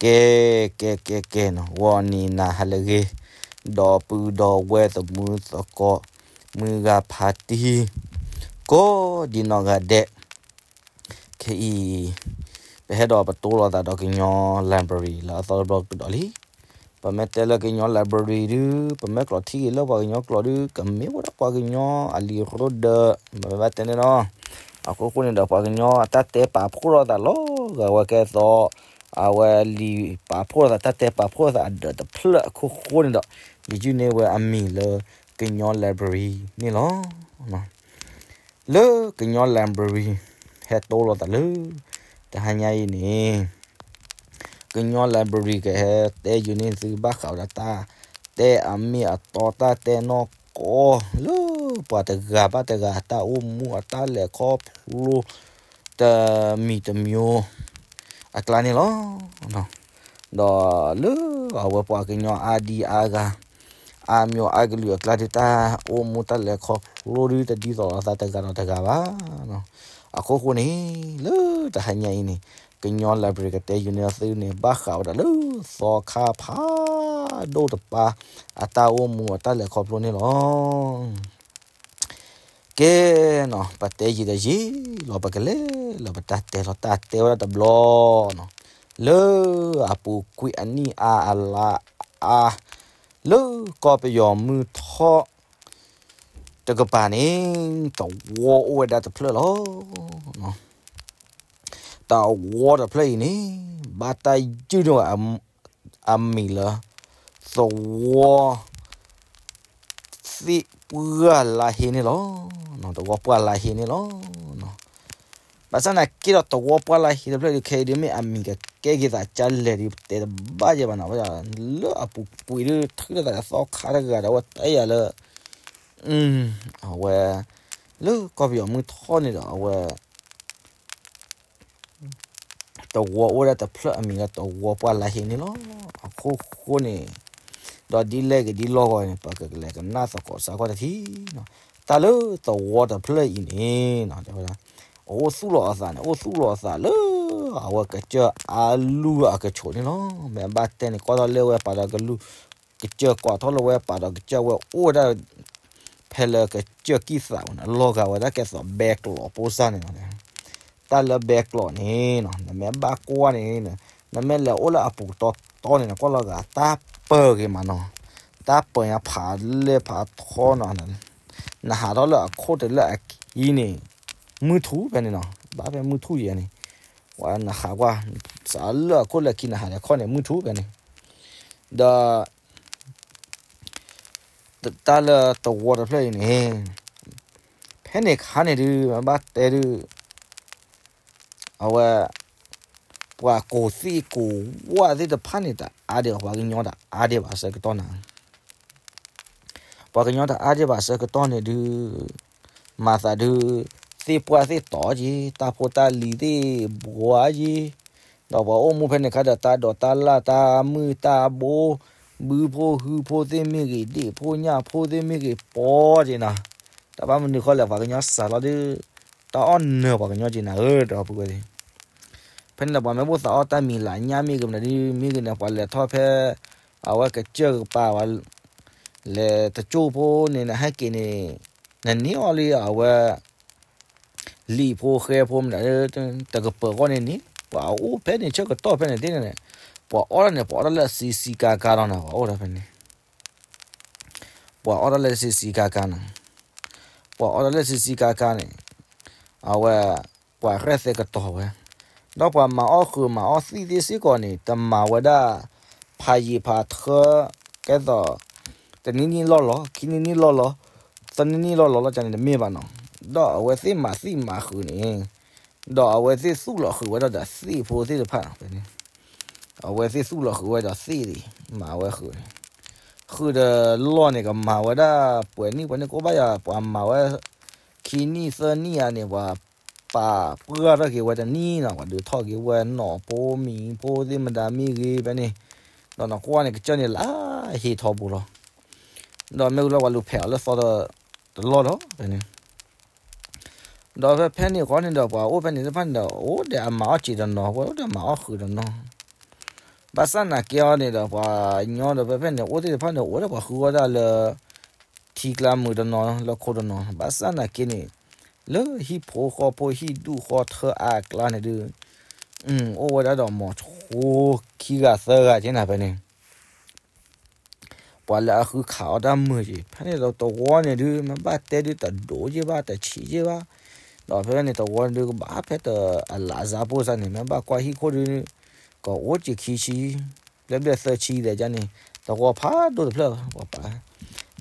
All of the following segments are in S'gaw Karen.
ကဲ ကဲ ကဲ ကဲနီၤ, ဂီၤနံၤနၤဟါလၢအဂ့ၤ, ဒီပုၢ်ဒီဝဲၢ်သမုၢ်သကိး မုၢ်ဂၤဖါတံၢ် ကိးဒံနီၢ်ဂၤဒဲး, ခဲအံၤ ပဟဲဒီးပတိလိာ်သးဒီးကညီ library လၢအသီတဘျီကဒီးလံ. ပမ့ၢ်တဲလၢကညီ library ဒုး ပမ့ၢ်ကျိးထံက့ၤလၢပှၤကညီကျိာ်ဒုး ကမ့ၢ်ဝဲဒၣ်ပှၤကညီအလံာ်ရိဒၢး မ့ၢ်ဘၣ်တဲန့ၣ်လီၤ. အခိၣ်ဃိန့ၣ်ဒီး ပှၤကညီအတၢ်တဲပာ်ဖှိၣ်လိာ်သးလီၤဂာ်ဝဲကဲသိး အဝဲလံာ်ပာ်ဖှိၣ်လိာ်သး တၢ်တဲပာ်ဖှိၣ်လိာ်သးအဒၢးတဖျၢၣ်အခိၣ်ဃိန့ၣ်ဒီး ယယုၢ်န့ၢ်ဝဲအမံၤလၢကညီ library န့ၣ်လီၤ. လၢကညီ library ဟဲတိလိာ်သးလၢ တဟါညါအံၤန့ၣ် ကညီ library ကဟဲတဲယုာ်န့ၢ်သုဘၣ်ဃးဝဲဒၣ်တၢ်တဲအမ့ၢ်အတီ တၢ်တဲနီၢ်ကီၢ် လၢပှၤတဂၤဘၣ်တဂၤ တၢ်အိၣ်မူအတၢ်လဲၤခီဖျိ တမံၤတမံၤ အကျါန့ၣ်လီၤ. ဒီးလၢအဝဲပှၤကညီအါဒံအါဂၤ အါမံၤအါကလုာ်အကျါဒုး တၢ်အိၣ်မူတၢ်လဲၤခီဖျိဒုး တဒ်သိးလိာ်သးတဂၤဒီးတဂၤဘၣ်. အခိၣ်ဃိန့ၣ် လၢတဟါညါအံၤန့ၣ် ကညီ library ကတဲယုာ်န့ၢ်သုန့ၣ် ဘၣ်ဃးဝဲဒၣ်လၢသီခါဖးဒိၣ်တပၤ အတၢ်အိၣ်မူအတၢ်လဲၤခီဖျိန့ၣ်လီၤ. ကဲနီၤ ပတဲယံာ်ဒီးယံာ်လီၤ ပကလဲၤလၢပတၢ်တဲလီၤ တၢ်တဲဝဲဒၣ်တဘျီနီၤ လၢအပူၤကွံာ်အနံၣ်အါအလါအါ လၢကီၢ်ပယီၤမုၢ်ထီၣ်တကပၤန့ၣ် သဝီအိၣ်ဝဲဒၣ်တဖျၢၣ်လီၤ. သဝီတဖျၢၣ်အံၤန့ၣ် ဘၣ်တၢ်ယုၢ်န့ၢ်ဝဲအမံၤလၢ သဝီ သ့ၣ်ပှၢ်လါဟ့န့ၣ်လီၤ. သဝီပှၢ်လါဟ့န့ၣ်လီၤ. ဘၣ်ဆၣ်သနာ်က့ဒီး သဝီပှၢ်လါဟ့တဖျၢၣ်ဒုး ခဲအံၤဒုး မ့ၢ်အမံၤကကဲက့ၤသးကလဲၣ်ဒုး ပတဲတဘၣ်ယဲဘၣ်နီၤ. လၢအပူၤကွံာ်ဒုး ထုးထီၣ်သးဒီးသီခါတဂၤဒီး အဝဲတဲယၤလၢ အဝဲ လၢကီၢ်ပယီၤမုၢ်ထီၣ်န့ၣ်ဒီး အဝဲ သဝီအိၣ်ဝဲဒၣ်တဖျၢၣ်အမံၤလၢသဝီပှၢ်လါဟ့န့ၣ်လီၤ. အခိၣ်ဃိန့ၣ် ဒီးဒ်လဲၣ်ဂ့ၤဒ်လဲၣ်ဂ့ၤန့ၣ် ပကလဲၤကနၣ်သကိးစ့ၢ်ကီးတထံၣ်နီၤ. တၢ်လၢသဝီတဖျၢၣ်အံၤန့ၣ် တဲဝဲဒၣ် အအိၣ်သူၣ်လီၤအသးန့ၣ် အိၣ်သူၣ်လီၤအသးလၢ အဝဲကစၢၢ်အါလူၢ်အကဆိးန့ၣ်လီၤ. မ့ၢ်အဘၣ်တဲန့ၣ် ကွၢ်ထီၣ်လၢဝဲပာ်ဒီးကလူး ကစၢၢ်ကွၢ်ထီၣ်လၢဝဲပာ်ဒီးကစၢၢ်ဝဲအိၣ်ဝဲဒၣ် ဖဲလၢကစၢၢ်ကံၢ်သးဝဲန့ၣ် လီၤဂာ်ဝဲဒၣ်ကဲသိးဘဲကျိးဖိစၢ်န့ၣ်လီၤ. တၢ်လၢဘဲကျိးန့ၣ်နီၤ နမ့ၢ်ဘၣ်ကွၢ်န့ၣ် နမ့ၢ်လဲၤအိၣ်လၢအပူၤတီတီန့ၣ် နကွၢ်လီၤဂာ်တၢ်ပၢၤဂ့ၤမးနီၤ. တၢ်ပၢၤညါဖးလဲၢ်ဖးထီနီၤ. နဟးထီၣ်လၢအခိၣ်တလၢအခံန့ၣ် မုၢ်ထူၣ်ဖဲန့ၣ်နီၤ. ဘၣ်ဖဲမုၢ်ထူၣ်ယဲန့ၣ် ပှၤနဟးကွၢ် စးလၢအခိၣ်လၢခံ နဟးဒီးခီၣ်န့ၣ် မုၢ်ထူၣ်ဖဲန့ၣ် ဒီး တၢ်လၢသဝီတဖျၢၣ်အံၤန့ၣ် ဖဲန့ၣ်ခါန့ၣ်ဒုး မ့ၢ်ဘၣ်တဲဒုး အဝဲ ပှၤကူၣ်သ့ၣ်ကူၣ်ဝၣ်သ့ၣ်တဖၣ်န့ၣ် တအါဒံးဘၣ် ပှၤကညီတအါဒံးဘၣ်အဆၢကတီၢ်န့ၣ် ပှၤကညီတအါဒံးဘၣ်အဆၢကတီၢ်န့ၣ်ဒုး မၤသးဒုး သ့ၣ်ပှၢ်သ့ၣ်တီၤက့ၤ တၢ်ဖိတၢ်လံၤသ့ၣ်ဘှါက့ၤ ဒီးပှၤအိၣ်မူဖဲန့ၣ်ခါဒီး တၢ်ဒိးတၢ်လၢ်တၢ်မုၢ်တၢ်ဘိ ဘုဖိဟုဖိသ့ၣ်မ့ၢ်ဂ့ၤ ဒ့ၣ်ဖိညၣ်ဖိသ့ၣ်မ့ၢ်ဂ့ၤ ပီက့ၤနီၤ. တၢ်ဘၣ်မနုၤဃီလဲၣ် ပှၤကညီစှၤလီၤဒုး တၢ်အီၣ်နၢၤပှၤကညီက့ၤနၤဧၢ ဒီပုၢ်ဝဲၢ်သ့ၣ် ဖဲန့ၣ်ဒီး ပှၤမ့ၢ်ဘၣ်သးအီၣ်တၢ်မံၤလၢညၣ်မ့ၢ်ဂ့ၤ မနုၤဒ်မ့ၢ်ဂ့ၤန့ၣ် ပှၤလဲၤထီၣ်ဖဲ အဝဲကစၢၢ်ကပၤဝဲ လဲၤတကၠိၢ်ဖိန့ၣ် နဟဲက့ၤန့ၣ် နန့ၢ်အီၤလံအဝဲ လံာ်ဖိဃဲဖိမနုၤ တကပၤဃီန့ၣ်န့ၣ် ပှၤအိၣ်ဖဲန့ၣ်ဆၢကတီၢ်ဖဲန့ၣ်သ့ၣ်န့ၣ် ပှၤအီၣ်တၢ်န့ၣ် ပှၤအီၣ်တၢ်လၢအဆံးဆံးကါကါလီၤနၤ ပှၤအိၣ်တၢ်ဖဲန့ၣ် ပှၤအီၣ်တၢ်လၢဆံးဆံးကါကါန့ၣ် ပှၤအီၣ်တၢ်လၢဆံးဆံးကါကါန့ၣ် အဝဲ ပှၤရဲၣ်သဲကတီၤဝဲ ဒီးပှၤမၤအီၣ်ဃုာ်မၤအီၣ်သံၣ်သ့ၣ်စ့ၢ်ကီးန့ၣ် တမၤဝဲဒၣ် ဖးယံာ်ဖးထၢ ကဲသိး တနံၣ်နံၣ်လီၢ်လီၤ ခံနံၣ်နံၣ်လီၢ်လီၤ သၢနံၣ်နံၣ်လီၢ်လီၤလီၤန့ၣ် တမ့ၢ်ဘၣ်နီၤ ဒီးအဝဲသ့ၣ်မၤသံၣ်မၤဃုာ်န့ၣ် ဒီးအဝဲသ့ၣ်သူၣ်လီၤဃုာ်ဝဲဒၣ်ဒီးသ့ၣ်ဖိသ့ၣ်တဖၣ်ဖဲန့ၣ် အဝဲသ့ၣ်သူၣ်လီၤဃုာ်ဝဲဒီးသ့ၣ်န့ၣ် မၤဝဲဃုာ်န့ၣ် ဃုာ်ဒီးလီၢ်န့ၣ် ကမၤဝဲဒၣ် ပှဲၤနံၣ်ပှဲၤနံၣ်ကိးဘၣ်ယၤ ပှၤမၤဝဲ ခံနံၣ်သၢနံၣ်ဧါန့ၣ် ပှၤပာ်ပှၢ်ထီၣ်က့ၤဝဲတနံၣ်နီၤ ပှၤဒုးထီၣ်က့ၤဝဲနီၣ်ဖိမံၤဖိသ့ၣ်မတၤမ့ၢ်ဂ့ၤဖဲန့ၣ် ဒီးနကွၢ်န့ၣ် ကစၢၢ်န့ၣ်လၢဟ့ထီဘိလီၤ ဒီးမ့ၢ်ဝံၤလီၤ ပှၤလူၤဖဲးအီၤလၢသီတလီၢ်လီၤဖဲန့ၣ် ဒီးဖဲဖဲန့ၣ်ဃီန့ၣ်ဒီး ပှၤအိၣ်ဖဲန့ၣ်တဖၣ်န့ၣ်ဒီး အိၣ်ဒီးအမၤအီၣ်စံးတနီၤ ဝဲအိၣ်ဒီးမၤအီၣ်ဃုာ်တနီၤ ဘၣ်ဆၣ်နာ်က့အီၤန့ၣ်ဒီး ပှၤညီဒီးဖဲဖဲန့ၣ် အိၣ်သ့ၣ်တဖၣ်န့ၣ် အိၣ်ဒီးပှၤဃုအီၣ်တၢ်လၢ ထံကျါမုာ်တနီၤ လၢခိတနီၤ, ဘၣ်ဆၣ်နာ်က့န့ၣ် လၢဟံၣ်ဖိဃီဖိဟံၣ်ဒူၣ်ဃီထၢအါအကျါန့ၣ်ဒုး အိၣ်ဝဲဒၣ်ဒီးမိၤဆိခံဂၤသၢဂၤက့နၤဖဲန့ၣ် ပှၤလၢအဃုခးအီၣ်တၢ်မုာ်က့ၤ ဖဲန့ၣ်ဒီးတဝီန့ၣ်ဒုး မ့ၢ်ဘၣ်တဲဒုးတဒိၣ်က့ဘၣ် တဆံးက့ဘၣ်, ဒီးဖဲဖဲန့ၣ်တဝီန့ၣ်ဒုး ကဘၣ်ဖဲတအလးစါဖိစါန့ၣ် မ့ၢ်ဘၣ်ကွၢ်ဟံၣ်ခိၣ်ဒုး ကအိၣ်က့ခံဆံ ဘျဲၣ်ဘျဲၣ်သၢဆံဒီးကန့ၣ် တဝီဖးဒိၣ်တဖျၢၣ်ဘၣ် ပှၤပာ်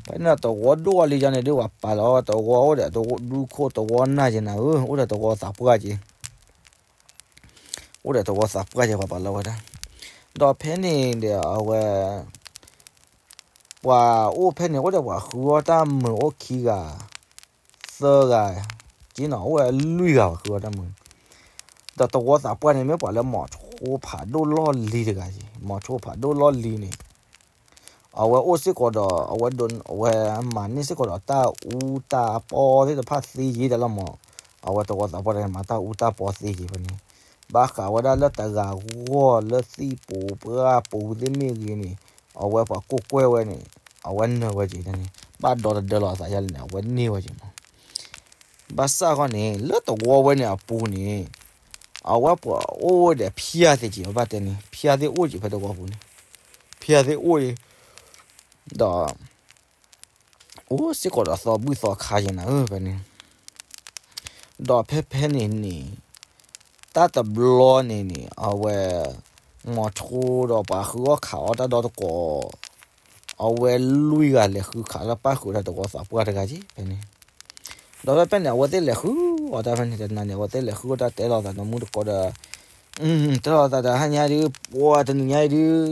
ဖဲန့ၣ်တဝီဒိၣ်အီၤလံကန့ၣ်ဒုး ပှၤပာ်လီၤတဝီအိၣ်ဒီးတဝီဒူခိၣ်တဝီနၢ်က့နၤဧၢ အိၣ်ဒီးတဝီသးပှၢ်က့ အိၣ်ဒီးတဝီသးပှၢ်က့ ပှၤပာ်လီၤဝဲဒၣ်, ဒီးဖဲန့ၣ်ဒီးအဝဲ ပှၤအိၣ်ဖဲန့ၣ် အိၣ်ဒီးပှၤဃုအီၣ်တၢ်မုာ်အိၣ်ခံဂၤ သၢဂၤက့နီၤ အိၣ်ဝဲလွံၢ်ဂၤပှၤဃုအီၣ်တၢ်မုာ်, ဒီးတဝီသးပှၢ်န့ၣ်မ့ၢ်ပှၤလၢမိၤဆိဖးဒိၣ်လီၢ်လံၤတဂၤက့ မိၤဆိဖးဒိၣ်လီၢ်လံၤန့ၣ် အဝဲအိၣ်စ့ၢ်ကီးဒီး အဝဲဒိး အဝဲမၤန့ၢ်စ့ၢ်ကီးဒီးတၢ်အူတၢ်ပီသ့ၣ်တဖၣ်သ့ယ့ၤတၢ်လီၤမး, အဝဲတဝီသးပှၢ်တဂၤမၤတၢ်အူတၢ်ပီသ့ယ့ၤဖဲန့ၣ်, ဘၣ်ဃးဝဲဒၣ်လၢတဂၤဂီၢ်လၢသံၣ်ပူၤပှၢ်ပူၤသ့ၣ်မ့ၢ်ဂ့ၤန့ၣ်, အဝဲပှၤကိးကွဲၢ်ဝဲန့ၣ်, အဝဲနၢၤဝဲက့ၤန့ၣ်, ဘၣ်ဒီတဒၢလီၤအသးယါလဲၣ်န့ၣ် အဝဲန့ၢ်ဝဲက့ၤမး ဘၣ်ဆၣ်ဃီန့ၣ် လၢတဝီဝဲန့ၣ်အပူၤန့ၣ်, အဝဲပှၤအိၣ်ဝဲဒီးဖၠါသ့ၣ်က့ၤ ဘၣ်တဲန့ၣ် ဖၠါသ့ၣ်အိၣ်က့ၤဖဲတဝီပူၤန့ၣ်, ဖၠါသ့ၣ်အိၣ်အံၤ, ဒီး အိၣ်စ့ၢ်ကီးဒီးသီဘူၣ်သီခါက့ၤနၤဧၢ ဖဲန့ၣ်, ဒီးဖဲဖဲန့ၣ်န့ၣ်, တၢ်တဘျီန့ၣ်န့ၣ် အဝဲ မိၤဆိဒီးပှၤဃုအီၣ်ခးအီၣ်တၢ်ဒီတကိး အဝဲလွံၢ်ဂၤလဲၤဃုခးလၢပၣ်ဃုာ်တၢ်တဝီသးပှၢ်တဂၤက့ ဖဲန့ၣ်, ဒီးဖဲဖဲန့ၣ် အဝဲသ့ၣ်လဲၤဃုအီၣ်တၢ်ဖဲန့ၣ် တနၤန့ၣ် အဝဲသ့ၣ်လဲၤဃုအီၣ်တၢ်တဲလီၤသးတမူတကိးဒီး, တဲလီၤသးတဟါညါဒုး ပှၤတနံၤညါအံၤဒုး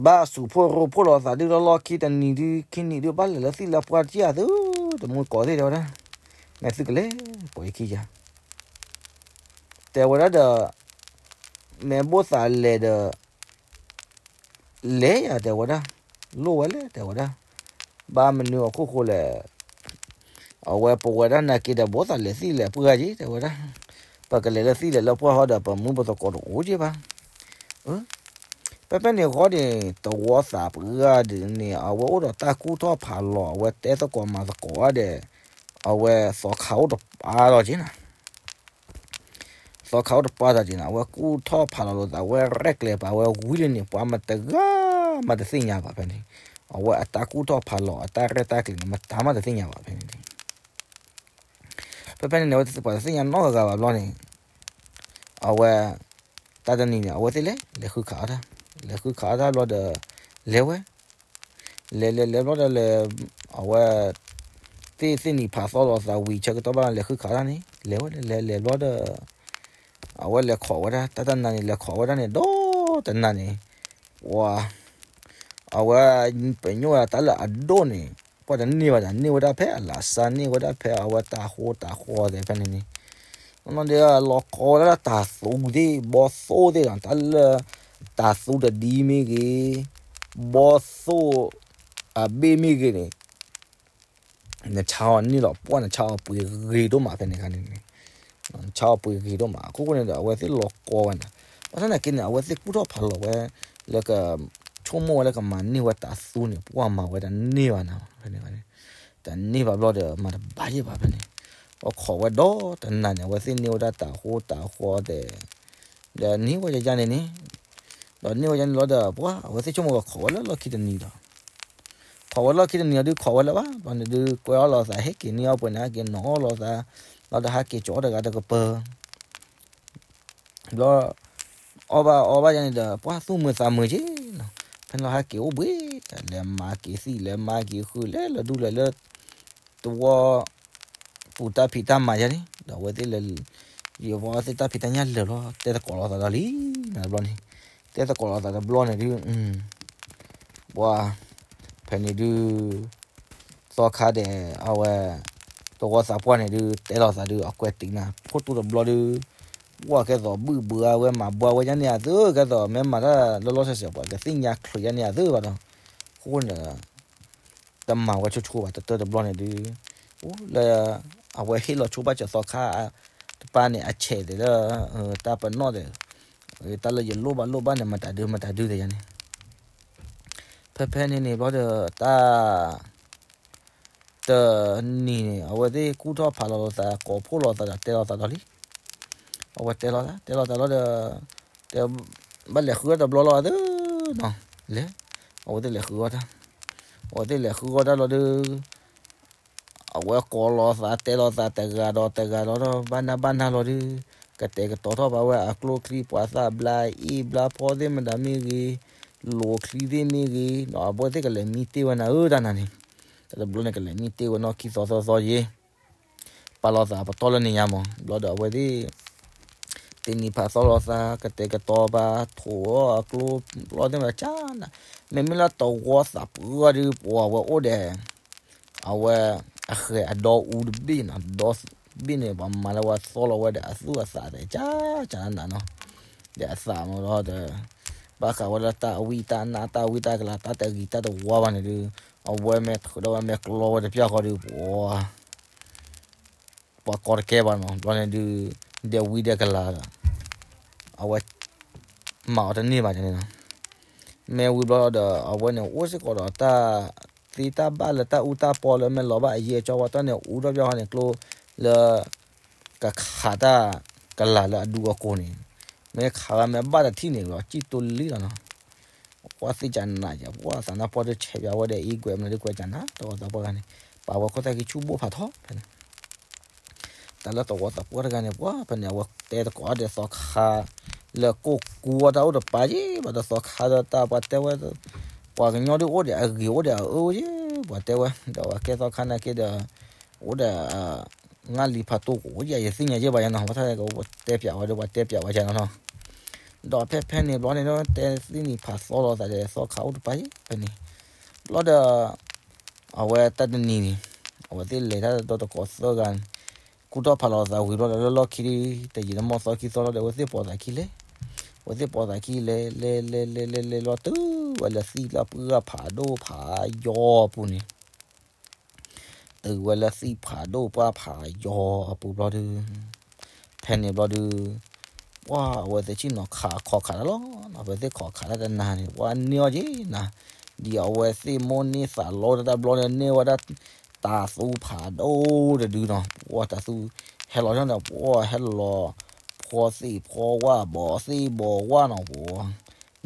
ဘၣ်စူးဖှိၣ်ရိဖှိၣ်လီၤသးဒုးလၢလီၢ်ခံတနံၤဒုး ခံနံၤဒုး ဘၣ်လဲၤလၢသံၣ်လၢပှၢ်တယၢ်သု, တမူတကိးသ့ၣ်တဲဝဲဒၣ်, မ့ၢ်သုကလဲၤ ပှၤယခံယၤ တဲဝဲဒၣ်ဒီး, မ့ၢ်ဘိၣ်သးလဲၤဒီး, လဲၤယၤတဲဝဲဒၣ်, လိၣ်ဝဲလဲၣ်တဲဝဲဒၣ်, ဘၣ်မနုၤအခိၣ်ဃိလဲၣ်, အဝဲပဝဲဒၣ်နာ်က့ဒီး ဘိၣ်သးလဲၤသံၣ်လဲၤပှၢ်က့ၤတဲဝဲဒၣ်, ပကလဲၤလၢသံၣ်လဲၤလၢပှၢ်ဟီဒီး ပမူပသကိးတအိၣ်က့ၤဘၣ် ဖဲဖဲန့ၣ်ဃီန့ၣ် တဝီသးပှၢ်ဒ်န့ၣ် အဝဲအိၣ်ဒီးတၢ်ကူၣ်ထီၣ်ဖးလီၤ အဝဲတဲသကိးမၤသကိးဝဲဒီး, အဝဲသီခါအိၣ်တပၤဒီးက့နၤ, သီခါအိၣ်တပၤဒီးက့နၤ အဝဲကူၣ်ထီၣ်ဖးလီၤလိာ်သး အဝဲရဲၣ်ကျဲၤပာ်ဝဲဝံၤလံန့ၣ် ပှၤမတဂၤမးတသ့ၣ်ညါဘၣ်ဖဲန့ၣ်, အဝဲအတၢ်ကူၣ်ထီၣ်ဖးလီၤ အတၢ်ရဲၣ်တၢ်ကျဲၤန့ၣ် မတၤမးတသ့ၣ်ညါဘၣ်ဖဲန့ၣ် ဖဲဖဲန့ၣ်န့ၣ် အဝဲသ့ၣ်ပှၤတသ့ၣ်ညါနီတဂၤဘၣ်ဘျီန့ၣ်, အဝဲ, တၢ်တနံၤန့ၣ် အဝဲသ့ၣ်လဲၤ လဲၤဃုခးအီၣ်တၢ်, လဲၤဃုခးအီၣ်တၢ်ဘျီဒီး, လဲၤဝဲ, လဲၤလဲၤလဲၤဘျီဒီးလဲၤ, အဝဲ, သ့ၣ်သ့ၣ်နံၤဖးသီလိာ်သးဝံၤဆၢကတီၢ်ဘၣ် လဲၤဃုခးအီၣ်တၢ်န့ၣ် လဲၤဝဲလဲၤလဲၤလဲၤဘျီဒီး, အဝဲလဲၤခိးဝဲဒၣ် တၢ်တနၤန့ၣ် လဲၤခိးဝဲဒၣ်န့ၣ် ဒီတနၤန့ၣ်, ပှၤ အဝဲ, ပညိၣ်ဝဲဒၣ်တၢ်လၢအဒိၣ်န့ၣ်, ပှၤတန့ၢ်ဘၣ်ဒီး န့ၢ်ဝဲဒၣ်ဖဲအလးစါ န့ၢ်ဝဲဒၣ်ဖဲအဝဲတၤဟိတၤဃီသ့ၣ်ဖဲန့ၣ်န့ၣ်, ဒီးလီၤကိးဝဲဒၣ်တၤသူသ့ၣ် ဘီသိၣ်သ့ၣ်ဒီး တၢ်လၢ, တၤသူတဒံမ့ၢ်ဂ့ၤ, ဘီသိၣ်, အဘ့ၣ်မ့ၢ်ဂ့ၤန့ၣ် နဆါအီၤန့ၢ်လီၤပှၢ် နဆါအီၤပှ့ၤဂ့ၤဒိၣ်မးဖဲန့ၣ်အခါန့ၣ်န့ၣ်, နဆါအီၤပှ့ၤဂ့ၤဒိၣ်မး အခိၣ်ဃိန့ၣ်ဒီး အဝဲသ့ၣ်လီၤကိးဝဲန့ၣ်, ဘၣ်ဆၣ်သနာ်က့န့ၣ် အဝဲသ့ၣ်ကူၣ်ထီၣ်ဖးလီၤဝဲ, လၢက, ဆိကမိၣ်ဝဲလၢကမၤန့ၢ်ဝဲတၤသူန့ၣ် ပှၤမၤဝဲတန့ၢ်ဘၣ်နၤ, ဖဲန့ၣ်, တန့ၢ်ဘၣ်ဘျီဒီး မၤတဘၣ်ယဲၢ်ဘၣ်ဖဲန့ၣ်, အခိးဝဲဒီတနၤန့ၣ် အဝဲသ့ၣ်န့ၢ်ဝဲဒၣ်တၤဟိတၤဃီသ့ၣ် ဒီးန့ၢ်ဝဲယါန့ၣ်န့ၣ်, ဒီးန့ၢ်ဝဲယါန့ၣ်လီၤဒီး ပှၤအဝဲသ့ၣ်ဆိကမိၣ်ဝဲခိးဝဲလၢလီၢ်ခံတနံၤဒီး, ခိးဝဲလီၢ်ခံတနံၤအီၤဒုး ခိးဝဲလၢၤဘၣ် ဘျီန့ၣ်ဒုး ကွဲအီၣ်လိာ်သး ဟဲက့ၤန့ၢ်အီၣ်ပှဲၤန့ၣ် ဟဲက့ၤနီၤအီၣ်လိာ်သး, လီၤဒီးဟဲက့ၤကၠီတဂၤတကပၤ ဘျီ, အီၣ်ဘၣ်အီဘၣ်ယါန့ၣ်ဒီး ပှၤသူၣ်မုာ်သးမုာ်က့ၤနီၤ, ဖဲန့ၣ်လီၤဟဲက့ၤအိၣ်ဘှံး, လဲၤမၤက့ၤသံၣ် လဲၤမၤက့ၤဃုာ် လဲၤလၢဒူၣ်လဲၤလၢ သဝီ ပူၤတၢ်ဖံးတၢ်မၤယါန့ၣ် ဒီးအဝဲသ့ၣ်လဲၤ, ယဝဲသ့ၣ်တၢ်ဖံးတၢ်ညၣ်လၢာ်ဘျီ တဲသကိးလိာ်သးဒီးလံ, နတဘျီန့ၣ်, တဲသကိးလိာ်သးတဘျီန့ၣ်ဒုး, ပှၤ, ဖဲန့ၣ်ဒုး, သီခါဒီး အဝဲ, သဝီသးပှၢ်န့ၣ်ဒုး တဲလိာ်သးဒုး အကွဲးတံၢ်နၤ ဖိတိၢ်တဘျီဒုး, ဝဲကဲသိးဘုၣ်ဘှါဝဲမၤဘှါဝဲယါန့ၣ်အသု ကဲသိးမ့ၢ်မၤတၢ်လၢလီၢ်ဆဲးဆဲး ပှၤကသ့ၣ်ညါချုးယါန့ၣ်အသုဘၣ်ဒီး, အဃိန့ၣ် တမၤဝဲဆိဆိဘၣ် တတၢၢ်တဘျီန့ၣ်ဒုး, အိၣ်လၢ, အဝဲဟ့ၣ်လီၤဆိဘၣ်စၢၤသီခါ, တပၤန့ၣ်အဆဲးဒီးလၢ, တၢ်ပနီၣ်ဒီး, တၢ်လၢယလိၣ်ဘၣ်လိၣ်ဘၣ်န့ၣ် မတၤဒု မတၤဒုတယၤန့ၣ်, ဖဲဖဲန့ၣ်န့ၣ်ဘျီဒီး တၢ် တနံၤန့ၣ် အဝဲသ့ၣ်ကူၣ်ထီၣ်ဖးလီၤလိာ်သး ကိးဖှိၣ်လိာ်သးဒီးတဲလိာ်သးဒီးလံ. အဝဲတဲလိာ်သး တဲလိာ်သးလီၤဒီး တဲ ဘၣ်လဲၤဃုအီၣ်တဘျီလီၤအသနီၤ, လဲၤ အဝဲသ့ၣ်လဲၤဃုအီၣ်တၢ်, အဝဲသ့ၣ်လဲၤဃုအီၣ်တၢ်လီၤဒီး အဝဲကိးလိာ်သးတဲလိာ်သးတဂၤဒီးတဂၤလီၤဒီး ဘၣ်နၢ်ဘၣ်နၢ်လီၤဒီး ကတဲာ်ကတီၤထီၣ်ဘၣ်ဝဲအကျိချံ ပှၤသၣ်ဘျါအ့ၣ်ဘျါဖီသ့ၣ်မတၤမ့ၢ်ဂ့ၤ, လိာ်ချံသ့ၣ်မ့ၢ်ဂ့ၤ, အဝဲသ့ၣ်ကလဲၤမံတ့ၢ်ဝဲနၤဧၢတၢ်နၤန့ၣ်, တဘျီန့ၣ် ကလဲၤမံတ့ၢ်ဝဲနီၢ်ခံသီသၢသီယ့ၣ် ပာ်လီၤသးပတီၢ်လၢန့ၣ်ညါမး, ဘျီဒီးအဝဲသ့ၣ် သ့ၣ်နံၤဖးသီလိာ်သး ကတဲာ်ကတီၤဘၣ် ထိၣ်အီၣ်အကျိ ဘျီသ့ၣ်မတၤကၢ်နၤ, မ့မ့ၢ်လၢတဝီသးပှၢ်ဒီး ပှၤဝဲအိၣ်ဒီး အဝဲ အဃဲၤအဒီအူတဘ့ၣ်နီၤ, ဒီဘ့ၣ်န့ၣ် ပှၤမၤလၢပှၤသီလီၤဝဲဒီးအသူၣ်အသးသဲး ကၢ်ကၢ်နးနးနီၤ, ဒီးအသးမးဒီး ဘၣ်ဃးဝဲလၢတၢ်အဝံတၢ်နါ တၢ်ဝံတၢ်ကလၤ တၢ်တဂ့ၤတၢ်တဝါဘၣ်န့ၣ်ဒီး အဝဲမ့ၢ်ထုးဒီးဝဲမ့ၢ်ကျီဝဲတပျၢ်ဃီဒီး ပှၤ ပှၤကီတကဲဘၣ်နီၤ, ဘျီန့ၣ်ဒုး ဒဲဝံဒဲကလၤဒီး အဝဲ မၤအီၤတန့ၢ်ဘၣ်န့ၣ်နီၤ, မ့ၢ်ဝံၤဘျီဒီး အဝဲန့ၣ် အိၣ်စ့ၢ်ကီးဒီးတၢ်သ့တၢ်ဘၣ်လၢတၢ်အူတၢ်ပီလၢမ့ၢ်လီၤဘၣ်အယံၤအကၠီဝဲတၢ်န့ၣ် အူထီၣ်ပျၢ်ဃီန့ၣ် ကျိလၢ ကခးတၢ်ကလၤလၢအဒူအကိာ်န့ၣ်, မ့ၢ်ခးဝဲမ့ၢ်ဘၣ်တထံၣ်န့ၣ်ဒီး ကံၣ်တိလံလီၤနီၤ, ပှၤသ့ၣ်ကနၤယၤ ပှၤသးနါပှၢ်တဆဲးပၠးဝဲဒီးအံၤကွဲးမနုၤဒုးကွဲးကနၤ တဝီသးပှၢ်ဂၤန့ၣ် ပာ်ဝဲခိၣ်သၣ်ခံဆူၣ်ဘိၣ်ဖးထီဖဲန့ၣ် တၢ်လၢတဝီသးပှၢ်တဂၤန့ၣ် ပှၤဖဲန့ၣ် အဝဲတဲသကိးဒီးသီခါ လၢကိၢ်ကူအီၣ်တၢ်အိၣ်တပၤယ့ၣ် ဘၣ်ဒီးသီခါဒီးတၢ်ပှၤတဲဝဲ ပှၤကညီဒုးအိၣ်ဒီးအဂ့ၤအိၣ်ဒီးအအၢယ့ၣ် ပှၤတဲဝဲ ဒီးပှၤကဲသီခါနာ်က့ဒီး အိၣ်ဒီး ငါလံၤဖးတိၢ်ကိးယဲၢ် ယသ့ၣ်ညါယဲၢ်ဘၣ်ယဲၢ်နီၤ ပှၤတၢ်ကတဲပၠးဝဲဒီး ပှၤတဲပၠးဝဲယဲၢ်နီၤနီၤ ဒီးဖဲဖဲန့ၣ်ဘျီန့ၣ်ဒီး တဲသ့ၣ်နံၤဖးသီလိာ်သးဒီးသီခါအိၣ်တပၤယဲၢ်ဖဲန့ၣ် ဘျီဒီး အဝဲတၢ်တနံၤန့ၣ် အဝဲသ့ၣ်လဲၤတၢ်ဒီတကိးသၢဂၤန့ၣ် ကူၣ်ထီၣ်ဖးလီၤသးဝံၤဘျီဒီးလၢလီၢ်ခံ တယံာ်တမီၢ်သီခံသီလီၤဒီး အဝဲသ့ၣ်ပိာ်သးခံလဲၤ အဝဲသ့ၣ်ပိာ်သးခံလဲၤ လဲၤလဲၤလဲၤလဲၤလဲၤလီၤတုၤဝဲလၢသံၣ်လၢပှၢ် ဖးဒိၣ်ဖးယီၤအပူၤန့ၣ် တုၤဝဲလၢသံၣ်ဖးဒိၣ်ပှၢ်ဖးယီၤအပူၤဘျီဒုး ဖဲန့ၣ်ဘျီဒုး ပှၤအဝဲသ့ၣ်ဆ့ၣ်နီၤခးခီခးတၢ်လီၤနီၤ အဝဲသ့ၣ်ခီခးတၢ်တနၤန့ၣ် ပှၤန့ၢ်အီၤက့ၤနၤ ဒ်အဝဲသ့ၣ်မိၢ်န့ၢ်သးလီတၢ်ဘျီန့ၣ် န့ၢ်ဝဲဒၣ် တၤသူဖးဒိၣ်တဒုနီၤ ပှၤတၤသူ ဟဲလီၤန့ၣ် ပှၤဟဲလီၤ ဖီသ့ၣ်ဖီဝၣ် ဘီသ့ၣ်ဘီဝၣ်နီၤ ပှၤ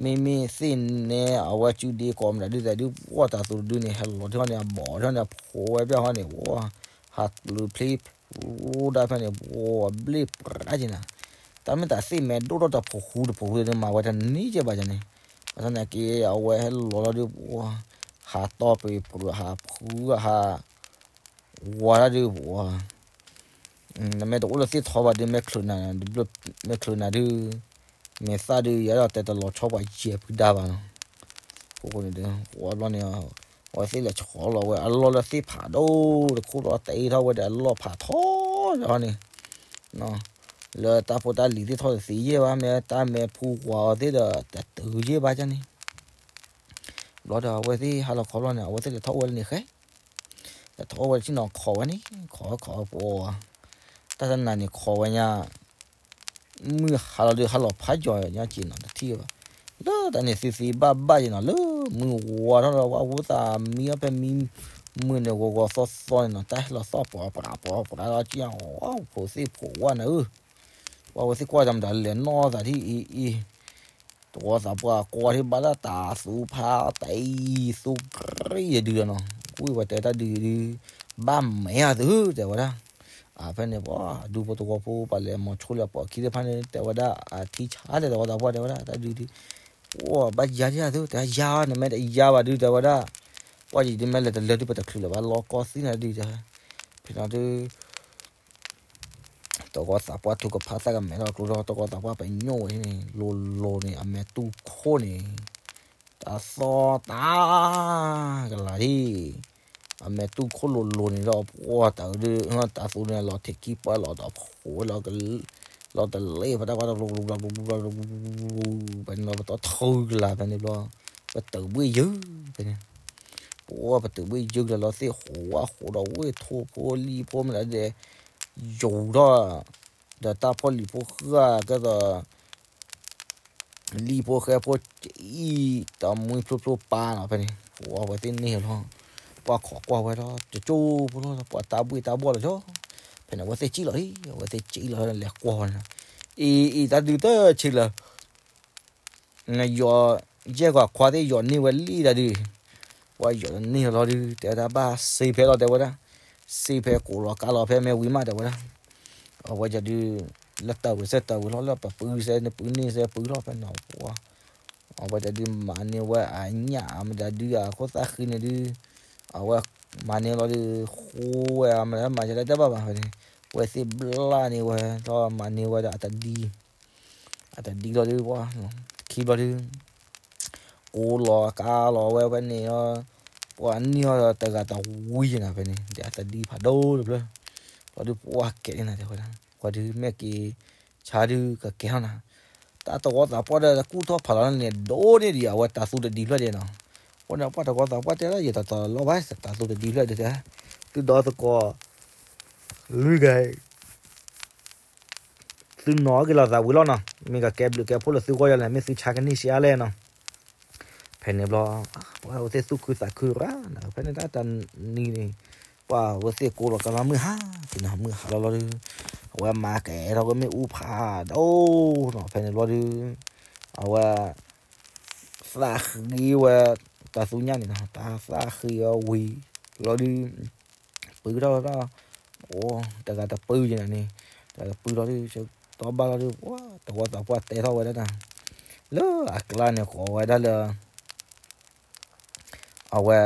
မ့မ့ၢ်သ့ၣ်နဲအဝဲစုဒ့ကိးမတၤဒုးသးဒုး ပှၤတၤသူတဒုန့ၣ် ဟဲလီၤထီၣ်န့ၣ် အဘီထီၣ်န့ၣ် အဖိဝဲပျၢ်ဟီန့ၣ် ပှၤ ဟးပျုၤဖျ့ ပျိဒၣ်ဖဲန့ၣ် ပှၤဘျ့ၣ်ပြးက့ၤနၤ တၢ်မ့ၢ်တၢ်သ့ၣ်မဲဒိၣ်ထီၣ်တဖိဃူတဖိဃူန့ၣ် မၤဝဲတန့ၢ်ကဲဘၣ်န့ၣ် ဘၣ်ဆၣ်သနာ်က့ အဝဲဟဲလီၤလီၤဒုး ပှၤ ဟးတီၢ်ပှ့ၤပှၤ ဟးဖုးဟး ဝါတၢ်ဒုး ပှၤ နမ့ၢ်တအိၣ်လၢသ့ၣ်ထီဘၣ်ဒုး မ့ၢ်ချုးနၤ မ့ၢ်ချုးနၤဒုး မ့ၢ်သၣ်ဒုး ယၤဒီးတဲတလီၤဆီပှၤယဲၢ်ဖုဒါဘၣ်နီၤ အဃိန့ၣ် ဝဲဘျီန့ၣ် အဝဲသ့ၣ်လဲၤဆီလီၤဝဲအလီၢ်လၢသ့ၣ်ဖးဒိၣ်တခိၣ်ဒီး တ့ထီၣ်ဝဲဒီးအလီၢ်ဖးထီယၤန့ၣ် လၢတၢ်ဖိတၢ်လံၤသ့ၣ်ထီၣ်တသ့ယဲၢ်ဘၣ် မ့ၢ်တၢ်မဲာ်ဖူဝါအီၤသ့ၣ်ဒီး တတုၤယဲၢ်ဘၣ်န့ၣ် ဘျီဒီးအဝဲသ့ၣ်ဟးလီၤခီဘျီန့ၣ် အဝဲသ့ၣ်လဲၤထီၣ်အိၣ်ဝဲလၢန့ၣ်ဃဲ လဲၤထီၣ်အိၣ်ဝဲတထံၣ်နီၤ ခိးဝဲန့ၣ် ခိးခိး ပှၤ တၢ်တနၤန့ၣ်ခိးဝဲညါ မုၢ်ဟါလီၤဒုး ဟါလီၤဖးယိာ်ညါက့ၤနီၤ တထံၣ်ဘၣ် လၢတၢ်န့ၣ်သ့သ့ဘၣ်ဘၣ်က့ၤနီၤ လၢမုၢ်ဝါထီၣ်ဒီး ပှၤဝဲသးမံအီၣ်ဖဲမံမုၢ်န့ၣ် ဂီၤဂီၤသီသီန့ၣ်နီၤ တၢ်ဟဲလီၤသီၣ်ပှၤပှၤပှၤပှၤဒီး ကၠီဖိသ့ၣ်ဖိဝဲနၤဧၢ ပှၤဝဲသ့ၣ်ကွၢ်တၢ်မတၤ လဲၤနီၢ်သးထံၣ်အံၤအံၤ တဝီသးပှၢ်ကွၢ်ထံၣ်ဘၣ်လၢတၤသူဖးတံၤသူကရံၣ်ယဒုနီၤ ကွံာ်ပှၤတဲတၢ်ဒုးဒုး ဘၣ်မဲာ်အသုတဲဝဲဒၣ် အဖဲန့ၣ်ပှၤဒူဖိသဝီဖိပှၤလဲၤမၤဆိလၢအပိာ်ခံသ့ၣ်တဖၣ်န့ၣ် တဲဝဲဒၣ် အထံဆါတဲတဝီသးပှၢ်တဲဝဲဒၣ် တၢ်ဒုးဒုး ပှၤဘၣ်ယၤဒ်အသု တယၤနမ့ၢ်တယၤဘၣ်ဒုးတဲဝဲဒၣ် ပှၤယံၤဒုးမ့ၢ်လဲၤတလၢဒုး ပတချုးလၢၤဘၣ်လီၤကီသံနၤဒုးတဲ ဖဲန့ၣ်ဒုး တဝီသးပှၢ်ထုကဖၣ်သၣ်ကမဲထီၣ်ကျိထီၣ် တဝီသးပှၢ်ပညိၣ်ဝဲန့ၣ် လိၤလိၤန့ၣ် အမဲာ်တူၢ်ခိၣ်န့ၣ် တၢ်သီၣ်တၢ်ကလၤဒ် အမဲာ်တူၢ်ခိၣ်လိၤလိၤန့ၣ်ဒီး ပှၤတၢ်ဒုး တၢ်သူန့ၣ်လီၤထံးခံပၢလီၤဒီး ဖိဝဲလီၤ လီၤတလဲဖဲတၢ်ကွၢ်တဘျီဘျီဘျီဘျီဘျီ ဖဲန့ၣ်လီၤ ပတီၢ်ထီကလၤဖဲန့ၣ်ဘျီ ပတုာ်ဘှ့ၣ်ယုာ်ဖဲန့ၣ် ပဝဲပတုာ်ဘှ့ၣ်ယုာ်ကလၤလီၤသ့ၣ်ဃိးဝါဃိးဒီးဝ့ၢ်ထိၣ်ဖိလံၤဖိမ့ၢ်လၢဒဲး ယိၤထီၣ် ဒီးတၢ်ဖီၣ်လံၤဖိဃၢ်ကဲသိး လံၣ်ဖိဃဲဖိ အံၤတမှံဖျိဖျိပာ်နီၤ ဖဲန့ၣ် အဝဲသ့ၣ်န့ၢ်လီၤ, ပှၤခိးကွၢ်ဝဲဒီး တကၠိဖိလီၤ ပှၤတၢ်ဘှ့ၣ်တၢ်ဘှီၣ်လီၤကၠီ, ဖဲန့ၣ် အဝဲသ့ၣ်ကံၣ်လီၤလံ, အဝဲသ့ၣ်ကံၣ်လီၤလဲၤကွၢ်ဝဲန့ၣ်, အံၤ အံၤတၢ်ဒုးတဆံးလၢ နယီၤ ယဲၢ်ကီးခွါသ့ၣ်ယီၤန့ၢ်ဝဲလံတၢ်ဒုး, ပှၤယီၤန့ၢ်လီၤဒုး တဲဝဲဒၣ်ဘၣ်စ့ဖဲလီၤတဲဝဲဒၣ်, စ့ဖဲကိးလီၤကါလီၤဖဲမ့ၢ်ဝံၤမးတဲဝဲဒၣ်, အဝဲဒၣ်ဒုး လၢတၢ်ဝံၤစဲတၢ်ဝံၤလီၤ လၢပပုၢ်စဲန့ၣ်ပုၢ်န့ၢ်စဲပုၢ်လီၤဖဲန့ၣ်, အဝဲဒၣ်ဒုးမၤန့ၢ်ဝဲအညၣ်အမတၤဒုးအခိၣ်သၣ်ဃံန့ၣ်ဒုး, အဝဲမၤန့ၢ်လီၤဒုး ဃိဝဲအမတၤမၤယလဲၣ်တဘၣ်ဘၣ်ဖဲန့ၣ်, ဝဲသ့ၣ်ဘျၣ်န့ၢ်ဝဲ ဒီးမၤန့ၢ်ဝဲဒၣ်အတဒံ အတဒံလီၤဒုး ပှၤ ခံဘျီဒုး ကိးလီၤကါလီၤဝဲဖဲန့ၣ်လီၤ, ပှၤန့ၢ်အီၤဒီးတဂၤတဝံၤနၤဖဲန့ၣ် ဒီးအတဒံဖးဒိၣ်တဖျၢၣ်, ဘျီဒုးပှၤကဲန့ၣ်နၤတဲဝဲဒၣ် ပှၤဒုးမ့ၢ်က့ၤဆါဒုးကကဲထီၣ်နၤ, တၢ်တဝီသးပှၢ်ဒီးကူၣ်ထီၣ်ဖးလီၤန့ၣ် ဒိၣ်န့ၢ်ဒံးအဝဲတၤသူတဒံဖျၢၣ်ဒဲးနီၤ, အဃိန့ၣ်ပှၤတဝီသးပှၢ်တဲလၢယတတီၤလီၤဘၣ် တၤသူတဒံဖျၢၣ်ဒဲးတဲ, သုဒီသကိး လွံၢ်ဂၤ သုနီၤက့ၤလီၤသးဝံၤလီၤနီၤ, မ့ၢ်ကကဲဘျုးကဲဖှိၣ်လၢသုဂီၢ်ယၤလဲၣ် မ့ၢ်သုဆါကန့ၢ်ဆံးအါလဲၣ်နီၤ, ဖဲန့ၣ်ဘျီ ပှၤဝဲသ့ၣ်သူၣ်ခုသးခုရၣ်နီၤ, ဖဲန့ၣ်တၢ်တနံၤန့ၣ် ပှၤဝဲသ့ၣ်ကိးလီၤကါလီၤမုၢ်ဟါ, က့ၤနီၤမုၢ်ဟါလီၤလီၤဒုး, အဝဲမၤကအဲၣ်ထီၣ်ကမ့ၣ်အူဖးဒိၣ်နီၤ, ဖဲန့ၣ်ဘျီဒုး အဝဲ သၣ်ဃံဝဲ တၤသူညၣ်န့ၣ်နီၤ, တၢ်သၣ်ဃံအီၤဝံၤလီၤဒုး ပုၢ်ထီၣ်ဝဲဒၣ်, အိ တဂၤတပုၢ်ယဲၢ်နၤန့ၣ်, တဂၤတပုၢ်လီၤဒုး တီဘၣ်လီၤဒုး ပှၤတဝီသးပှၢ်တဲထီၣ်ဝဲဒၣ်တၢ်, လၢအကျါန့ၣ် ကိးဝဲဒၣ်လၢ အဝဲ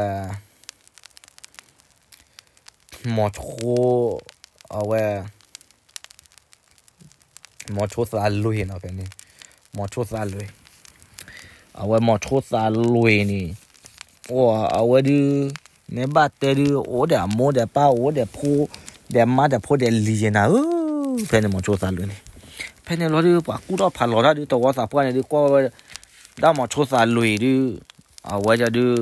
မီၤဆိ, အဝဲ မီၤဆိသးလွံၢ်နီၤဖဲန့ၣ်, မီၤဆိသးလွံၢ်, အဝဲမီၤဆိသးလွံၢ်န့ၣ်, အဝဲဒုး မ့ၢ်ဘၣ်တဲဒုး အိၣ်ဒီးအမိၢ်ဒီးပၢ် အိၣ်ဒီးဖိ ဒီးမါဒီးဖိဒီးလံၤယဲၢ်နၤဧၢ, ဖဲန့ၣ်မီၤဆိသးလွံၢ်န့ၣ်, ဖဲန့ၣ်လီၤဒုး ပှၤကူၣ်ထီၣ်ဖးလီၤတၢ်ဒုး တဝီသးပှၢ်န့ၣ်ဒုး ကွၢ်ဝဲဒၣ်မီၤဆိသးလွံၢ်ဒုး, အဝဲဒၣ်ဒုး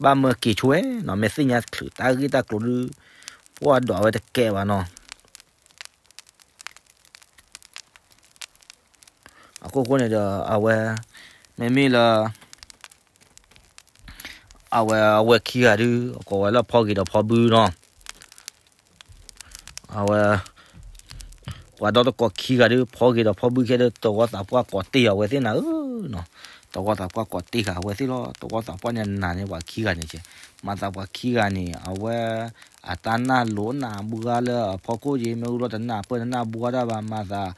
ဘၣ်မၢက့ၤဆိဝဲနီၤ မ့ၢ်သ့ၣ်ညါချုးတၢ်ဂ့ၢ်တၢ်ကျိၤဒုး, ပှၤဒွးဝဲတကဲဘၣ်နီၤ အခိၣ်ဃိန့ၣ်ဒီး အဝဲ မ့မ့ၢ်လၢ အဝဲ အဝဲခံဂၤဒုး အကိးဝဲလၢဖီဂ့ၤဒီးဖီဘုနီၤ, အဝဲ ပှၤဒီသကိးခံဂၤဒုး ဖီဂ့ၤဒီးဖီဘုခဲဒီး တဝီသးပှၢ်ကိးတ့ၢ်အဝဲသ့ၣ်နၤဧၢနီၤ, တဝီသးပှၢ်ကိးတ့ၢ်ဃာ်အဝဲသ့ၣ်လီၤ, တဝီသးပှၢ်န့ၣ်နာ်န့ၢ်ပှၤခံဂၤန့ၣ်ကဲ, မၤသးပှၤခံဂၤန့ၣ် အဝဲ အတၢ်နၢ်လိၤနၢ်ဘှါလၢအဖီခိၣ်က့ မ့ၢ်အူလီၤတနၢ်ပၢၢ်တနၢ်ဘှါတၢ်ဘၣ် မၤသး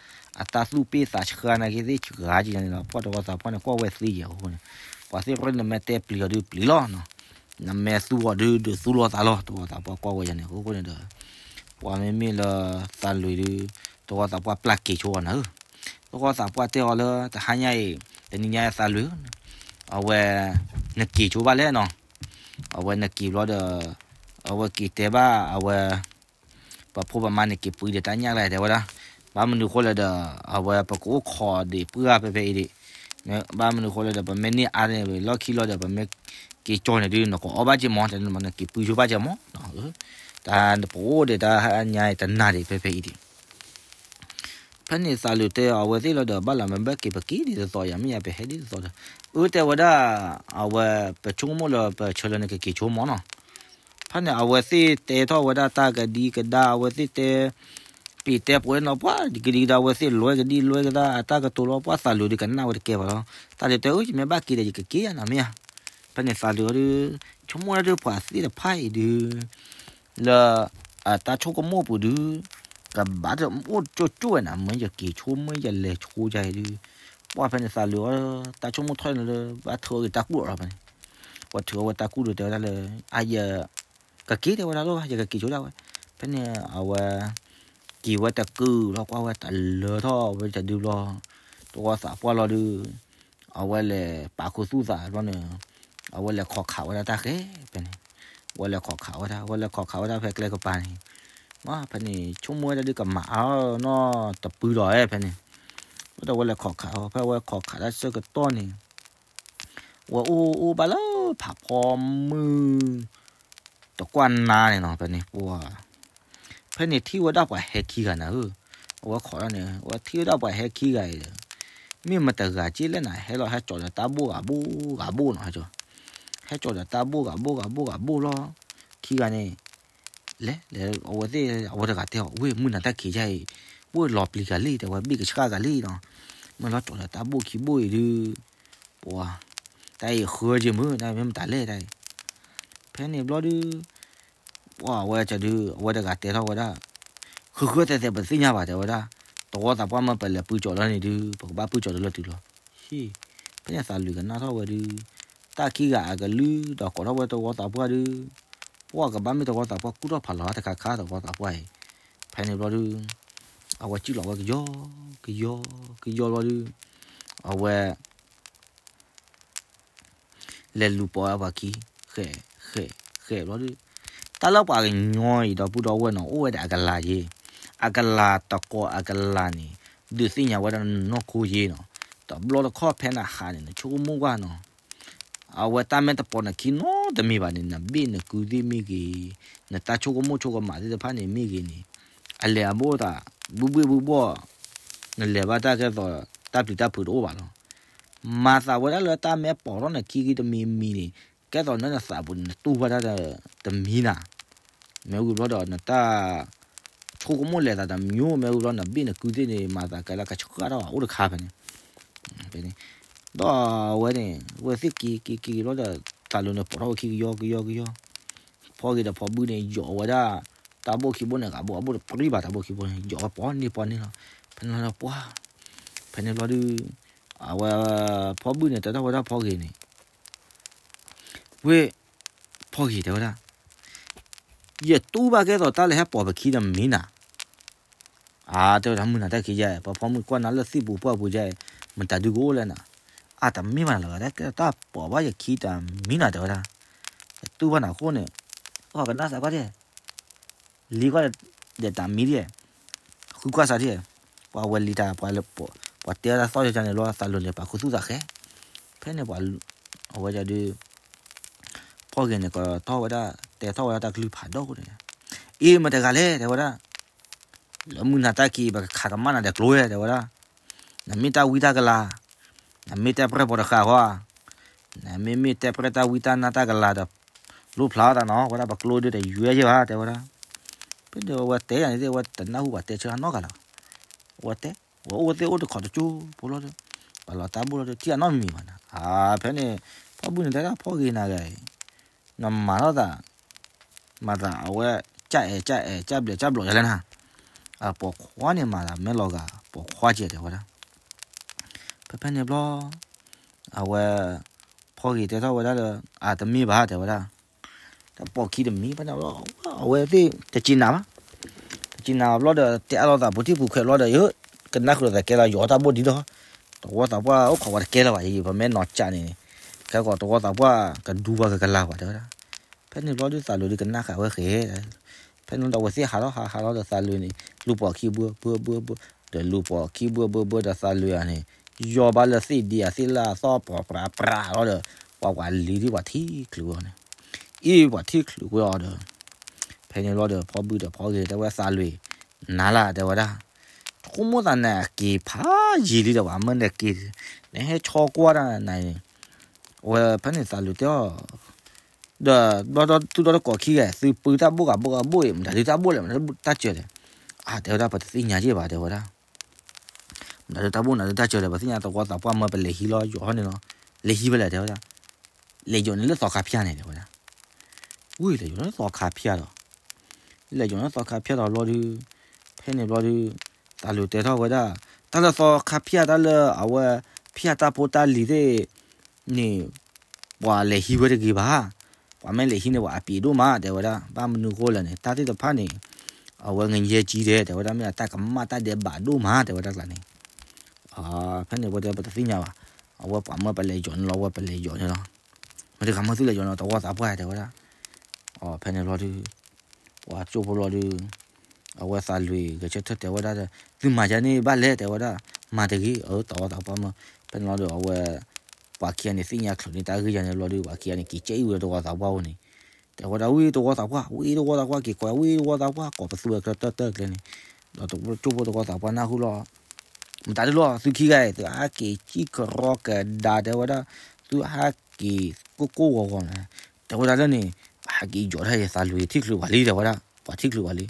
အတၢ်သူၣ်ပ့ၢ်သးဆှါနာ်က့သ့ၣ်ဆှါက့န့ၣ်ဒီး ပှၤတဝီသးပှၢ်န့ၣ် ကွၢ်ဝဲသ့ယဲၢ်အဃိန့ၣ်, ပှၤသ့ၣ်ရၢနမ့ၢ်တဲပျံၤအီၤဒုးပျံၤလီၤနီၤ, နမ့ၢ်သူအီၤဒုးဒုးသူလိာ်သးလီၤ, တဝီသးပှၢ်ကွၢ်ဝဲယဲၢ်န့ၣ် အဃိန့ၣ်ဒီး ပှၤမ့မ့ၢ်လၢသးလွံၢ်ဒုး တဝီသးပှၢ်ပျၢ်က့ၤဆိအီၤနၤဧၢ, တဝီသးပှၢ်တဲအီၤလၢတဟါညါအံၤ တနံၤညါအံၤသးလွံၢ်ဧၢ, အဝဲ နက့ၤဆိဘၣ်လဲၣ်နီၤ, အဝဲနက့ၤဘျီဒီး အဝဲက့ၤတဲဘၣ်အဝဲ ပဖိပမါန့ၣ်က့ၤပှ့ၤဒီးတၢ်ညၣ်လၢတဲဝဲဒၣ်, ဘၣ်မနုၤဃိလဲၣ်ဒီး အဝဲပကအိၣ်ခိးဒံးပှၢ်ဖဲဖဲအံၤဒံး, ဘၣ်မနုၤဃိလဲၣ်ဒီး ပမ့ၢ်န့ၢ်အါန့ၣ် လီၢ်ခံလီၤဒီး ပမ့ၢ်က့ၤကၠီန့ၣ်ဒုး နကအီၣ်ဘၣ်က့ၤမး တဲနက့ၤပှ့ၤဆိဘၣ်က့ၤမး, တၢ်ပအိၣ်ဒီးတၢ်ဟါညါတနၤဒံးဖဲဖဲအံၤဒံး ဖဲန့ၣ်သးလွံၢ်တဲအဝဲသ့ၣ်လီၤဒီး ဘၣ်လၢမ့ၢ်ဘၣ်က့ၤပက့ၤဒ်သိးသိး ယမ့ၢ်ယပဟဲဒ်သိးသိးဒီး အၢတဲဝဲဒၣ်, အဝဲ ပဆိကမိၣ်လၢပဆၢလၢနကက့ၤဆိမးနီၤ, ဖဲန့ၣ် အဝဲသ့ၣ်တဲထီၣ်ဝဲဒၣ်တၢ်ကဒံကဒါ အဝဲသ့ၣ်တဲ ပ့ၤတဲပှဲၤနီၤ ပှၤဒံကဒံကဒါ အဝဲသ့ၣ်လွဲကဒံလွဲကဒါ အတၢ်ကတိၤလီၤပှၤသးလွံၢ်ဒုးကနၣ်ဝဲတကဲဘၣ်လီၤ, သးလွံၢ်တဲ အၢ ယမ့ၢ်ဘၣ်က့ၤဒီးယကက့ၤယၤနီၤမ့ၢ်ဧါ, ဖဲန့ၣ်သးလွံၢ်အီၤဒုး ဆိကမိၣ်ဒၣ်ဒုးပှၤသ့ၣ်တဖၣ်အံၤဒုး လၢ အတၢ်ဆိကမိၣ်ပူၤဒုး ကဘၣ်တအိၣ်ကၠိကၠိဝဲနၤ မ့ၢ်ယက့ၤဆိ မ့ၢ်ယလဲၤဆိယၤအံၤဒုး, ပှၤဖဲန့ၣ်သးလွံၢ်အီၤ တၢ်ဆိကမိၣ်ထီၣ်န့ၣ်လၢ ဘၣ်ထုးအီၤက့ၤတၢ်ကူၣ်လီၤဖဲန့ၣ်, ပှၤထုးအီၤဝဲတၢ်ကူၣ်ဒုးတဲဝဲဒၣ်လၢ အါယ ကက့ၤတဲဝဲဒၣ်လီၤ ယကက့ၤဆိဒၣ်ဝဲ, ဖဲန့ၣ်အဝဲ က့ၤဝဲတကုာ်လီၤ ကွၢ်ဝဲတလၢထီၣ်ဝဲတဒုဘျီ, တဝီသးပှၢ်လီၤဒုး အဝဲလဲၤပာ်ခူသူၣ်သးဘျီန့ၣ်, အဝဲလဲၤခိးခးဝဲဒၣ်တၢ်ဃဲဖဲန့ၣ်, အဝဲလဲၤခိးခးဝဲဒၣ် အဝဲလဲၤခိးခးဝဲဒၣ်ဖဲကျဲကပၤန့ၣ်, မ့ၢ်ဖဲန့ၣ် ဆိကမိၣ်ဝဲဒၣ်ဒုးကမၤအါနီတပူၤဒီးဖဲန့ၣ်, ဝဲဒၣ်ဝဲလဲၤခိးခး ဖဲဝဲခိးခးတၢ်ဆၢကတီၢ်န့ၣ် ဝဲအိၣ်အိၣ်ဘၣ်လၢဖးဖီမုၢ် တကွၢ်နါန့ၣ်နီၤ ဖဲန့ၣ်ပှၤ, ဖဲန့ၣ်ထံၣ်ဝဲဒၣ်ပှၤဟဲခံဂၤနၤဧၢ, အဝဲခိးဒၣ်န့ၣ် အဝဲထံၣ်ဝဲဒၣ်ပှၤဟဲခံဂၤအံၤဒီး, မ့ၢ်မတဂၤက့လဲၣ်နၤ ဟဲလီၤဟဲကၠီၤဒီးတၢ်ဘိၣ်ဂၤဘိၣ်ဂၤဘိၣ်နီၤ, ဟဲကၠီၤဒီးတၢ်ဘိၣ်ဂၤဘိၣ်ဂၤဘိၣ်ဂၤဘိၣ်လီၤ. ခံဂၤန့ၣ် လဲၤလဲၤ အဝဲသ့ၣ် အဝဲတဂၤတဲအီၤ ဝ့ၢ်မုၢ်နၤတၢ်ခံးယါအံၤ ဝ့ၢ်လီၤပျံၤဂၤလံ တဲဝဲ ဘ့ၣ်ကဆှၣ်ဂၤလံနီၤ, မ့ၢ်လီၤကၠီၤဒီးတၢ်ဘိၣ်ခံဘိၣ်အံၤဒုး ပှၤ တၢ်အံၤဃၢက့မုၢ် တၢ်မ့ၢ်မတၤလဲၣ်တၢ်အံၤ, ဖဲန့ၣ်ဘျီဒုး ပှၤအဝဲကဒုး အဝဲတဂၤတဲထီၣ်ဝဲဒၣ် ဃုဃုသဲးသဲး ပသ့ၣ်ညါဘၣ် တဲဝဲဒၣ်, တဝီသးပှၢ်မၢပလဲၤပၢကၠီၤလီၤန့ၣ်ဒုး ပကဘၣ်ပၢကၠီၤတလၢတုၤလီၤ. ဟ့ၣ်, ဖဲန့ၣ်သးလွံၢ်ကနၣ်ထီၣ်ဝဲဒုး တၢ်ခံဂၤအကလုၢ်ဒီးကိးထီၣ်ဝဲတဝီသးပှၢ်ဒုး ပှၤကဘၣ်မ့ၢ်တဝီသးပှၢ်ကူၣ်ထီၣ်ဖးလီၤတခါခါတဝီသးပှၢ်အံၤ, ဖဲန့ၣ်ဘျီဒုး အဝဲစံၣ်လီၤဝဲကယီကယီကယီဘျီဒုး အဝဲ လဲၤလူၤပိာ်ဝဲပှၤခံ ဃဲး ဃဲး ဃဲးဘျီဒုး တၢ်လၢပှၤကညီအံၤဒီပုၢ်ဒီဝဲၢ်နီၤ အိၣ်ဝဲဒၣ်အကလၤယ့ၤ, အကလၤတကိးအကလၤန့ၣ် ဒုးသ့ၣ်ညါဝဲဒၣ်နနီၢ်ခိယ့ၤနီၤ, တဘျီတခီၣ်ဖဲနဟးန့ၣ် နဆိကမိၣ်ကွၢ်နီၤ အဝဲတၢ်မ့ၢ်တပိာ်နခံနီတမံၤဘၣ်န့ၣ် နဘ့ၣ်နကုသ့ၣ်မ့ၢ်ဂ့ၤ, နတၢ်ဆိကမိၣ်ဆိကမးသ့ၣ်တဖၣ်န့ၣ်မ့ၢ်ဂ့ၤန့ၣ် အလဲၤအဘိၣ်သး ဘုဘှ့ၣ်ဘုဘှီၣ် နလဲၤဘၣ်တၢ်ကဲသိး တၢ်ပျံၤတၢ်ဖုးတအိၣ်ဘၣ်လီၤ. မၤသးဝဲဒၣ်လၢတၢ်မ့ၢ်ပိာ်ထီၣ်နခံက့ၤတမံၤမံၤန့ၣ် ကဲသိးနနသးပူၤန့ၣ် နတူၢ်ဘၣ်တၢ်တမံၤနၤ, မ့ၢ်ဝံၤဘျီဒီး နတၢ်ဆိကမိၣ်လဲၤသးတမံၤ မ့ၢ်ဝံၤဘျီ နဘ့ၣ်နကုသ့ၣ်န့ၣ် မၤသးကဲလၢကဆှၣ်ထီၣ်အိၣ်တခါဖဲန့ၣ် ဖဲန့ၣ် ဒီးအဝဲန့ၣ် ဝဲသ့ၣ်က့ၤက့ၤက့ၤဘျီဒီး သးလိၤန့ၣ် ပိာ်ထီၣ်ဝဲခံကယီကယီကယီ, ဖီဂ့ၤဒီးဖီဘုၣ်န့ၣ် ယိးဝဲဒၣ် တၢ်ဘိၣ်ခံဘိၣ်န့ၣ် ဂၤဘိၣ်အဘိၣ်တပြံဘၣ် တၢ်ဘိၣ်ခံဘိၣ်န့ၣ် ယိးဝဲပီန့ၢ်ပီန့ၢ်လီၤ. ဖဲန့ၣ်လီၤဒီးပှၤ ဖဲန့ၣ်ဘျီဒုး အဝဲ ဖီဘုၣ်န့ၣ် တဲထီၣ်ဝဲဒၣ်ဖီဂ့ၤန့ၣ် ဝ့ၢ် ဖီဂ့ၤတဲဝဲဒၣ် ယတူၢ်ဘၣ်ကဲသိးတၢ်လၢဟဲပိာ်ပခံတမံၤနၤ, အါ တဲဝဲဒၣ်မုၢ်နၤတၢ်ခံးယါ ပှၤဖီမုၢ်ကွၢ်နၤလၢသ့ၣ်ပူၤပှၢ်ပူၤယါ မတၤဒုကအိၣ်လဲၣ်နၤ, အါ တမ့ၢ်ဘၣ်နၤလၢၤဘၣ် တၢ်ပိာ်ဘၣ်ယခံတမံၤနၤတဲဝဲဒၣ်, ယတူၢ်ဘၣ်နၤအဃိန့ၣ် အီၣ်ကနၣ်သးကွၢ်ဒဲး လံကွၢ်ဒီးတၢ်မံၤဒဲး, ဃုကွၢ်စးဒဲး, ပှၤဝဲလံတၢ် ပှၤတဲတၢ်သီၣ်ယါန့ၣ်လီၤ သးလိၤန့ၣ် ပှၤခူသူၣ်သးဃဲ, ဖဲန့ၣ်ပှၤ အဝဲဒုး ဖီဂ့ၤန့ၣ် ကထီၣ်ဝဲဒၣ် တဲထီၣ်ဝဲဒၣ်တၢ်ကလုၢ်ဖးဒိၣ်န့ၣ်, အ့ မတၤတဂၤလဲၣ် တဲဝဲဒၣ်, လၢမုၢ်နၤတၢ်ခံး ပကခးကမၣ်နၤဒီးကျိဝဲ တဲဝဲဒၣ်, နမ့ၢ်တၢ်ဝံတၢ်ကလၤ, နမ့ၢ်တဲပြဲၢ်ပိာ်တဃာ်ဃီဧါ, နမ့မ့ၢ်တဲပြဲၢ်တၢ်ဝံတၢ်နါတၢ်ကလၤဒီး လိၣ်ဖျါထီၣ်သးနီၤ ဝဲဒၣ်ပကျိဒုးတယွဲယဲၢ်ဘၣ် တဲဝဲဒၣ်, ဖဲန့ၣ်အဝဲတဲယၤန့ၣ်သ့ၣ် အဝဲတနၢ်ဟူပှၤတဲဆၢအနီတဂၤလၢၤဘၣ်, အဝဲတဲ အဝဲအိၣ်သ့ၣ်အိၣ်တခီတကၠိဖိလီၤဒီး ပှၤလီၤတၢ်ဘိၣ်လီၤဒီး ထံၣ်အနီတမံၤဘၣ်နၤ, အါ ဖဲန့ၣ် ဖီဘုၣ်န့ၣ်တဲဒၣ်ဖီဂ့ၤနၤဂၤ နမၤထီၣ်သး မၤသးအဝဲ ကၢ်အဲၣ်ကၢ်အဲၣ် ကၢ်ဘျဲးကၢ်ဘျီယၤလဲၣ်နၤ, အပိာ်ခွါန့ၣ်မၤသးမဲာ်လီၤဂာ် ပိာ်ခွါကဲတဲဝဲဒၣ်, ဖဲဖဲန့ၣ်ဘျီ အဝဲ ဖီဂ့ၤတဲထီၣ်ဝဲဒၣ်လၢ အတမ့ၢ်ဘၣ်တဲဝဲဒၣ်, တပိာ်ခံတမံၤဘၣ်န့ၣ်ဘျီ အဝဲသ့ၣ်တစံးနၤဘၣ်, တစံးနၤဘျီဒီး တဲအါလီၤသးပူၤထံၣ်ပူၤခွဲးဘျီဒီး ယကနၣ်ဃုာ်လီၤသးကဲလီၤယိးတၢ်ဘိၣ်ဒ်ဒီး တဝီသးပှၢ်အိၣ်ခိးဝဲတကဲလၢၤဘၣ် ယပမ့ၢ်နီၤကးန့ၣ်န့ၣ်, ခဲကိးတဝီသးပှၢ်ကဒူဘၣ်ကကလၤဘၣ်တဲဝဲဒၣ်, ဖဲန့ၣ်ဘျီဒုးသးလိၤဒုးကနၣ်ဃာ်ဝဲဃဲ ဖဲန့ၣ်ဒီးအဝဲသ့ၣ်ဟးထီၣ်ဟးဟးထီၣ်ဒီးသးလိၤန့ၣ် လူၤပိာ်ခံဘှၢဘှၢဘှၢဘှၢ, ဒီးလူၤပိာ်ခံဘှၢဘှၢဘှၢဒီးသးလိၤဧါန့ၣ် ယီၢ်ဘၣ်လၢသ့ၣ်ဒံဧါသ့ၣ်လၢအသီၣ်ပှၤပြးပြးလီၤဒီး ပှၤပှၤလံၤဒ်ပှၤထံၣ်ချုးဝဲန့ၣ်, အံၤပှၤထံၣ်ချုးဝဲအီၤဒီး ဖဲန့ၣ်ဘျီဒီး ဖီဘုၣ်ဒီးဖီဂ့ၤတဲဝဲသးလိၤ နၤလၢတဲဝဲဒၣ်, ဆိကမိၣ်သးန့ၣ်အက့ၤဖးယံာ်လံဒီးပှၤမၢနက့ၤ, နဟဲဆီကွၢ်တၢ်နၤန့ၣ်, အဝဲဖဲန့ၣ်သးလိၤတဲအီၤ ဒီးဘျီဒီးသုဒီတကိးခံဂၤ သုပၢတၢ်ဘိၣ်ဂၤဘိၣ်ဂၤဘိၣ်အံၤ မတၤဒုးတၢ်ဘိၣ်လဲၣ် မတၤဒုးတၢ်စၢၤလဲၣ်, အါ တဲဝဲဒၣ် ပတသ့ၣ်ညါယဲၢ်ဘၣ် တဲဝဲဒၣ်, မတၤဒုးတၢ်ဘိၣ် မတၤဒုးတၢ်စၢၤလဲၣ် ပသ့ၣ်ညါသဝီသးပှၢ်မၢပလဲၤဟံးလီၤယိးထီၣ်န့ၣ်လီၤ, လဲၤဟံးဖဲလဲၣ် တဲဝဲဒၣ်, လဲၤယိးန့ၣ်လၢသီခါဖၠၣ်န့ၣ် တဲဝဲဒၣ်, ဝံၤ လဲၤယိးန့ၣ်လၢသီခါဖၠၣ်ဒီး လဲၤယိးန့ၣ်သီခါဖၠၣ်ဒီးဘျီဒုး, ဖဲန့ၣ်ဘျီဒုး, သးလိၤတဲထီၣ်ဝဲဒၣ်, တၢ်လၢသီခါဖၠၣ်တၢ်လၢအဝဲ ဖၠၣ်တၢ်ဖိတၢ်လံၤသ့ၣ်န့ၣ်, ပှၤလဲၤဟံးဝဲတဂ့ၤဘၣ်, ပှၤမ့ၢ်လဲၤဟံးန့ၣ် ပှၤအပျံၤဒိၣ်မး တဲဝဲဒၣ်, ဘၣ်မနုၤဃိလဲၣ်န့ၣ် တၢ်သ့ၣ်တဖၣ်န့ၣ်, အဝဲငရဲကြီးတယ် တဲဝဲဒၣ် မ့ၢ်အတၢ်ကမၣ်တၢ်ဒဲးဘးဒိၣ်မး တဲဝဲဒၣ်ကျါန့ၣ်, ဖဲန့ၣ်ဝဲတဲပတသ့ၣ်ညါဘၣ်, အဝဲပှၤမၢပလဲၤယိးန့ၣ်လီၤ ဝဲပလဲၤယိးန့ၣ်လီၤ, မ့ၢ်တဂၤမၢသုလဲၤယိးန့ၣ် သဝီသးပှၢ် တဲဝဲဒၣ်, ဖဲန့ၣ်ဘျီဒုး ပှၤကၠိဖိလီၤဒုး, အဝဲသးလွံၢ်ဂဲၤဆၢထၢၣ်တဲဝဲဒၣ်ဒီး သုမၤယၤန့ၣ်ဘၣ်လဲၣ် တဲဝဲဒၣ်, မၤတဂ့ၤ အသဝီသးပှၢ်မၢ, ဖဲန့ၣ်လီၤဒီး အဝဲ ပှၤခံဂၤန့ၣ်သ့ၣ်ညါချုးန့ၢ်တၢ်ဂ့ၢ်ယၤန့ၣ်လီၤဒုး ပှၤခံဂၤန့ၣ် က့ၤကဲအံၤဝဲသဝီသးပှၢ်အိၣ်န့ၣ်, တဲဝဲဒၣ် ဝံသဝီသးပှၢ် ဝံသဝီသးပှၢ် က့ၤကိးဝံသဝီသးပှၢ် ကိးပသူဝဲကျဲတၢၢ်တၢၢ်ကျဲန့ၣ်, ဒီးကၠိဖိသဝီသးပှၢ်နၢ်ဟူလီၤ မတၤဒုလီၤ သုခံဂၤအံၤ သုဟးက့ၤစံၣ်ကရီကဒါ တဲဝဲဒၣ်, သုဟးက့ၤကိၢ်ကိၢ်ဂီၤဂီၤန့ၣ်, တဲဝဲဒၣ်လၢန့ၣ်, ပဟးက့ၤယီၤတၢ်ယသးလွံၢ်ထံၣ်ချုးပှၤလံ တဲဝဲဒၣ်, ပှၤထံၣ်ချုးပှၤလံ,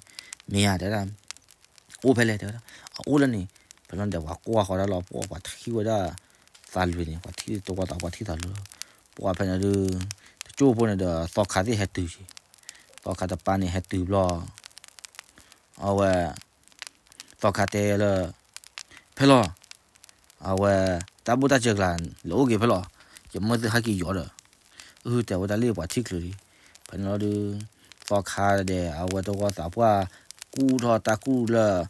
မ့ၢ်ဧါ တဲဝဲဒၣ်, အိၣ်ဖဲလဲၣ် တဲဝဲဒၣ်, အအိၣ်လၢန့ၣ်, ဖဲလီၤဒီးပှၤကွၢ်ဃီၤဒၣ်လီၤ ပှၤထံၣ်ဝဲဒၣ် သးလွံၢ်န့ၣ် ပှၤထံၣ်တဝီသးပှၢ်ထံၣ်သးလွံၢ်လီၤ, ပှၤဖဲန့ၣ်ဒုး, တကၠိၢ်ဖိန့ၣ်ဒီး သီခါသ့ၣ်ဟဲတုၤက့ၤ, သီခါတပၤန့ၣ်ဟဲတုၤဘျီ အဝဲ, သီခါတဲလၢ, ဖဲလီၤ, အဝဲ, တၢ်ဘူၣ်တၢ်စၢၤကျါ, လဲၤအိၣ်က့ၤဖဲလီၤ, ယမၢသုဟဲက့ၤယီၤဒီး, အု တဲဝဲဒၣ်လၢပှၤထံၣ်ချုးလံ, ဖဲန့ၣ်လီၤဒုး, သီခါဒီး အဝဲတဝီသးပှၢ်, ကူၣ်ထီၣ်တၢ်ကူၣ်လၢ,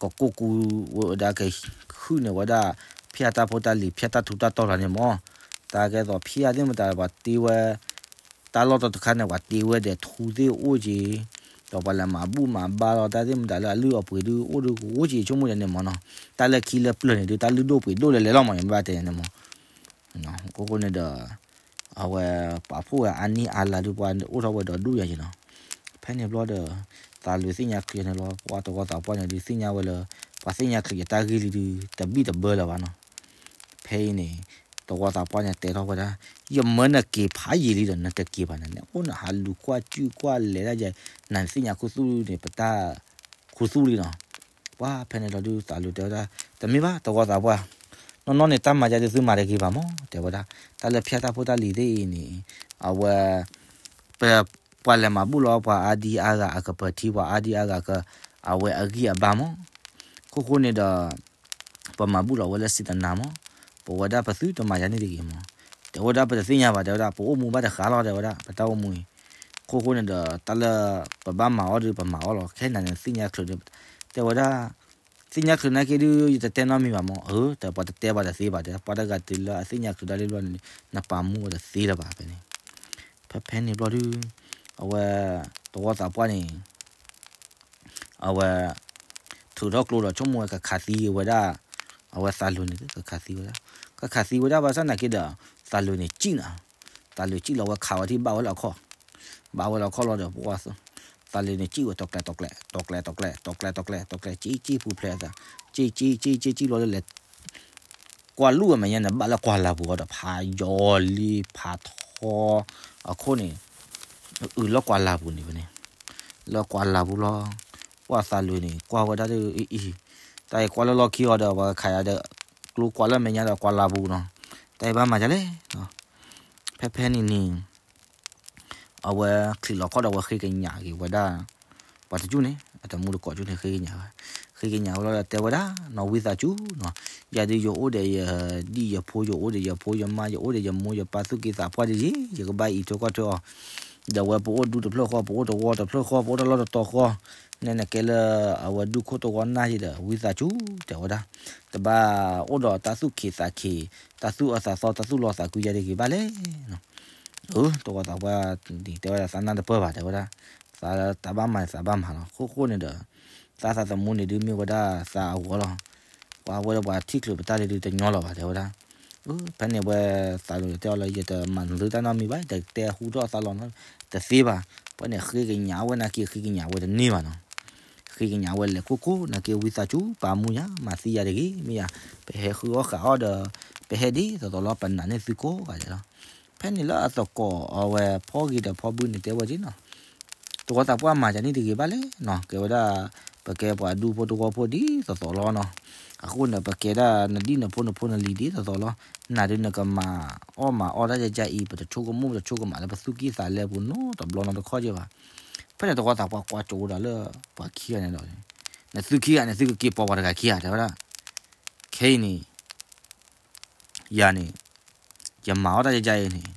ကကိၢ်ကူဝဲဒၣ်ကဟုၣ်န့ၢ်ဝဲဒၣ်, ဖၠၣ်တၢ်ဖိတၢ်လံၤ ဖၠၣ်တၢ်ထူတၢ်တီၢ်လီၤန့ၣ်မၢ်, တၢ်ကဲသိးဖၠၣ်သ့ၣ်မတၤပှၤတ့ဝဲ တၢ်လီၢ်တတီၤတခါန့ၣ် ပှၤတ့ဝဲဒီးထူသ့ၣ်အိၣ်က့ၤ, ဒီးပှၤလဲၤမၤဘူၣ်မၤဘါလီၤ တၢ်သ့ၣ်မတၤလၢအလုၢ်အပှ့ၤဒုးအိၣ်ဒုးကအိၣ်က့ၤဆိကမိၣ်ဒ်န့ၣ်မၢ်နီၤ, တၢ်လၢခံလၢပျၢၤန့ၣ်ဒုး တၢ်လုၢ်ဒိၣ်ပှ့ၤဒိၣ်လဲၤလဲၤလီၤမၢ် ယမ့ၢ်ဘၣ်တဲန့ၣ်မၢ်, အဃိဃိန့ၣ်ဒီး, အဝဲ, ပာ်ဖှိၣ်ဝဲအါနံၣ်အါလါဒုး ပှၤအိၣ်ထီၣ်ဝဲဒီးဒူၣ်ယၤက့ၤနီၤ, ဖဲန့ၣ်ဘျီဒီး, သးလွံၢ်သ့ၣ်ညါချုးန့ၣ်လီၤ ပှၤတဝီသးပှၢ်န့ၣ်ဒုးသ့ၣ်ညါဝဲလၢ, ပှၤသ့ၣ်ညါချုးယတၢ်ဂ့ၢ်လံဒုး တဘံၣ်တဘၢလၢၤဘၣ်နီၤ ဖဲအံၤန့ၣ်, တဝီသးပှၢ်န့ၣ်တဲထီၣ်ဝဲဒၣ်, ယမၢနက့ၤဖးယံာ်လံဒီး နတက့ၤဘၣ်န့ၣ် နအိၣ်နဟးလူၤကွၢ်စုကွၢ်လဲၤဒၣ်ယဲ, နသ့ၣ်ညါခူသူၣ်န့ၣ် ပတၢ်ခူသူၣ်လံနီၤ, ပှၤဖဲန့ၣ်လီၤဒုးသးလွံၢ်တဲဝဲဒၣ်, တမ့ၢ်ဘၣ်တဝီသးပှၢ်, နီၢ်နီၢ်န့ၣ်တၢ်မၤယၤဒုးသုမၤတဂ့ၤဘၣ်မၢ် တဲဝဲဒၣ်, တၢ်လၢဖၠၣ်တၢ်ဖိတၢ်လံၤသ့ၣ်အံၤန့ၣ်, အဝဲ ပပှၤလဲၤမၤဘူၣ်လီၤ ပှၤအါဒံအါဂၤအကပၢၤထံ ပှၤအါဒံအါဂၤက, အဝဲအဂံၢ်အဘါမၢ်, ခိၣ်ဃိန့ၣ်ဒီး, ပမၤဘူၣ်လီၤဝဲလၢစံးတနၤမၢ်, ပဝဲဒၣ်ပသုတမၤယၤန့ၣ်တဂ့ၤမၢ်, တဲဝဲဒၣ်ပတသ့ၣ်ညါဘၣ် တဲဝဲဒၣ် ပအိၣ်မူဘၣ်တဃးလီၤ တဲဝဲဒၣ် ပတၢ်အိၣ်မူအံၤ, ခိၣ်ဃိန့ၣ်ဒီး တၢ်လၢပဘၣ်မၤအီၣ်ဒုးပမၤအီၣ်လီၤ ခဲနၤန့ၣ်သ့ၣ်ညါချုးဒီး, တဲဝဲဒၣ် သ့ၣ်ညါချုးနာ်က့ဒုး ယတတဲနီတမံၤဘၣ်မၢ်, အၢ တဲပှၤတတဲဘၣ်တသ့ဘၣ် တဲ ပှၤတဂၤတုၤလၢအသ့ၣ်ညါချုးဒၣ်လံဘျီန့ၣ် နပာ်မူအီၤတသ့လၢၤဘၣ်ဖဲန့ၣ်, ဖဲဖဲန့ၣ်ဘျီဒုး, အဝဲ, တဝီသးပှၢ်န့ၣ် အဝဲ, ထုးထီၣ်ကျိဒီးဆိကမိၣ်ဝဲကခးသံဝဲဒၣ်, အဝဲသးလွံၢ်န့ၣ် ကခးသံဝဲဒၣ်, ကခးသံဝဲဒၣ်ဘၣ်ဆၣ်နာ်က့ဒီး, သးလွံၢ်န့ၣ်စံၣ်နၤ, သးလွံၢ်စံၣ်လီၤဝဲခးဝဲထံၣ်ဘၣ်ဝဲလၢအခီၣ်, ဘၣ်ဝဲလၢအခီၣ်လီၤဒီးပှၤ, သးလွံၢ်န့ၣ်စံၣ်ဝဲတီၤကျဲၤတီၤကျဲၤ, တီၤကျဲၤတီၤကျဲၤ, တီၤကျဲၤတီၤကျဲၤ, တီၤကျဲၤစံၣ်စံၣ်ပူၤဖျဲးအသး, စံၣ်စံၣ်စံၣ်စံၣ်စံၣ်လီၤလၢလဲၤ ကွၢ်လူၢ်အမဲာ်ညါန့ၣ် ဘၣ်လၢကွၢ်လၤပူၤအီၤဒီး ဖးယီၤလံဖးထီ, အခိၣ်န့ၣ်, အုးလၢကွၢ်လၤပူၤန့ၣ်ဝဲန့ၣ်, လၢကွၢ်လၤပူၤလီၤ, ပှၤသးလွံၢ်န့ၣ် ကွၢ်ဝဲဒၣ်ဒီးအံၤအံၤ, တၢ်အံၤကွၢ်လၢလီၢ်ခံအီၤဒီး ပှၤကခးယၤဒီး, ကျိကွၢ်လၢမဲာ်ညါဒီးကွၢ်လၤပူၤနီၤ, တၢ်အံၤဘၣ်မၤဒ်လဲၣ်, ဖဲဖဲန့ၣ်န့ၣ် အဝဲချံးလီၤခီၣ်ဒီးအဝဲဃ့ကညးက့ၤဝဲဒၣ်, ပှၤတကၠူၢ်န့ၣ် အတမူတကိးကၠူၢ်န့ၣ်ဃ့ကညးဝဲ, ဃ့ကညးဝဲလီၤဒီးတဲဝဲဒၣ် နီၢ်ဝံသးစူၤနီၤ, ယၤဒုးယအိၣ်ဒီးယဒံၣ်ယဖိ ယအိၣ်ဒီးယဖိယမါ ယအိၣ်ဒီးယမိၢ်ယပၢ်သူၣ်က့သးပှၢ်တယံၤ ယကဘၣ်အံးထွဲကွၢ်ထွဲအီၤ, ဒီးဝဲပအိၣ်ဒူတဖျၢၣ်ဃီ ပအိၣ်တဝီတဖျၢၣ်ဃီ ပအိၣ်တၢ်လီၢ်တတီၤဃီ, နဲနကဲလၢအဝဲဒူၣ်ခိၣ်တဝီနၢ်ယံၤဒီး ဝံသးစူၤ တဲဝဲဒၣ်, တဘၣ်အိၣ်ဒီးတၢ်သူၣ်ခံးသးခံး, တၢ်သူၣ်အၢသးသီ တၢ်သူၣ်လီသးကွံယၤတဂ့ၤဘၣ်လဲၣ် တဝီသးပှၢ်န့ၣ်တဲဝဲဒၣ် သးနၢ်တပၢၢ်ဘၣ် တဲဝဲဒၣ်, သးတၢ်ဘၣ်မၤန့ၣ်သးဘၣ်မၤလီၤ ခိၣ်ဃိန့ၣ်ဒီး, သးသးသမူန့ၣ်ဒုးမ့ၢ်ဝဲဒၣ်သးအဂီၢ်လီၤ, ပှၤဝဲဒီးပှၤထံၣ်ချုးပတၢ်လံဒုးတညီလီၤဘၣ် တဲဝဲဒၣ်, ဖဲန့ၣ်ဝဲ, သးလိၤတဲအီၤလၢ ယတမၤနသုတၢ်နီတမံၤဘၣ် တတဲဟူထီၣ်သးလီၤနီတသ့ဘၣ်, ပှၤန့ၣ်ဃ့ကညးဝဲနာ်က့ဃ့ကညးဝဲတန့ၢ်ဘၣ်နီၤ ဃ့ကညးဝဲလဲၤကိၢ်ကိၢ်နာ်က့ ဝံသးစူၤ ပာ်မူညါ မၤသံယၤတဂ့ၤ မ့ၢ်ယၤ, ပဟဲဃုအီၣ်ဃးအီၣ်ဒီး, ပဟဲဒ်သိးသိးလီၤ ပနာ်န့ၢ်သုကိးဂၤဒဲးလီၤ. ဖဲန့ၣ်လၢအသကိးအဝဲဖီဂ့ၤဒီးဖီဘုန့ၣ်တဲဝဲဒ်နီၤ, တဝီသးပှၢ်မၤယၤန့ၣ်တဂ့ၤဘၣ်လဲၣ်နီၤ ကဲဝဲဒၣ်, ပကဲပှၤဒူဖိတဝီဖိဒ်သိးသိးလီၤနီၤ, အဃိန့ၣ် ပကဲဒၣ်နဒံၣ်နဖိနဖိနလံၤဒ်သိးသိးလီၤ, နၤဒုးနကမၤအီၣ်မၤအီၣ်တၢ်ယၤယၤအံၤ ပတဆိကမိၣ်ပတဆိကမးလၢပသူၣ်ကံၢ်သးလဲပူၤနီတဘျီနီတခီၣ်က့ဘၣ် ဖဲန့ၣ်တဝီသးပှၢ်ကွၢ်ကၠိဝဲဒၣ်လၢပှၤခံဂၤန့ၣ်ဒီး, နသုခံဂၤန့ၣ် သုကက့ၤပိာ်ပှၤတဂၤခံဂၤ တဲဝဲဒၣ်, ခဲအံၤန့ၣ်, ယၤန့ၣ်, ယမၤအီၣ်တၢ်ယၤယၤအံၤန့ၣ်,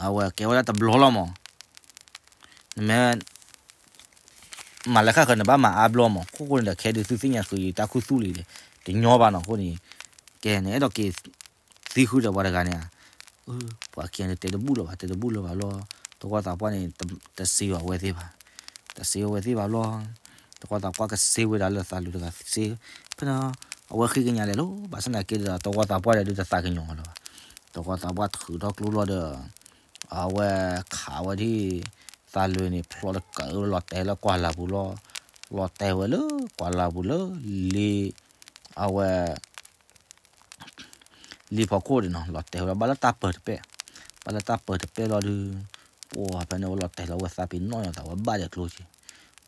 အဝဲကဲဝဲဒၣ်တဘျီလီၤမး နမ့ၢ် မၤလၢဃၣ်ဃၢၤန့ၣ် ဘၣ်မၤအါဘျီမး ခိၣ်ဃိန့ၣ်ဒီး ခဲဒုးသုသ့ၣ်ညါဃုာ်ယတၢ်ခူသူၣ်လံဒီး တညီဘၣ်နီၤ အဃိန့ၣ်, ကဲန့ၣ် အဲၣ်ဒိးက့ၤသံဃုာ်ဒီးပှၤတဂၤန့ၣ်ဧါ, ပှၤခံဂၤန့ၣ် တဲတဘူၣ်လၢၤဘၣ် တဲတဘူၣ်လၢၤဘၣ်ဘျီ, တဝီသးပှၢ်န့ၣ် တစံးဘၣ်ဝဲသ့ၣ်ဘၣ်, တစံးဘၣ်ဝဲသ့ၣ်ဘၣ်ဘျီ, တဝီသးပှၢ်ကစ့ဝဲဒၣ်လၢသးလိၤတဂၤစ့, ဖဲန့ၣ်, အဝဲဃ့ကညးလဲၣ်လီၤ ဘၣ်ဆၣ်သနာ်က့ဒီး တဝီသးပှၢ်ဒီးဒုးတသးကညီၤလၢၤဘၣ်, တဝီသးပှၢ်ထုးထီၣ်ကျိလီၤဒီး အဝဲခးဝဲဒၣ်, သးလွံၢ်န့ၣ် ဖျိတကးလီၤတဲာ်လၢကွၢ်လၤပူၤလီၤ, လီၤတဲာ်ဝဲလၢကွၢ်လၤပူၤလၢလ့, အဝဲ လံာ်ဖီခိၣ်န့ၣ်နီၤ လီၤတဲာ်ဝဲလီၤ ဘၣ်လၢတၢ်ပၢၤတပဲၣ်, ဘၣ်လၢတၢ်ပၢၤတပဲၣ်လီၤဒုး, ပှၤဖဲန့ၣ်ဝဲလီၤတဲာ်လီၤဝဲသးပ့ၤနီၣ်ညီသး ဝဲဘၣ်ဒဲးကျိက့ၤ,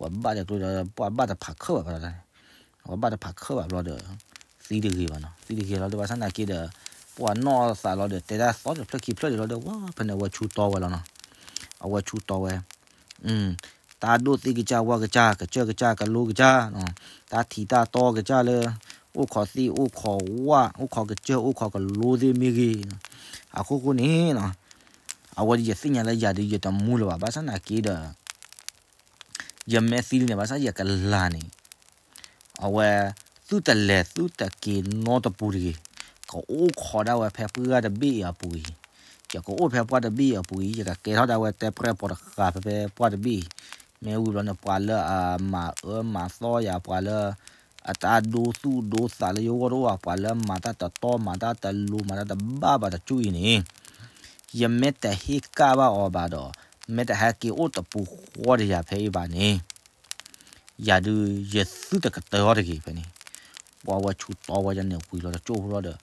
ဝဲဘၣ်ဒဲးကျိဒီး ပှၤဘၣ်တဖးခၢၣ်ဘၣ်ဖဲလီၤ, ဝဲဘၣ်တဖးခၢၣ်ဘၣ်ဘျီဒီး သံတဂ့ၤဘၣ်နီၤ, သံတဂ့ၤလီၤဒီး ဘၣ်ဆၣ်နာ်က့ဒီး ပှၤနီၣ်သးလီၤဒီး တဲတၢ်သီတဖျၢၣ်ခံဖျၢၣ်ဒံးလီၤဒီး ဝဲဖဲန့ၣ် အဝဲဆူတီဝဲလီၤနီၤ, အဝဲဆူတီဝဲ တၢ်ဒိၣ်သ့ၣ်ကစၢ် ဝၣ်ကစၢ် ကစၢၢ်ကစၢ် ကလိကစၢ်, တၢ်ထံးတၢ်တီကစၢ်လၢ အိၣ်ခိးသ့ၣ် အိၣ်ခိးဝၣ် အိၣ်ခိးကစၢၢ် အိၣ်ခိးကလိသ့ၣ်မ့ၢ်ဂ့ၤ, အခိၣ်ဃိန့ၣ်နီၤ, အဝဲဒၣ်ယသ့ၣ်ညါလၢယၤဒုးယတမူလၢၤဘၣ် ဘၣ်ဆၣ်နာ်က့ဒီး ယမ့ၢ်သံလံန့ၣ် ဘၣ်ဆၣ်ယကလၤန့ၣ် အဝဲ သုတလဲၤသုတက့ၤနီတပူၤတဂ့ၤ, ကအိၣ်ခိးဒၣ်ဝဲဖဲပှၢ်တဘ့ၣ်အံၤအပူၤအံၤ, ယကအိၣ်ဖဲပှၢ်တဘ့ၣ်အံၤအပူၤအံၤ, ယကကဲထီၣ်ဒၣ်ဝဲတဲပြဲၢ်ပိာ်တဃာ်ဖဲ ဖဲပှၢ်တဘ့ၣ်အံၤ, မ့ၢ်ဝံၤဘျီန့ၣ် ပှၤလၢအမၤအၢမၤသီယၤ ပှၤလၢ အတၢ်ဒိသူၣ်ဒိသးလၢယဂီၢ်တအိၣ်ဘၣ် ပှၤလၢမၤတၢ်တတီ မၤတၢ်တလိၤ မၤတၢ်တဘၣ်ဘၣ်တကၠူၣ်အံၤန့ၣ်, ယမ့ၢ်တဟ့ၣ်ကၣ်ဘၣ်အီၤဘၣ်ဒီး မ့ၢ်တဟဲက့ၤအိၣ်တပူၤဃီဒီးယၤဖဲအံၤဘၣ်န့ၣ် ယၤဒုး ယသုတကတၢၢ်အီၤတဂ့ၤဖဲန့ၣ်, ပှၤဝဲဆူတီဝဲန့ၣ်ဝံၤလီၤတကၠိၢ်ဖိလီၤဒီး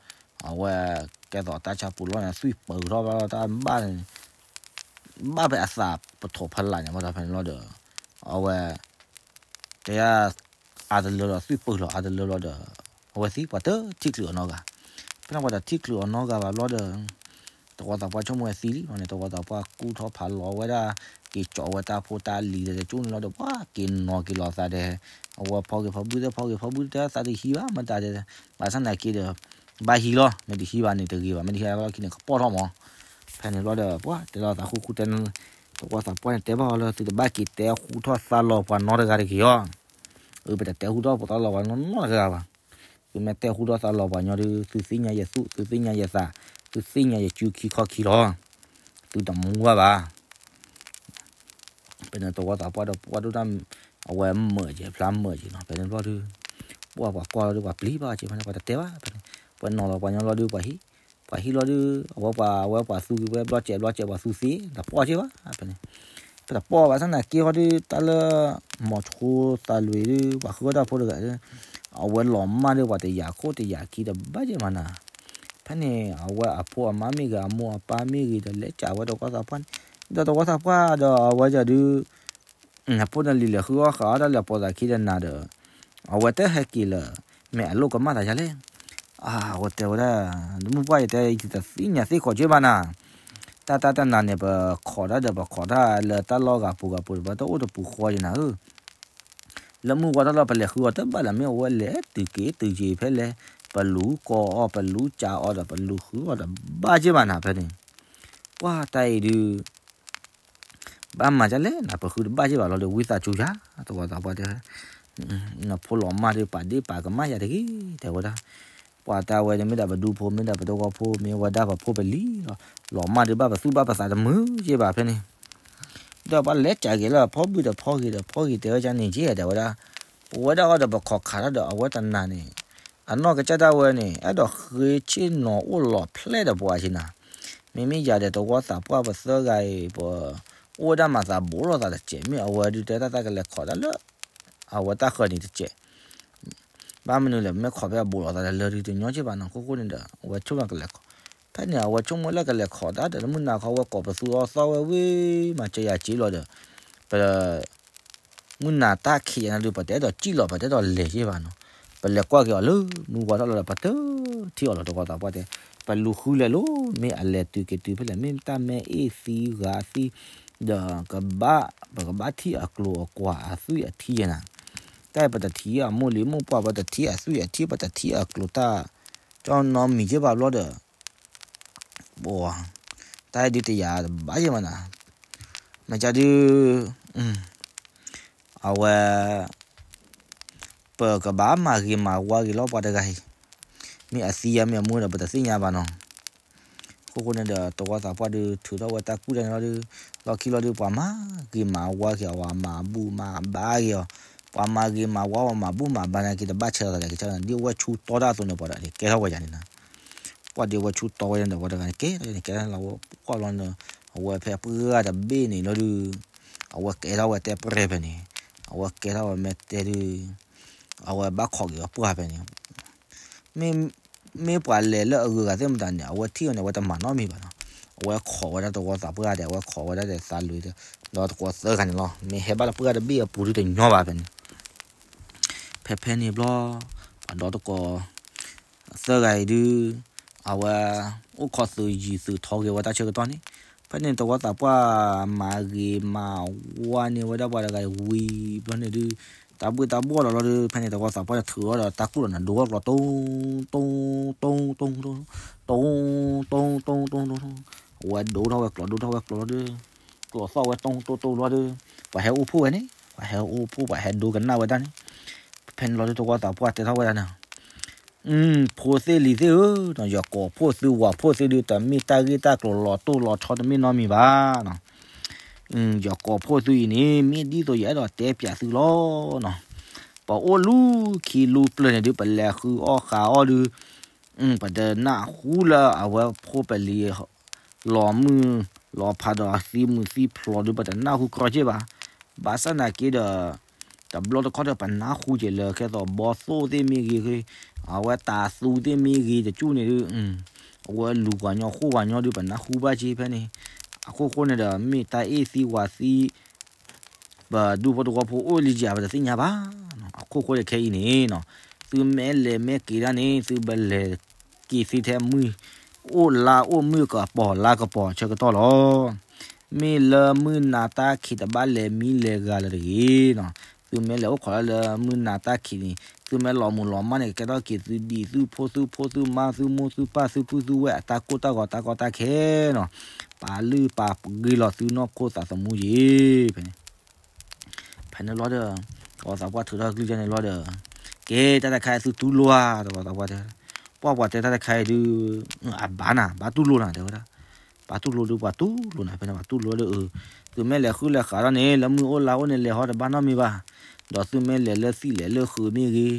အဝဲကဲသိးတၢ်ဆါပူၤလီၤန့ၣ် သွံၣ်ပၢၤထီၣ်ဘၣ်လီၤတၢ်ဘၣ်န့ၣ် ဘၣ်ဖဲအသးပထိးဖးလးန့ၣ် ဘၣ်ဒီးဖဲန့ၣ်လီၤဒီး အဝဲ တဲ အါတလၢလီၤ သွံၣ်ပၢၤလီၤအါတလၢလီၤဒီး အဝဲသံ ပှၤတထံၣ်ချုးအီၤနီတဂၤ, ဖဲန့ၣ်ပှၤတထံၣ်ချုးအီၤနီတဂၤဘၣ်ဘျီဒီး တဝီသးပှၢ်ဆိကမိၣ်ဝဲသံလံန့ၣ် တဝီသးပှၢ်ကူၣ်ထီၣ်ဖးလီၤဝဲဒၣ် က့ၤကၠီဝဲတၢ်ဖိတၢ်လံၤဒီး ကၠိန့ၣ်လီၤဒီး ပှၤက့ၤနီၤက့ၤလီၤသးဒီး အဝဲဖီဂ့ၤဖီဘုၣ်သ့ၣ် ဖီဂ့ၤဖီဘုၣ်သ့ၣ် သးတဟံးဘၣ်မတၤဒီး ဘၣ်ဆၣ်နာ်က့ဒီး ဘၣ်ဟံးလီၤ မ့ၢ်တဟံးဘၣ်န့ၣ်တဂ့ၤဘၣ် မ့ၢ်တဟံးဘၣ်လီၢ်ခံန့ၣ် ကပီၢ်ထီၣ်မး ဖဲန့ၣ်ဘျီဒီး ပှၤတဲလီၤသးဃူဃူတဲ တဝီသးပှၢ်န့ၣ် တဲဘၣ်အီၤလၢ သုတဘၣ်က့ၤတဲဟူထီၣ်သါလီၤပှၤနီတဂၤတဂ့ၤအီၤ, အၢ ပတတဲဟူထီၣ်ပသါလီၤပှၤနီတဂၤဘၣ်, သုမ့ၢ်တဲဟူထီၣ်သါလီၤပှၤညီဒုး သုသ့ၣ်ညါယသူၣ် သုသ့ၣ်ညါယသး သုသ့ၣ်ညါယစုခံခီခံလီၤ, သုတမူဘၣ်ဘၣ် ဖဲန့ၣ်တဝီသးပှၢ်ဒီးပှၢ်ဒိၣ်တၢ် အဝဲမၢာ်က့ၤ ဖျါမၢာ်က့ၤနီၤ ဖဲန့ၣ်ဘျီဒုး ပှၢ်ပှၤကွၢ်လီၤဒုး ပှၤပျံၤဘၣ်က့ၤဖဲန့ၣ် ပှၤတတဲဘၣ်ဖဲန့ၣ် ပှၤနီၤလီၤပှၤညီလီၤဒုး ပှၤဟံး ပှၤဟံးလီၤဒုး အဝဲပှၤ အဝဲပှၤသူက့ၤဝဲဘျီစဲးဘျီစဲး ပှၤသူသ့ တပီၢ်က့ၤဘၣ်ဖဲန့ၣ် ပတပီၢ်ဘၣ်ဆၣ်နာ်က့ဟီဒုး တၢ်လၢ မီၤဆိသးလွံၢ်ဒုး ပှၤဃုထီၣ်တၢ်ဖိတဂၤဒုး အဝဲလီၤမၢ်ဒုး ပှၤတယာ်ခိၣ်တယာ်ခံတဘၣ်က့ၤမးနၤ ဖဲန့ၣ် အဝဲအဖိအမါမ့ၢ်ဂ့ၤ အမိၢ်အပၢ်မ့ၢ်ဂ့ၤဒီး လဲၤကးဝဲတဝီသးပှၢ်န့ၣ် ဒီးတဝီသးပှၢ်ဒီး အဝဲဒၣ်ဒုး အဖိန့ၣ်လံၤလဲၤဃုအီၣ်ဃးအီၣ်တၢ်လၢအပိာ်သးခံဒီးနၤဒီး အဝဲတဟဲက့ၤလၢၤ မ့ၢ်အလိၣ်ကမၣ်သးယၤလဲၣ် အဝဲတဲဝဲဒၣ် မုၢ်ပှၢ်ယတဲ ယတသ့ၣ်ညါသ့ၣ်ဃီက့ၤဘၣ်နၤ တၢ်တၢ်တနၤန့ၣ် ပခိးတၢ်ဒီးပခိးတၢ်လၢတၢ်လီၢ်ဂၤပူၤဂၤပူၤ ပတအိၣ်တပူၤဃီယနၤဧၢ လၢမုၢ်ဝါထီၣ်လီၤ ပလဲၤဃုအီၤတဘၣ်လၢၤ မ့ၢ်အဝဲလဲၤတုၤက့ၤတုၤက့ၤဖဲလဲၣ် ပလူၤကိးအီၤ ပလူၤကးအီၤဒီး ပလူၤဃုအီၤတဘၣ်က့ၤဘၣ်နၤဖဲန့ၣ် ပှၢ်တၢ်အံၤဒုး ဘၣ်မၤဒ်လဲၣ်နၤ ပဃုတဘၣ်က့ၤဘၣ်လီၤဒီး ဝံသးစူၤယၤ တဝီသးပှၢ်တဲ နဖိလီၤမၢ်ဒုး ပာ်ဒ့ၣ်ပာ်ကမၣ်ယၤတဂ့ၤ တဲဝဲဒၣ် ပှၤတၢ်ဝဲန့ၣ် မ့ၢ်ဒၣ်ပဒူဖိ မ့ၢ်ဒၣ်ပတဝီဖိ မ့ၢ်ဝဲဒၣ်ပဖိပလံၤလီၤ လီၤမၢ်ဒုး ဘၣ်ပသူၣ်ဘၣ်ပသးတမုာ်က့ၤဘၣ်ဖဲန့ၣ် ဒီးပှၤလဲၤကးက့ၤလၢဖီဘုၣ်ဒီးဖီဂ့ၤဒီးဖီဂ့ၤတဲဝဲဒ်န့ၣ်က့ တဲဝဲဒၣ် ပဝဲဒၣ်အီၤဒီးပခိးခးထီၣ်ဒီးအဝဲတနၤန့ၣ် အနီၢ်ကစၢ်ဒၣ်ဝဲန့ၣ် အဲၣ်ဒိးဃ့ဆ့ၣ်နီၤအိၣ်လီၤဖျဲၣ်ဒီးပှၤက့နၤ မ့မ့ၢ်ယၤဒီးတဝီသးပှၢ်ပသၢဂၤအံၤ ပအိၣ်ဝဲဒၣ်မၤသးဘူးလိာ်သးတစဲး မ့ၢ်အဝဲဒုးတဲတၢ်တၢ်ကလဲၤခိးတၢ်လၢ အဝဲတၢ်ဃၢၤန့ၣ်တစဲး ဘၣ်မနုၤလဲၣ် မ့ၢ်ခိးဖဲအဘူးလိာ်သးတလၢဒုးတညီက့ဘၣ်နီၤ ခိၣ်ဃိန့ၣ်ဒီး အဝဲဆိကမိၣ်ကလဲၤခိး ဖဲန့ၣ်အဝဲဆိကမိၣ်လၢကလဲၤခိးတၢ်ဒီး မုၢ်နၤခီဝဲကိးပသူအီၤသီဝဲဝံၤ မၤစၢၤယၤက့လီၤဒီး ပ မုၢ်နၤတၢ်ခံးယၤနၤဒုး ပတအဲၣ်ဒိးစံၣ်လီၤ ပတအဲၣ်ဒိးလဲၤက့ဘၣ်နီၤ ပလဲၤကွၢ်က့ၤအီၤလၢ မုၢ်ဝါထီၣ်လီၤဒီး ပတထံၣ်အီၤလီၤ တဝီသးပှၢ်တဲ ပလူၤဃုလဲၤလိၤ မ့ၢ်အလဲၤတုၤက့ၤတုၤဖဲလဲၣ် မ့ၢ်တၢ်မဲအ့ၣ်သံဂၤသံ ဒီးကဘၣ် ပကဘၣ်ထံၣ်အကျိၤအကွာ်အသွံၣ်အထံယဲနၤ တၢ်အံၤပတထံၣ်အမိၢ်လံၤမိၢ်ပှၢ် ပတထံၣ်အသွံၣ်အထံ ပတထံၣ်အကျိၤတၢ် ကၠီနီတမံၤက့ဘၣ်ဘျီဒီး တၢ်အံၤဒုးတယာ်တဘၣ်ယဲၢ်မးနၤ မ့ၢ်ကဒုး အဝဲ ပကဘၣ်မၤဂ့ၤမၤဝါဂ့ၤလီၤပှၤတဂၤအံၤ မ့ၢ်အသံယါမ့ၢ်အမူဒီး ပတသ့ၣ်ညါဘၣ်နီၤ အခိၣ်ဃိန့ၣ်ဒီး တဝီသးပှၢ်ဒုး ထုးထီၣ်ဝဲတၢ်ကူၣ်တၢ်န့ၣ်လီၤဒုး လီၢ်ခံလီၤဒုး ပှၤမၤဂ့ၤမၤဝါက့ၤအီၤ မၤဘူၣ်မၤဘါက့ၤအီၤ ပှၤမၤဂ့ၤမၤဝါအီၤ မၤဘူၣ်မၤဘါန့ၣ်က့ၤ တဘၣ်ဆဲးလီၤသးလဲၣ် ကစၢ်န့ၣ် ဒ်အဝဲဆူတီတၢ်အသိးန့ၣ် ပှၤတဂၤန့ၣ် ကဲထီၣ်ဝဲယၤန့ၣ်နၤ ပှၤဒ်အဝဲဆူတီဝဲန့ၣ်ဒီး ပှၤတဂၤန့ၣ် ကဲထီၣ်လီၤဝဲပှၢ်ဘျီန့ၣ် အဝဲဖဲပှၢ်တဘ့ၣ်န့ၣ်လီၤဒုး အဝဲကဲထီၣ်ဝဲတဲပရဲဖဲန့ၣ် အဝဲကဲထီၣ်ဝဲမ့ၢ်တဲဒုး အဝဲဘၣ်ခိးက့ၤဝဲပှၢ်ဖဲန့ၣ် မ့ၢ်ပှၤလဲၤလၢအဂုၤအဂၤသ့ၣ်မတၤန့ၣ် အဝဲထံၣ်အီၤန့ၣ် အဝဲတမၤနီတမံၤဘၣ်နီၤ. အဝဲခိးဝဲဒၣ်သဝီသးပှၢ်ဒီး အဝဲခိးဝဲဒၣ်ဒီးသးလွံၢ်ဒီး ဒီသကိးသၢဂၤန့ၣ်လီၤ. မ့ၢ်ဟဲဘၣ်လၢပှၢ်တဘ့ၣ်အပူၤဒုတညီဘၣ်ဖဲန့ၣ်. ဖဲဖဲန့ၣ်ဘျီ ပှၤဒီသကိး သၢဂၤအံၤဒု အဝဲ အိၣ်ခိးသုးယံၤသုးထီဂ့ၤဝဲတၢ်ဆၢကတီၢ်န့ၣ်, ဖဲန့ၣ်သဝီသးပှၢ်မၤဂ့ၤမၤဝါန့ၢ်ဝဲဒၣ်ပှၤတဂၤအံၤဝံၤဘျီန့ၣ်ဒု တၢ်ဘှ့ၣ်တၢ်ဘှီၣ်လီၤလီၤဒု ဖဲန့ၣ်သဝီသးပှၢ်န့ၣ်ထုးထီၣ်ဒီးတၢ်ကူၣ်လီၤန့ၣ် ဒိထီၣ်ကျီၤတိၢ် တိၢ် တိၢ် တိၢ် တိၢ် တိၢ် တိၢ် တိၢ် တိၢ် အဝဲဒိထီၣ်ဝဲကျီၤ ဒိထီၣ်ဝဲကျီၤလီၤဒု ကျီၤသီၣ်ဝဲတိၢ်တိၢ်တိၢ်လီၤဒု ပှၤဟဲအိၣ်ဖှိၣ်ဝဲန့ၣ် ပှၤဟဲအိၣ်ဖှိၣ် ပှၤဟဲဒိကနၣ်ဝဲဒၣ်န့ၣ်, ဖဲန့ၣ်လီၤဒုသဝီသးပှၢ်တဲထီၣ်ဝဲဒၣ်န့ၣ် ဖိသ့ၣ်လံၤသ့ၣ်ဧၢ, ယကိးဖှိၣ်သုဝၤဖှိၣ်သုဒု တမ့ၢ်တၢ်ဂ့ၢ်တၢ်ကျိၤလီၤတိၢ်လီၤထီတမ့ၢ်နီတမံၤဘၣ်နီၤ. ယကိးဖှိၣ်သုအံၤန့ၣ် မ့ၢ်ဒ်သိးယအဲၣ်ဒိးတဲပၠးသုလီၤနီၤ. ပအိၣ်လူၤခံလူၤပျၢၤန့ၣ်ဒု ပလဲၤဃုအီၣ်ဃုအီၣ်ဒု ပတနၢ်ဟူလၢအဝဲဖိပလံၤ လီၤမုၢ်လီၤဖးဒီးသံမုၢ်သံဖျိးဒု ပတနၢ်ဟူကြီက့ၢ်ဘၣ်. ဘၣ်ဆၣ်နာ်က့ဒီး တဘျီတခီၣ်ဒီးပနၢ်ဟူက့ၤလၢ ကဲသိးဘီသိၣ်သ့ၣ်မ့ၢ်ဂ့ၤ, အဝဲတၤသူသ့ၣ်မ့ၢ်ဂ့ၤ တကၠူၣ်န့ၣ်ဒု အဝဲလူၤပှၤညီဃိပှၤညီဒု ပနၢ်ဟူဘၣ်က့ၤဖဲန့ၣ်. အခိၣ်ဃိန့ၣ်ဒီး မ့ၢ်တၢ်အ့ၣ်သံဝၤသံ ပဒူဖိသဝီဖိအိၣ်လံယၤ ပတသ့ၣ်ညါဘၣ်. အခိၣ်ဃိဒီးခဲအံၤန့ၣ်နီၤ, သုမ့ၢ်လဲၤမ့ၢ်က့ၤဒၣ်န့ၣ် သုဘၣ်လဲၤက့ၤသ့ထဲမုၢ်အိၣ်လါအိၣ် မုၢ်ကပီၤလါကပီၤဆၢကတီၢ်လီၤ. မ့ၢ်လၢမုၢ်နၤတၢ်ခံးတဘၣ်လဲၤမံလဲၤဂၤလၢၤတဂ့ၤနီၤ. သုမ့ၢ်လဲၤအိၣ်ခိးဒၣ်လၢမုၢ်နၤတၢ်ခံးန့ၣ် သုမ့ၢ်လီၤမုၢ်လီၤမၢ်န့ၣ် ကကဲထီၣ်က့ၤသုဒံး သုဖိသုဖိသုမါသုမိၢ်သုပၢ်သုပုၢ်သုဝဲၢ်အတၢ်ကိၢ်တၢ်ဂီၤတၢ်ကီတၢ်ခဲနီၤ. ပာ်လုၢ်ပာ်ပှ့ၤလီၤသုနီၢ်ခိသးသမူယံၤ ဖဲန့ၣ် ဖဲန့ၣ်ဘျီဒီး သဝီသးပှၢ်ထုးထီၣ်ကလုၢ်ကန့ၣ်ဘျီဒီး ကဲတၢ်တခါအံၤသုတူၢ်လိာ်ဧါ သဝီသးပှၢ်တဲ, ပှၢ်ပှၤတဲတၢ်တခါအံၤဒု အဘၣ်နၤ ဘၣ်တူၢ်လိာ်နၤ တဲဝဲဒၣ်. ဘၣ်တူၢ်လိာ်ဒု ပှၤတူၢ်လိာ်နၤ ဖဲန့ၣ် ပှၤတူၢ်လိာ်ဒီး သုမ့ၢ်လဲၤဃုလဲၤဃးထီၣ်န့ၣ် လၢမုၢ်အိၣ်လါအိၣ်န့ၣ် လဲၤဟီတဘၣ်နီတမံၤဘၣ်. ဒီးသုမ့ၢ်လဲၤလၢသံၣ်လဲၤလၢဃုမ့ၢ်ဂ့ၤ ဒီး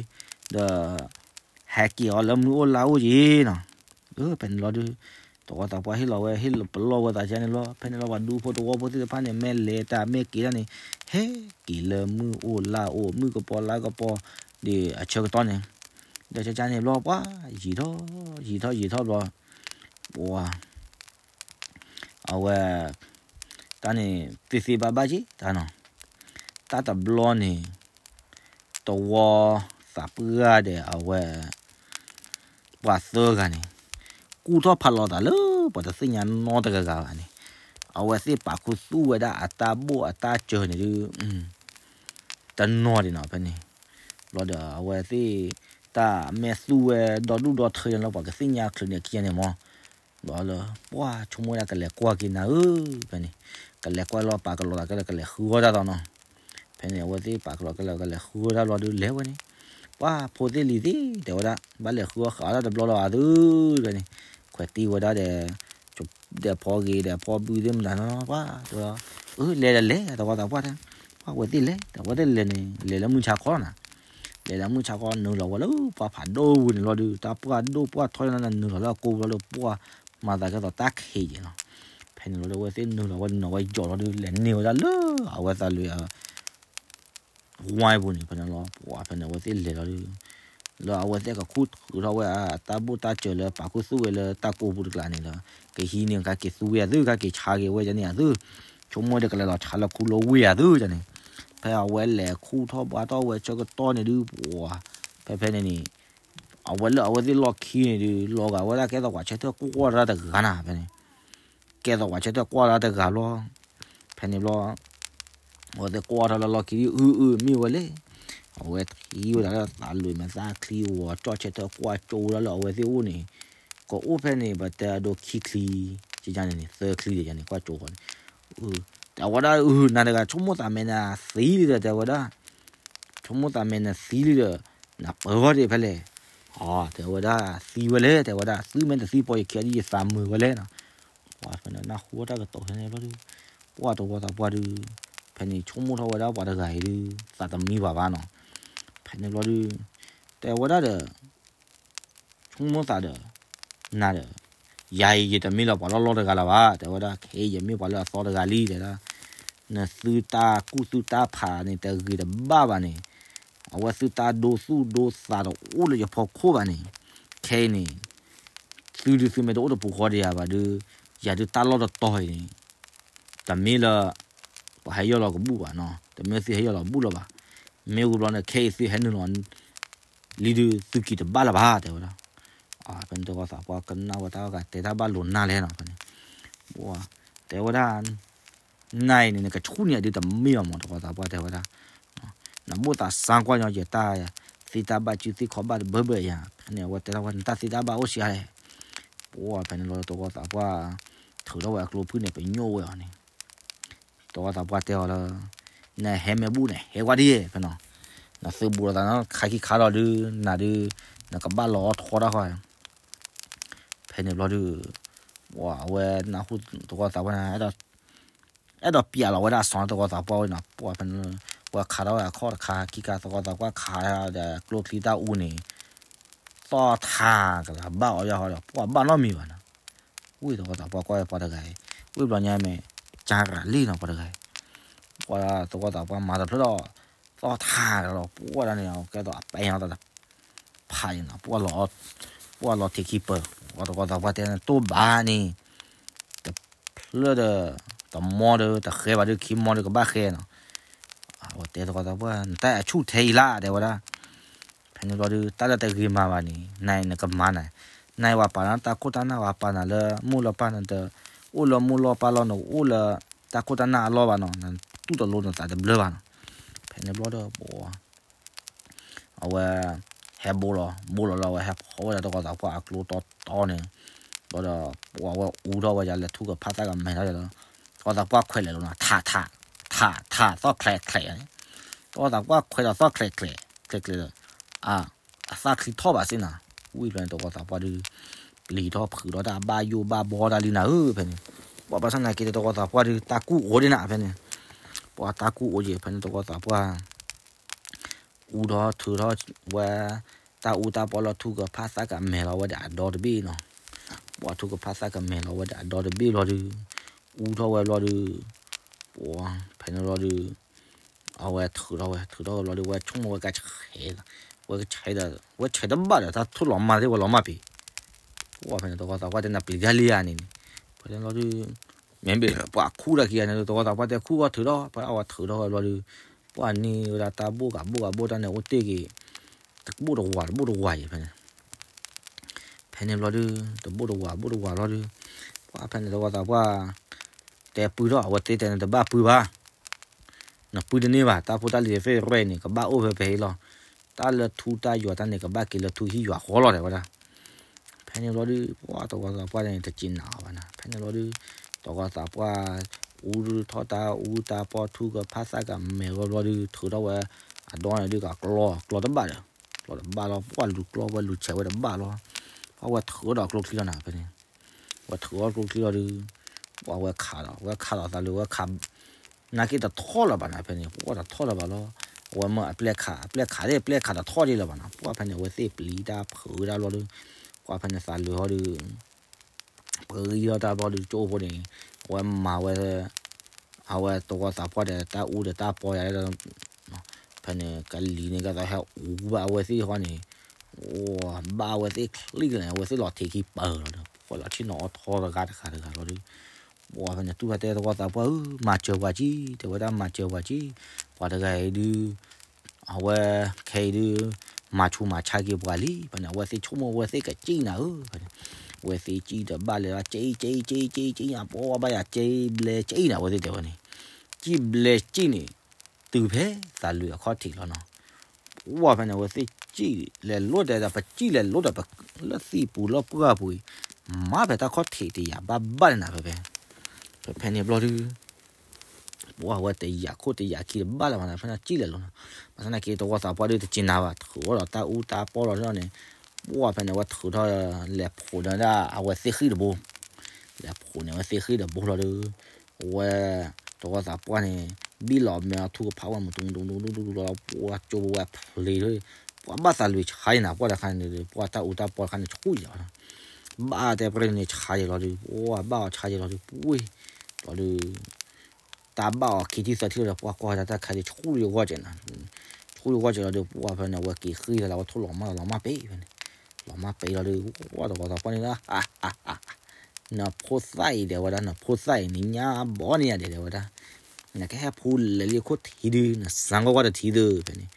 ဟဲက့ၤအီၤလၢမုၢ်အိၣ်လါအိၣ်က့ၤနီၤ. ဖဲန့ၣ်လီၤဒု သဝီသးပှၢ်ဟ့ၣ်လီၤဝဲ ဟ့ၣ်ပလီၢ်ဝဲသးကန့ၣ်ဘျီ ဖဲန့ၣ်လီၤ ပှၤဒူဖိသဝီဖိသ့ၣ်တဖၣ်န့ၣ် မ့ၢ်လဲၤတၢ်မ့ၢ်က့ၤတၢ်န့ၣ် ဟဲက့ၤလၢမုၢ်အိၣ်လါအိၣ် မုၢ်ကပီၤလါကပီၤ ဒီးအဆၢကတီၢ်န့ၣ် ဒီးကန့ၣ်ဘျီ ပှၤယံာ်ထီၣ် ယံာ်ထီၣ်ယံာ်ထီၣ်ဘျီ ပှၤ အဝဲ တၢ်န့ၣ် သ့သ့ဘၣ်ဘၣ်က့ၤတၢ်နီၤ. တၢ်တဘျီန့ၣ် သဝီသးပှၢ်ဒီးအဝဲ ပှၤသၢဂၤန့ၣ် ကူၣ်ထီၣ်ဖးလီၤသးလၢပှၤတသ့ၣ်ညါနီတဂၤဂၤဘၣ်န့ၣ် အဝဲသ့ၣ်ပာ်ခူသူၣ်ဝဲဒၣ်အတၢ်ဘိၣ်အတၢ်စၢၤန့ၣ်ဒု တနီၤဒံးနီၤဖဲန့ၣ် ဘျီဒီးအဝဲသ့ၣ် တၢ်မ့ၢ်သူၣ်ဝဲဒီဒူၣ်ဒီထၢလၢပှၤကသ့ၣ်ညါချုးန့ၣ်ခံဂၤန့ၣ်မး ဘျီလၢ ပှၢ်ဆိကမိၣ်ဝဲဒၣ်ကလဲၤကွၢ်က့ၤနၤဧၢ ဖဲန့ၣ် ကလဲၤကွၢ်လီၤပာ်ကလီၤသးကဲလၢကလဲၤဃုအီၣ်တၢ်သီနီၤ. ဖဲန့ၣ် အဝဲသ့ၣ်ပာ်ကလီၤကဲလၢကလဲၤဃုအီၣ်တၢ်ဘျီဒု လဲၤဝဲန့ၣ် ပှၢ်ဖိသ့ၣ်လံၤသ့ၣ် တဲဝဲဒၣ် ဘၣ်လဲၤဃုအီၣ်ဃုအီၣ်တၢ်တဘျီလီၤဧါသု ဖဲန့ၣ် ခွဲးတံၢ်ဝဲဒၣ်ဒီး ဒီးဖီဂ့ၤဒီးဖီဘုးသ့ၣ်မတၤနီၤ ပှၢ်တဲဝဲ အၢ လဲၤဒီးလဲၤ သဝီသးပှၢ်တဲ ပှၢ်ဝဲသ့ၣ်လဲၤ အဝဲသ့ၣ်လဲၤန့ၣ် လဲၤလၢမုၢ်ဆါခီနီၤ လဲၤလၢမုၢ်ဆါခီ နုာ်လီၤဝဲလၢပှၢ်ဖးဒိၣ်ပူၤန့ၣ်လီၤဒု တၢ်ပှၢ်ဒိၣ်ပှၢ်ထီၣ်န့ၣ် နုာ်လီၤလၢအကိာ်ပူၤလီၤဒီး ပှၢ်မၤသးကဲသိးတၢ်ခံးက့ၤနီၤ. ဖဲန့ၣ်လီၤဒီး အဝဲသ့ၣ်နုာ်လီၤဝဲနီၤဝဲယီၤလီၤဒု လဲၤန့ၢ်ဝဲဒၣ်လၢအဝဲသးလွံၢ် ဝါပူၤန့ၣ် ဖဲန့ၣ်လီၤ ပှၢ်ဖဲန့ၣ် အဝဲသ့ၣ်လဲၤလီၤဒု လၢအဝဲသ့ၣ်ကခူၣ်ထုးထီၣ်ဝဲအတၢ်ဘိၣ်တၢ်စၢၤလၢပာ်ခူသူၣ်ဝဲလၢတၢ်ကိာ်ပူၤတကျါန့ၣ်ဒီး ကဟံးန့ၢ် ကက့ၤသူဝဲအသု ကက့ၤဆါက့ၤဝဲန့ၣ်အသု ဆိကမိၣ်ဒီးကလဲၤလီၤဆါလၢခူလၢဝ့ၢ်အသုန့ၣ် ဖဲအဝဲလဲၤခူၣ်ထီၣ်ဘါထီၣ်ဝဲဆၢကတီၢ်န့ၣ်ဒု ပှၢ် ဖဲဖဲန့ၣ်န့ၣ် အဝဲလၢအဝဲသ့ၣ်လီၢ်ခံန့ၣ်ဒု လီၤဂာ်ဝဲဒၣ်ကဲသိးပှၤဆၢထၢၣ်ကွၢ်တၢ်တဂၤနၤ ဖဲန့ၣ် ကဲသိးပှၤဆၢထၢၣ်ကွၢ်တၢ်တဂၤလီၤ. ဖဲန့ၣ်ဘျီ အဝဲသ့ၣ်ကွၢ်ထီၣ်လၢလီၢ်ခံဒု အုအုမ့ၢ်ဝဲလဲၣ်. အဝဲထံၣ်ဝဲဒၣ်လၢသးလွံၢ်မ့ၢ်သၣ်ချံဝီၤ ကၠီၣ်ဆၢထၢၣ်ကွၢ်ကၠိဝဲဒၣ်လၢအဝဲသ့ၣ်အိၣ်န့ၣ် ကအိၣ်ဖဲန့ၣ် ပတဲအဒိခံချံ ကန့ၣ်န့ၣ် သၢချံန့ၣ် ကွၢ်ကၠိဃီန့ၣ် တဲဝဲဒၣ် အု နၤတဂၤ ဆိကမိၣ်သးမဲာ်နၤသံလံဒီး တဲဝဲဒၣ် ဆိကမိၣ်သးမဲာ်နၤသံလံဒီး နပၢၢ်ဒံးဖဲလဲၣ်. တဲဝဲဒၣ် သံဝဲလဲၣ် တဲဝဲဒၣ် သုမ့ၢ်တသံပီၤယခံဒ်ယသးမုာ်ဝဲလဲၣ်နီၤ. ပှၢ်ဖဲန့ၣ် နၢ်ဟူတၢ်ကတိၤဖဲန့ၣ်ဘျီဒု ပှၢ်သဝီသးပှၢ်ဒု ဖဲန့ၣ်ဆိကမိၣ်ထီၣ်ဝဲဒၣ်ပှၤတဂၤအံၤဒု သးတမံဘၣ်ဘၣ်နီၤ. ဖဲန့ၣ်ဘျီဒု တဲဝဲဒၣ်ဒီး ဆိကမိၣ်သးဒီး နၤဒီး ယၤအံၤယတမ့ၢ်လၢပှၤလီၢ်လီၢ်တဂၤလၢၤဘၣ် တဲဝဲဒၣ် ခဲအံၤယမ့ၢ်ပှၤလၢအသီတဂၤလံ တဲဒၣ် နသုတၢ်ကူၣ်သုတၢ်ဖးန့ၣ် တဂ့ၤတဘၣ်ဘၣ်န့ၣ် အဝဲသုတၢ်ဒိသူၣ်ဒိသးတအိၣ်လၢယဖီခိၣ်ဘၣ်န့ၣ် ခဲအံၤန့ၣ် သုဒုးသုမ့ၢ်တအိၣ်တပူၤဃီဒီးယၤဘၣ်ဒုး ယၤဒုးတၢ်လီၢ်တတီၤအံၤန့ၣ် တမ့ၢ်လၢ ပှၤဟဲယီၢ်လီၤကဘူၣ်ဘၣ်နီၤ, တမ့ၢ်သုဟဲယီၢ်လီၤဘူၣ်လၢၤဘၣ်. မ့ၢ်ဝံၤဘျီန့ၣ် ခဲအံၤသုဟဲနုာ်လီၤ လံဒုးသုက့ၤတဘၣ်လၢၤဘၣ် တဲဝဲဒၣ်. ဖဲန့ၣ်သဝီသးပှၢ်ကနၣ်ဝဲတၢ်ဂၤတဲတၢ်ဘၣ်လိၤနၢ်လဲၣ်နီၤ ဖဲန့ၣ် တဲဝဲဒၣ် နၤအံၤန့ၣ် နကဆူၣ်န့ၢ်ဒုးတမ့ၢ်ဘၣ်မး သဝီသးပှၢ်တဲဝဲဒၣ်. နဘိၣ်သးစၢ်ကွၢ်ညီယတၢ် သ့တၢ်ဘၣ်စုသ့ခီဘၣ်တဘၢဘၢယၤ ဖဲန့ၣ်အဝဲတဲထီၣ်ဝဲ နတၢ်သ့တၢ်ဘၣ်အိၣ်စှၤလဲၣ်. ပှၤဖဲန့ၣ်ဘျီသဝီသးပှၢ် ထုးထီၣ်ဝဲအကျိဖုၣ်န့ၣ် ပညိၣ်ဝဲအီၤန့ၣ် သဝီသးပှၢ်တဲအီၤလၢ နဟဲမ့ၢ်ဘူၣ်န့ၣ် ဟဲကွၢ်ဒ်ဖဲနီၤ, နသုးဘူးလိာ်သးနီၤ ခါခံခါဒီးဒုး နၤဒုး နကဘၣ်လီၤအီၣ်ထီတၢ်ဃီ ဖဲန့ၣ်ဘျီဒုး အဝဲနၢ်ဟူသဝီသးပှၢ်န့ၣ် အဲၣ်ဒိးပျးလီၤဝဲဒၣ်အစီၤသဝီသးပှၢ်ဝဲနီၤ, ပှၤဖဲန့ၣ် ဝဲခးထီၣ်ဝဲအခီၣ်တခါ ခံခါသဝီသးပှၢ်ခးဒီးကျိချံတၢ်အူန့ၣ် သီၣ်ထးကလၤဘၣ်အီၤယၢ်ဃီဒီး ပှၤဘၣ်နီတမံၤဘၣ်နီၤ, ဝံသဝီသးပှၢ်ကွၢ်ဝဲပှၤတဂၤအံၤ ဝံဘျီညါမ့ၢ် ကၢ်ရၤလံနီၤ ပှၤတဂၤအံၤ, ပှၤသဝီသးပှၢ်မၤတဖျၢၣ်ဒီး သီၣ်ထးကလၤ ပှၤဒၣ်န့ၣ် ကဲသိးအပဲအီၤတ ဖးအံၤနီၤ, ပှၤလီၤထံးခံပၢၤ, ပှၤသဝီသးပှၢ်တဲန့ၣ် တိၢ်ဘၣ်န့ၣ် တဖျၢၣ်ဒီး တမီဒီး တဃဲဘၣ်ဒီး ခံမီဒီးကဘၣ်ဃဲနီၤ, အဝဲတဲသဝီသးပှၢ် နတၢ်အဆူၣ်ထဲအံၤလၢ တဲဝဲဒၣ်, ဖဲန့ၣ်ဘျီဒုး တၢ်လၢတဂ့ၤမၤဘၣ်န့ၣ် နၤအံၤနကမၤနၤ, နၤအံၤဝဲပာ်နၤတၢ်ခိၣ်တၢ်နၢ် ဝဲပာ်နၤလၢ မိၢ်လီၤပၢ်နၤဒီး အိၣ်လၢမိၢ်လီၤပၢ်လီၤ နအိၣ်လၢ တၢ်ခိၣ်တၢ်နၢ်အလီၢ်ဘၣ်နီၤ, နတူၢ်တလိနသးတဘျၢဘၣ်နီၤ, ဖဲန့ၣ်ဘျီဒီး ပှၤ အဝဲ ဟဲဘိလီၤ ဘိလီၤလၢအဝဲဟဲဖီၣ်ဝဲဒၣ်သဝီသးပှၢ်အကျိတီတီန့ၣ်, ဘျီဒီး ပှၤဝဲအူထီၣ်ဝဲဒၣ်လဲၤထူကဖၣ်သၣ်ကမဲာ်ထီၣ်ဒီး သဝီသးပှၢ်ခွဲးလဲၤလီၤနီၤ ထးထး ထးထးသီၣ်ချဲးချဲးန့ၣ်, သဝီသးပှၢ်ခွဲးဒီးသီၣ်ချဲးချဲး ချဲးချဲးဒီး အ အသၣ်ချံထီၣ်ဘၣ်စ့ၢ်နီၤ, ဝံၤဖဲန့ၣ်သဝီသးပှၢ်ဒုး ပျံၤထီၣ်ဖုးထီၣ်တၢ်ဘၣ်ယိၣ်ဘၣ်ဘီတၢ်လံနၤဧၢ ဖဲန့ၣ်, ပှၤဘၣ်ဆၣ်သနာ်က့သဝီသးပှၢ်ဒုး တၢ်ကူၣ်အိၣ်ဒံးနၤ ဖဲန့ၣ်, ပှၤတၢ်ကူၣ်အိၣ်ယံၤ ဖဲန့ၣ်သဝီသးပှၢ် အူထီၣ်ထုးထီၣ်ဝဲ တၢ်အူတၢ်ပီလီၤ ထူကဖၣ်သၣ်ကမဲာ်လီၤဝဲဒၣ်အဒီတဘ့ၣ်နီၤ, ပှၤထူကဖၣ်သၣ်ကမဲာ်လီၤဝဲဒၣ်အဒီတဘ့ၣ်ဘျီဒုး အူထီၣ်ဝဲဘျီဒုး ပှၤဖဲန့ၣ်ဘျီဒုး အဝဲထုးထီၣ်ဝဲ ထုးထီၣ်ဝဲဘျီဒုး ဝဲဆိကမိၣ်ဝဲကဆဲး, ဝဲကဆဲးဒီး ဝဲဆဲးတဘၣ်ဒီး တၢ်ထိၣ်လီၤမၢ်သ့ၣ်ဝဲလီၤမၢ်ပ့ၤ, ပှၤဖဲန့ၣ်သဝီသးပှၢ်တဲနပျံၤတၢ်လံဧါန့ၣ်န့ၣ်, ဖဲန့ၣ်ဘျီဒုး မ့မ့ၢ်ပှၤခူၣ်တၢ်ခံဂၤန့ၣ် သဝီသးပှၢ်တဲခူၣ်ဂီၢ်ထုးထီၣ် ဖဲအဝဲထုးထီၣ်ဝဲဘျီဒုး ပှၤန့ၢ်ဝဲဒၣ်တၢ်ဘိၣ်ကးဘိၣ်ကးဘိၣ်တၢ်န့ၣ် အိၣ်တ့ၢ်က့ၤ တဘိၣ်တဝၤတဘိၣ်တဝၤအံၤဖဲန့ၣ်, ဖဲန့ၣ်ဘျီဒုး တဘိၣ်တဝၤဘိၣ်တဝၤဘျီဒုး ပှၤဖဲန့ၣ်သဝီသးပှၢ် တဲပုၢ်ထီၣ် အဝဲသ့ၣ်တဲန့ၣ် တဘၣ်ပုၢ်ဘၣ် နပုၢ်တန့ၢ်ဘၣ် တၢ်ဖိတၢ်လံၤသ့ၣ်ရဲၣ်န့ၣ် ကဘၣ်အိၣ်ဖဲဖဲအံၤလီၤ. တၢ်လၢထူတၢ်ယွၤတၢ်န့ၣ် ကဘၣ်က့ၤလၢထူဟံၣ်ယွၤဃီလီၤ တဲဝဲဒၣ်. ဖဲန့ၣ်ဘျီဒုး ပှၤသဝီသးပှၢ်န့ၣ် တစံးနၤအီၤဘၣ်နၤ. ဖဲန့ၣ်ဘျီဒုး သဝီသးပှၢ် အူထီၣ်တၢ်အူတၢ်ပီ ထူကဖၣ်သၣ်ကမဲာ်ဝဲဘျီဒုး ထုးထီၣ်ဝဲ အဒီန့ၣ်ဒုးကကျီ ကျီတဘၣ်ဒီး ကျီတဘၣ်လီၤ. ပှၤလူၤကျီဝဲလူၤဆဲးဝဲတဘၣ်လီၤ. ပှၤဝဲထုးဒီးကျိချံလီၤနၤ ဖဲန့ၣ် ဝဲထုးအီၣ်ကျိချံလီၤဒုး ပှၤဝဲခးဒီး ဝဲခးဒီးသးလၢဝဲခး နာ်က့တထီၣ်လၢၤဘၣ်နၤ ဖဲန့ၣ် ပှၤတထီၣ်လၢၤဘၣ်လီၤ. အဝဲမၢအပျဲၢ်ခး အပျဲၢ်ခးသ့ၣ် ပျဲၢ်ခးတထီၣ်ဒံးလၢၤဘၣ်နၤ. ပှၤဖဲန့ၣ် အဝဲသ့ၣ်ပျံၤတၢ်ဖုးဝဲဒၣ်ဘျီဒုး ပှၤဖဲန့ၣ်သးလၢာ်ဟီဒုး ပှၤဂံၢ်ထီၣ်တၢ်ဘျီဒုး ကၠိဖိန့ၣ် အဝဲမၤဝဲ အဝဲသဝီသးပှၢ်ဒီးတၢ်အူဒီးတၢ်ပီယၤဒီး ဖဲန့ၣ် ကလံၤန့ၣ် ကသးဟဲအူဘၣ်အဝဲသ့ၣ်ဃီန့ၣ် ဘၣ်အဝဲသ့ၣ်ချံကလဲၣ် အဝဲသ့ၣ်လီၤထံးခံပၢၤလီၤဒီး ပှၤလီၤဆ့ၣ်နီၤအီၣ်ထီတဂၤတဂၤတဂၤလီၤဒုး ပှၤဖဲန့ၣ် တူၢ်ဖဲတဲသဝီသးပှၢ်ဧၢ မၤစၢၤပှၤကံ တဲဝဲဒၣ်မၤစၢၤပှၤကံ ပှၤတဂၤအံၤဒုး အဝဲခဲအံၤဒုး မၤဆူးမၤဆါက့ၤပှၤလံ ဖဲန့ၣ် အဝဲသ့ၣ်ဆိကမိၣ် အဝဲသ့ၣ်ကစံၣ်နၤဧၢ ဖဲန့ၣ် အဝဲသ့ၣ်စံၣ်ဒီးဘၣ်လဲၤလီၤ ကံ ကံ ကံ ကံ ကံ ပှၤဘၣ်ယၤကံဘျဲကံနၤ အဝဲသ့ၣ်တဲဝဲန့ၣ် ကံဘျဲကံန့ၣ် တုၤဖဲသးလုာ်အခီၣ်ထံးလီၤနီၤ ပှၤဖဲန့ၣ် အဝဲသ့ၣ်စံၣ်လဲၤလိာ်တဲဒီး ပစံၣ်လဲၤလိာ်ဒီး လၢသံၣ်ပူၤလၢပှၢ်ပူၤအံၤ မၤဖဲတၢ်ခီၣ်ထံးတယာ်ဘၣ်ဘၣ်န့ၣ်နၤ ဖဲဖဲ ဖဲဖဲန့ၣ်ဘျီဒုး ပှၤဝဲတယာ်ခိၣ်တယာ်ခံတဘၣ်လၢၤဘၣ်နၤ ဖဲန့ၣ်စံၣ်လဲၤလိာ်နီၤ ဘၣ်ဆၣ်သနာ်က့ သဝီသးပှၢ်ဒုးတစံးနၤဘၣ် ထုးအီၣ်ဒီးတၢ်အူတၢ်ပီလီၤန့ၣ် ပှၤဖဲန့ၣ် အဝဲထုးထီၣ် လဲၤဖိးန့ၢ်ဒၣ်အဝဲသ့ၣ်ဃံၣ်တဘိ လဲၤဖိးန့ၢ်ဝဲသ့ၣ်ဃံၣ်တဘိလီၤဒုး အဝဲ သဝီသးပှၢ်န့ၣ် ဘံၣ်လီၤမဲာ်အီၤထူကဖၣ်ဝဲမုၢ် တူတူတူတူတူတူလီၤ ပှၤကၠိဖိဝဲဖျ့ၤလီၤ ပှၤဘၣ်သးလွံၢ်ဆါယံၤနၤ ပှၤတခါန့ၣ် ပှၤတၢ်အူတၢ်ပီတခါန့ၣ် ဆူၣ်ယံၤလီၤ ဘၣ်တဲပြဲန့ၣ်ဆါယံၤလီၤဒုး ပှၤဘၣ်အီၤဆါယံၤလီၤဒုး ပှ့ၤလီၤဒုး တၢ်ဘၣ်အီၤခံထံၣ်သၢထံၣ်လီၤဒီး ပှၤကွၢ်ဝဲဒၣ်တၢ်ခါဒုး ဆူၣ်ယံၤဂီၢ်ကဲးနၤ ဆူၣ်ယံၤဂီၢ်ကဲးလီၤဒုး ပှၤဖဲန့ၣ် အဝဲက့ၤဃ့လီၤလၢအဝဲထိၣ်လီၤမၢ်လီၤမၢ်ပ့ၤဖဲန့ၣ် လီၤမၢ်ပ့ၤလီၤဒုး, ဝဲတဝီသးပှၢ်န့ၣ်လီၤ, နဖိသၣ်အံၤ တဲဝဲဒၣ်, နဖိသၣ်အံၤ နညါဘီန့ၢ်ယၤဒဲး တဲဝဲဒၣ်, နကဟဲဖိလဲၤလံအခိၣ်ထံးဒုး နစၣ်ကွၢ်ကွၢ်တထံးသု ဖဲန့ၣ်,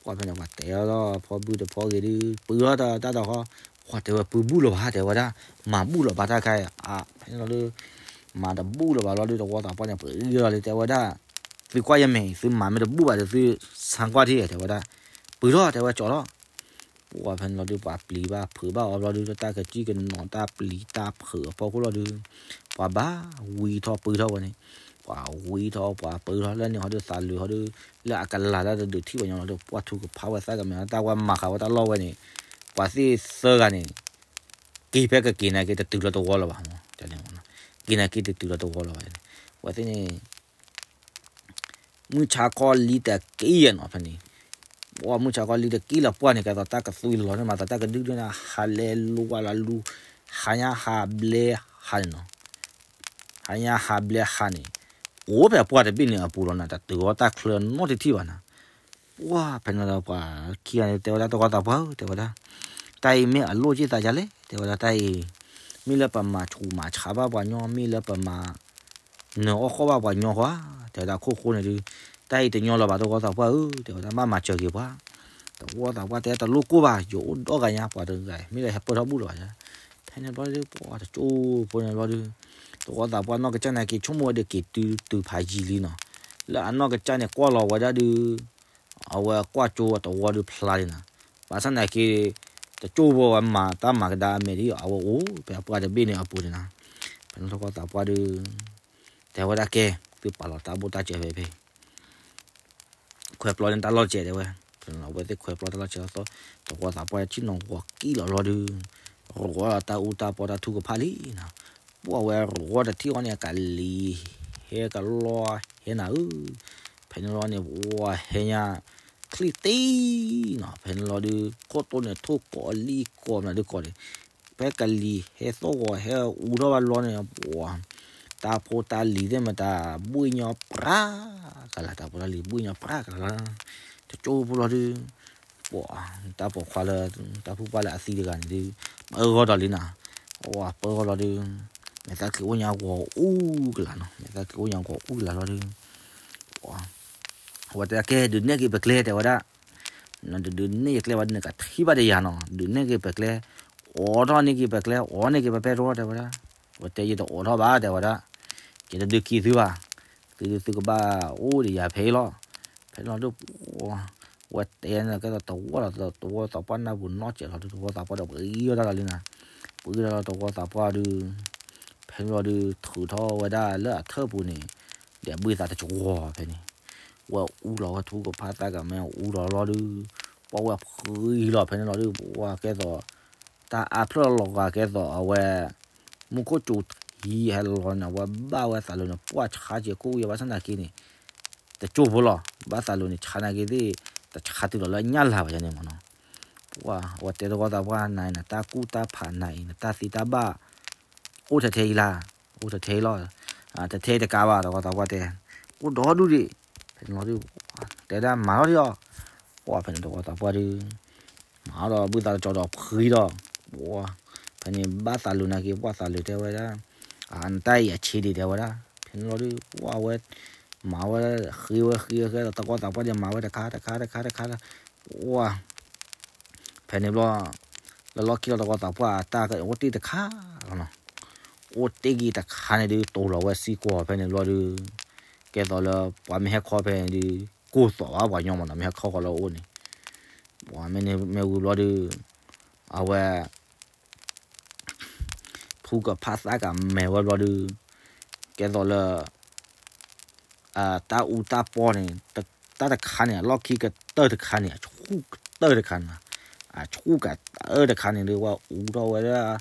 ပှၤဖဲန့ၣ် ပှၤတဲအီၤဒီး ဖီဘူၣ်တဖီဂ့ၤဒုး ပုၢ်ထီၣ်တၢ်တၢ်တခီ, ပှၤတဲဝဲပုၢ်ဘူၣ်လီၤဘၣ် တဲဝဲဒၣ်, မၤဘူၣ်လီၤဘၣ်တၢ်ခါအံၤ ဖဲန့ၣ်လီၤဒုး, မၤတဘူၣ်လၢၤဘၣ်လီၤဒုး တဝီသးပှၢ်န့ၣ် ပှၤအံၤလီၤလံ တဲဝဲဒၣ်, သုကွၢ်ယမဲာ်အံၤ သုမၤမ့ၢ်တဘူၣ်ဘၣ်ဒီး သုစၣ်ကွၢ်ထံၣ် တဲဝဲဒၣ်, ပုၢ်ထီၣ် တဲဝဲကၠီလီၤ ပှၤဖဲန့ၣ်လီၤဒုး ပှၤပျံၤဘၣ်ဖုးဘၣ်အီၤဘျီဒုး လၢတၢ်ကစံၣ်ကနီၤတၢ်ပျံၤတၢ်ဖုးအဖီခိၣ်လီၤဒုး, ပှၤဘၣ်ဝံထီၣ်ပုၢ်ထီၣ်ဝဲန့ၣ်, ပှၤဝံထီၣ်ပှၤပုၢ်ထီၣ်လၢန့ၣ်ဟီဒုး သးလိၤဟီဒုး, လၢအကလၤလၢတဒုးထံၣ်ပှၤညီလီၤဒုး ပှၤထုကဖၣ်ဝဲသးကမဲာ် တၢ်ဝဲမၤဃးဝဲတၢ်လီၢ်ဝဲန့ၣ်, ပှၤသ့ၣ်သၢဂၤန့ၣ် က့ၤဖဲကက့ၤနာ်က့ၤတတုၤလၢတဝီလၢၤဘၣ်မး, က့ၤနာ်က့ၤတတုၤလၢတဝီလၢၤဘၣ်, ဝဲသ့ၣ်န့ၣ် မုၢ်ဆါခီလံတက့ၢ်နီၤဖဲန့ၣ်, ပှၤမုၢ်ဆါခီလံတက့ၢ်လၢပှၢ်န့ၣ် ကဲသိးတၢ်ကသွံလီၤန့ၣ် မၤသးတၢ်ကဒုၣ်ဒုၣ်န့ၣ် ဟးလဲၤလူၤဝဲလီၤလူၤ, ဟါညါဟးဘျဲဟးန့ၣ်နီၤ, ဟါညါဟးဘျဲဟးန့ၣ်, အိၣ်ဖဲပှၢ်တဘ့ၣ်န့ၣ်အပူၤလီၤန့ၣ် တတုၤအီၣ်တၢ်ချၢနီတထံၣ်ဘၣ်နီၤ ပှၤဖဲန့ၣ်လီၤ ပှၤခံဂၤန့ၣ် တဲဝဲဒၣ်တဝီသးပှၢ်ဧၢ တဲဝဲဒၣ်, တၢ်အံၤမ့ၢ်အလိၣ်က့ၤသးယၤလဲၣ် တဲဝဲဒၣ်, တၢ်အံၤ မ့ၢ်လၢပမၤဆူးမၤဆါဘၣ်ပှၤညီ မ့ၢ်လၢပမၤ နၢၤအီၣ်ဃီၣ်ဘၣ်ပှၤညီဃီဧါ, တဲဝဲဒၣ်ခိၣ်ဃိန့ၣ်ဒုး, တၢ်အံၤတညီလၢၤဘၣ်တဝီသးပှၢ်ဧၢ တဲဝဲဒၣ် ဘၣ်မၤစၢၤက့ၤပှၤ, တဝီသးပှၢ်တဲတလိၣ်ကိၢ်ဘၣ် ယအိၣ်ဒီဂၤညါပှၤတဂၤ မ့ၢ်လၢဟဲပၢၢ်ထီၣ်ဘူၣ်လၢၤဘၣ်, ဖဲန့ၣ်ဘျီဒုး ပှၤတကၠိဖိန့ၣ်ဘျီဒုး, တဝီသးပှၢ်နီၢ်ကစၢ်နာ်က့ၤဆိကမိၣ်ဝဲဒီးက့ၤတုၤတုၤဖးယံၤလံနီၤ, လၢအနီၢ်ကစၢ်န့ၣ်ကွၢ်လီၤဝဲဒၣ်ဒုး အဝဲကွၢ်ကၠိတဝီဒုးဖျါလံနီၤ, ဘၣ်ဆၣ်နာ်က့ၤ တကၠိဖိဝဲမၤတၢ်မၤကဒါအမဲာ်ဒ်အံၤ အဝဲအိၣ်ဖဲအပှၢ်တဘ့ၣ်န့ၣ်အပူၤန့ၣ်နီၤ, ဖဲန့ၣ်တဝီသးပှၢ်ဒုး တဲဝဲဒၣ်ကဲ သုပာ်လီၤတၢ်ဘိၣ်တၢ်စၢၤဖဲဖဲ ခွဲးပျီန့ၣ်တၢ်လီၢ်စဲးတဲဝဲ, အဝဲသ့ၣ်ခွဲးပျီတၢ်လီၢ်စဲးလီၤသီ, တဝီသးပှၢ်ထံၣ်နီၣ်ဂီၤကံၣ်လီၤဘျီဒုး, ရိးဝဲလီၤတၢ်အူတၢ်ပီတၢ်ထုကဖၣ်လံနီၤ, ပှၤဝဲရိးဝဲတထံၣ်ဃီန့ၣ် ကလံၤဟဲကလီဟဲနၤဧၢ, ဖဲန့ၣ်လီၤန့ၣ် ပှၤဟဲညါ ချံၣ်တ့နီၤ, ဖဲန့ၣ်လီၤဒုး ခိၣ်တိန့ၣ်ထိၣ်ကိးလံကိးမနုၤဒုးကိးန့ၣ် ဖဲကလံၤဟဲသီၣ်ဂီၤဟဲအူထီၣ်ဘၣ်လီၤန့ၣ် ပှၤ တၢ်ဖိတၢ်လံၤသ့ၣ်မတၤ ဘှ့ၣ်ညီပြးကလၤ, တၢ်ဖိတၢ်လံၤဘှ့ၣ်ညီပြးကလၤလီၤ, တကၠိဖိလီၤဒုး, ပှၤ တၢ်ပိာ်ခွါလၢ တၢ်ဖုပှၢ်လၢအသံတဂၤန့ၣ်ဒုး ပၢဂီၢ်ဒီးလံနီၤ, ပှၤပၢဂီၢ်လီၤဒုး, မဲာ်သၣ်ချံအိၣ်ညါဂီၤအူကလၤနီၤ, မဲာ်သၣ်ချံအိၣ်ညါဂီၤအူကလၤလီၤဒုး, ပှၤ အဝဲတဲကဲ ဒုးနဲၣ်က့ၤပကျဲ တဲဝဲဒၣ်, နတဒုးနဲၣ်ယကျဲဘၣ် နကထံၣ်ဘၣ်တယၤနီၤ, ဒုးနဲၣ်က့ၤပကျဲ, အိးထီၣ်န့ၢ်က့ၤပကျဲ, အိးန့ၢ်က့ၤပပဲတြီ တဲဝဲဒၣ်, အဝဲတဲ ယတအိးထီၣ်ဘၣ် တဲဝဲဒၣ်, ယတဒုးက့ၤသုဘၣ်, သုသုကဘၣ်အိၣ်ဒီးယၤဖဲအံၤလီၤ, ဖဲန့ၣ်လီၤဒုး ဝဲတဲန့ၣ် ကဲသိးတဝီလီၤ တဝီသးပှၢ်နၢ်ပူၤနီၢ်စဲးလီၤဒုး တဝီသးပှၢ်ဒီးပှၤအံၤဝဲဒၣ်လီၤလံနီၤ, ပှၤအံၤဝဲဒၣ်လီၤတဝီသးပှၢ်ဒုး, ဖဲန့ၣ်လီၤဒုး ထုးထီၣ်ဝဲဒၣ်လၢအထၢၣ်ပူၤန့ၣ်, ဒီးဘှ့ၣ်သးတကဝီၤဖဲန့ၣ်, ဝဲအူလီၤဝဲထူကဖၣ်သၣ်ကမဲအူလီၤလီၤဒုး, ပှၤဝဲဖှံလီၤဖဲန့ၣ်လီၤဒုး ပှၤကဲသိး တၢ်အါဖျၢၣ်လီၤဂာ်ကဲသိးအဝဲ မူခိၣ်စူၤထံဟဲလီၤန့ၣ် အဝဲဘၣ်ဝဲသးလိၤန့ၣ် ပှၢ်ဆါက့ၤကိၣ်ယဲဘၣ်ဆၣ်နာ်က့န့ၣ် တကၠိဖိလီၤ. ဘၣ်သးလိၤန့ၣ် ဆါနာ်က့သ့ၣ် တဆါတုၤလီၤလၢညၣ်လၤဘၣ်ယဲန့ၣ်မးနီၤ. ပှၤ အဝဲတဲသဝီသးပှၢ်နၤအံၤ နတၢ်ကူၣ်တၢ်ဖးနၤအံၤ နတၢ်သ့တၢ်ဘၣ် အိၣ်ထဲထဲအံၤလီၤ. အိၣ်ထဲထဲအံၤလီၤ. တထဲတကးဘၣ် သဝီသးပှၢ်တဲ အိၣ်ဒီဒူၣ်ဒံး. ဖဲန့ၣ်လီၤဒုး တဲဒၣ်မၤထီၣ်ဒံးအီၤ. ပှၤဖဲန့ၣ်သဝီသးပှၢ်ဒုး မၤဒီးဘုၣ်သးတကၠီဒီးဖှံဒီး ပှၤ ဖဲန့ၣ်ဘၣ်သးလိၤနာ်က့ ပှၤသးလိၤတဲဝဲဒၣ် နတၢ်အံၤအဆံးဒံးတဲဝဲဒၣ်. ဖဲန့ၣ်လီၤဒုး ပှၤဝဲ မၤဝဲ ဃ့ဝဲဃ့ဝဲဃ့ သဝီသးပှၢ်ဒုးမၤဝဲတခါတခါတခါတခါ ပှၤ ဖဲန့ၣ်ဘျီ လၢလီၢ်ခံလီၤသဝီသးပှၢ်အတၢ်ကအိၣ်တ့ၢ်တခါလီၤနီၤ. အိၣ်တ့ၢ်က့ၤတခါန့ၣ်ဒုး တိၤလီၤဝဲစ့ၢ်ကီးဖဲန့ၣ်ဘျီဒုး ကဲသိးလၢပှၤမ့ၢ်ဟဲခီဖဲန့ၣ်ဒုး ကိၢ်သီၣ်ဘၣ်ပှၤညီမးနီၤ မ့ၢ်ဟဲခီဃီလၢအအိၣ်န့ၣ် ပှၤမ့ၢ်န့ၣ်မ့ၢ်ဝံၤဘျီဒုး အဝဲ ထူကဖၣ်သၣ်ကမဲာ်ဝဲဘျီဒုး ကဲသိးလၢ တၢ်အူတၢ်ပီန့ၣ် တၢ်တခါန့ၣ် အလီၢ်ခံကတၢၢ်တခါန့ၣ် အဆူၣ်ကတၢၢ်တခါန့ၣ် အဆူၣ်ကတၢၢ်တခါန့ၣ်ဒုး ဝဲအူထီၣ်ဝဲဒၣ်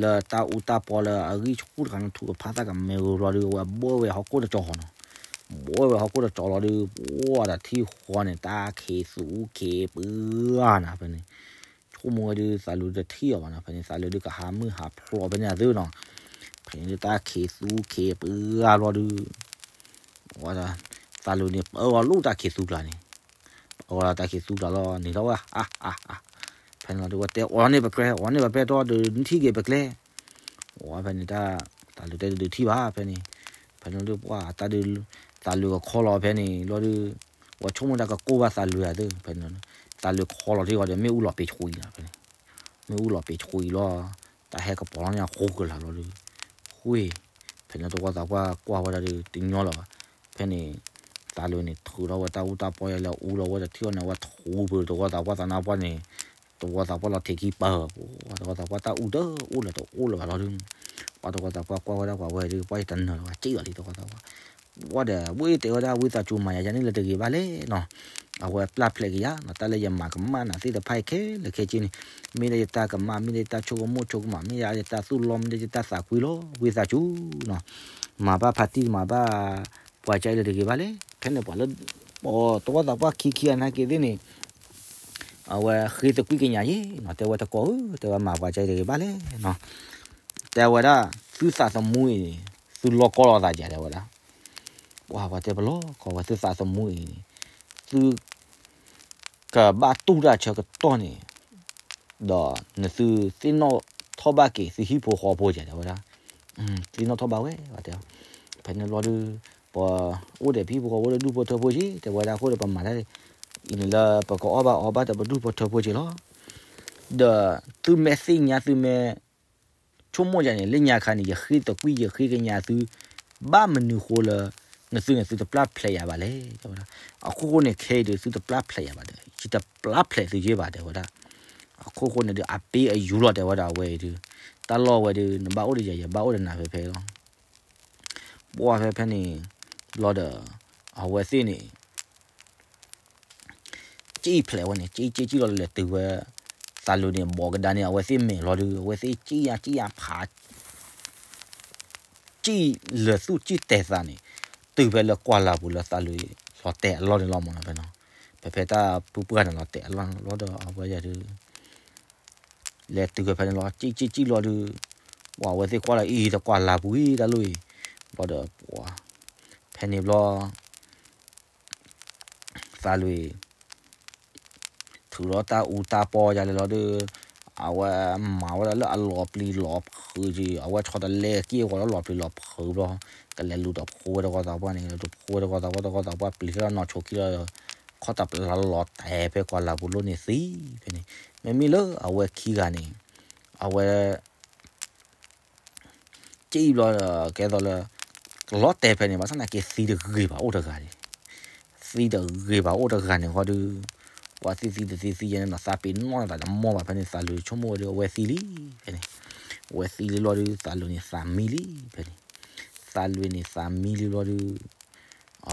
လၢတၢ်အူတၢ်ပီလၢအဂံၢ်ဆူၣ်တခါန့ၣ် ထူကဖၣ်သၣ်ကမဲာ်ဝဲဘျီဒုး ဝဲဘှီဝဲဟီၣ်ခိၣ်တကၠီနီၤ. ဘှီဝဲဟီၣ်ခိၣ်တကၠီလီၤဒုး ပှၤတထံၣ်ဃီန့ၣ် တၢ်ခံးသူခံးပှၤနၤဖဲန့ၣ် ဆိကမိၣ်ဝဲဒုး သးလိၤတထံၣ်အီၤဘၣ်နီၤ. ဖဲန့ၣ် သးလိၤဒုးကဟးမုၢ်ဟးဖျိးဖဲန့ၣ်အသုနီၤ. ဖဲန့ၣ်ဒုး တၢ်ခံးသူခံးပှၤဘျီဒုး ဝဲ သးလိၤန့ၣ် ပၢဝဲလိၣ်တၢ်ခံးသူကျါန့ၣ် ပၢဝဲတၢ်ခံးသူကျါလီၤ န့ၣ်ထီၣ်ဝဲ အါ အါ အါ ဖဲန့ၣ်လီၤဒုး ဝဲတဲအီၤန့ၢ်ပကျဲ အီၤန့ၢ်ပကျဲတီဒုး နထံၣ်က့ၤပကျဲ ဝဲဖဲန့ၣ်တၢ် သးလိၤတဲဒုး ဒုးထံၣ်ဘၣ်ဖဲန့ၣ်, ဖဲန့ၣ်လီၤဒုး ပှၢ်တၢ်ဒုး သးလိၤကခီလီၤဖဲန့ၣ်လီၤဒုး, ဝဲဆိကမိၣ်တၢ်ကကိၢ်ဘၣ်သးလိၤဧါသ့ၣ် ဖဲန့ၣ်လီၤဒုး, သးလိၤခီလီၤထံဂီၤဒီး မ့ၣ်အူလီၤပ့ၤဆှံလီၤဖဲန့ၣ်, မ့ၣ်အူလီၤပ့ၤဆှံလီၤ, တၢ်ဟဲကပီၤလီၤန့ၣ် အဃိကလာ်လီၤဒုး, ဃ့ၢ်, ဖဲန့ၣ်တဝီသးပှၢ်ကွၢ်ဝဲဒၣ်ဒုး တညီလၢၤဘၣ်, ဖဲန့ၣ် သးလိၤန့ၣ် ထုးထီၣ်ဝဲတၢ်အူတၢ်ပီယါလဲၤအူလီၤဝဲတထံၣ်အီၤန့ၣ် အဝဲထူပၢၤတဝီသးပှၢ်သးနါပှၢ်န့ၣ်, တဝီသးပှၢ်လီၤထံးခံပၢၢ်, တဝီသးပှၢ်တၢ်အူတအိၣ်လၢၤတအိၣ်လၢၤဘၣ်လီၤဒုး, ပှၢ်တဝီသးပှၢ်ကွၢ်ဝဲဒၣ်ပှၤဝဲဒုး ပှၢ်ယတနၢၤလၢၤဘၣ် စံၣ်လီၤလံတဝီသးပှၢ်, ပှၢ်ဒီး ဝဲတဲဝဲဒၣ် ဝံသးစူၤမၤယၤယၤန့ၣ်လၢတဂ့ၤဘၣ်လဲၣ်နီၤ, အဝဲပျၢ်ဖျဲးက့ၤယၤနီၤ, တၢ်လၢယမၤကမၣ်နၤသ့ၣ်တဖၣ်အံၤခဲလၢာ်ခဲဆ့န့ၣ်, မ့ၢ်လၢယတၢ်ကမၣ် မ့ၢ်လၢယတၢ်ဆိကမိၣ်ဆိကမး မ့ၢ်လၢယတၢ်သူၣ်လီ မ့ၢ်လၢယတၢ်သးကွံလီၤ ဝံသးစူၤနီၤ, မၤဘၣ်ဖါတံၢ်မၤဘၣ် ပှၤကၢအံၤလၢတဂ့ၤဘၣ်လဲၣ်, ဖဲန့ၣ်ပှၤလၢ တဝီသးပှၢ်ခံခံဂၤနာ်က့ၤသ့ၣ်န့ၣ် အဝဲဃ့သကွံၢ်ကညးယ့ၣ်နီၤ, တဲဝဲတကိးဧၢ တဲဝဲမၤပှၤကၢအံၤတဂ့ၤဘၣ်လဲၣ်နီၤ, တဲဝဲဒၣ် သုသးသမူအံၤန့ၣ် သုလီၢ်ကီလီၤသးကဲး တဲဝဲဒၣ်, ပှၢ်ပှၤတဲပလီၢ်ကီဝဲ သုသးသမူအံၤန့ၣ် သု ကဘၣ်တူၢ်တၢ်ဆၢကတီၢ်န့ၣ် ဒီးနသုသ့ၣ်နီၣ်ထီၣ်ဘၣ်က့ၤ သုဟံၣ်ဖိဃီဖိကဲး တဲဝဲဒၣ်, သ့ၣ်နီၣ်ထီၣ်ဘၣ်ဝဲ တဲ, ဖဲန့ၣ်ဘျီဒုး ပှၤအိၣ်ဒီးပဟံၣ်ဖိဃီဖိလၢဒူၣ်ဖိထၢဖိက့ၤ တဲဝဲဒၣ်အဃိဒီး ပမၤတၢ်အံၤန့ၣ်လၢပကအီၣ်ဘၣ်အီဘၣ်ဒီးပဒူၣ်ဖိထၢဖိက့ၤလီၤ, ဒီးသုမ့ၢ်သ့ၣ်ညါသုမ့ၢ် ဆိကမိၣ်ယၤန့ၣ် လၢညါခါန့ၣ် ယဃ့သကွံၢ်ယဃ့ကညးသု ဘၣ်မနုၤဃိလၢ နသုန့ၣ်သုတပျၢ်ဖျဲးယၤဘၣ်လဲၣ် တဲဝဲဒၣ်, အခိၣ်ဃိန့ၣ် ခဲအံၤဒုး သုတပျၢ်ဖျဲးယၤဘၣ်ဒီး ယတပျၢ်ဖျဲးသုယ့ၢ်ဘၣ် တဲဝဲဒၣ်, အခိၣ်ဃိန့ၣ်ဒုး အပ့ၢ်အယူၤလီၤ တဲဝဲဒၣ် အဝဲအံၤဒုး, တၢ်လီၢ်ဝဲဒုး နဘၣ်အိၣ်ဒီးယၤ ယဘၣ်အိၣ်ဒီးနၤဖဲဖဲလီၤ, ပှၢ်ဖဲဖဲန့ၣ် ဘျီဒီး အဝဲသ့ၣ်န့ၣ် စံၣ်ဖျဲးဝဲန့ၣ် စံၣ်စံၣ်စံၣ်လီၤလဲၤတုၤဝဲ သးလိၤန့ၣ် ဘီးကဒါန့ၣ် အဝဲသ့ၣ်မဲာ်လီၤဒုး အဝဲသ့ၣ်စံၣ်ယါစံၣ်ယါဖး စံၣ်လၢာ်သူၣ်စံၣ်တဲာ်သးန့ၣ် တုၤဖဲလၢကွၢ်လၤပူၤလၢသးလိၤလီၤတဲာ်အလီၢ်န့ၣ်လီၤမးနီၤဖဲနီၤ, ဖဲဖဲတၢ်ပူၤပှၢ်န့ၣ်လီၤတဲာ်အလီၢ်န့ၣ်လီၤဒီး အဝဲယၤဒုး လဲၤတုၤဖဲဖဲန့ၣ်လီၤ စံၣ်စံၣ်စံၣ်လီၤဒုး ပှၤအဝဲသ့ၣ်ကွၢ်လီၤအံၤတကွၢ်လၤပူၤအံၤတၢ်လိၣ်အံၤ ဘျီဒီးပှၤ ဖဲန့ၣ်ဘျီ သးလိၤ ထုးထီၣ်တၢ်အူတၢ်ပီယါလဲၤလီၤဒုး အဝဲမၤဝဲဒၣ်လၢအလီၤပျံၤလီၤဖုးက့ၤ အဝဲဆီတလဲက့ၢ်အဂီၤလၢလီၤပျံၤလီၤဖုးဘျီ ကလဲၤလူၤဒီးဖိဝဲတဂီၢ်သးပှၢ်န့ၣ် လူၤဖိဝဲတဂီၢ်သးပှၢ်တဂီၢ်သးပှၢ်ပျံၤတၢ်လၢနီၢ်ဆိခံလီၤ ခီၣ်တပျၢ်လီၤတဲာ်ဖဲကွၢ်လၤပူၤလိၣ်န့ၣ်သံဖဲန့ၣ် မ့မ့ၢ်လၢအဝဲခံဂၤန့ၣ် အဝဲ ကံၣ်ဘျီဒီး ကဲသိးလၢ ကလီၤတဲာ်ဖဲန့ၣ် ဘၣ်ဆၣ်သနာ်က့သံတဂ့ၤဘၣ်အိၣ်တဂၤန့ၣ် သံတဂ့ၤဘၣ်အိၣ်တဂၤန့ၣ်ဃီဒုး ပှၤသံသံတသံသံယဲန့ၣ်နီၤ သးပ့ၤနီၣ်န့ၣ်သးတမီၢ်ဘၣ်ဖဲန့ၣ် သးလိၤဆိကမိၣ်ဝဲဒုး အဝဲသံလံ ဖဲန့ၣ် အဝဲသံလံဘျီဒုး သးလိၤန့ၣ်သးမံလံ ဖဲန့ၣ် သးလိၤန့ၣ်သးမံလံဘျီဒုး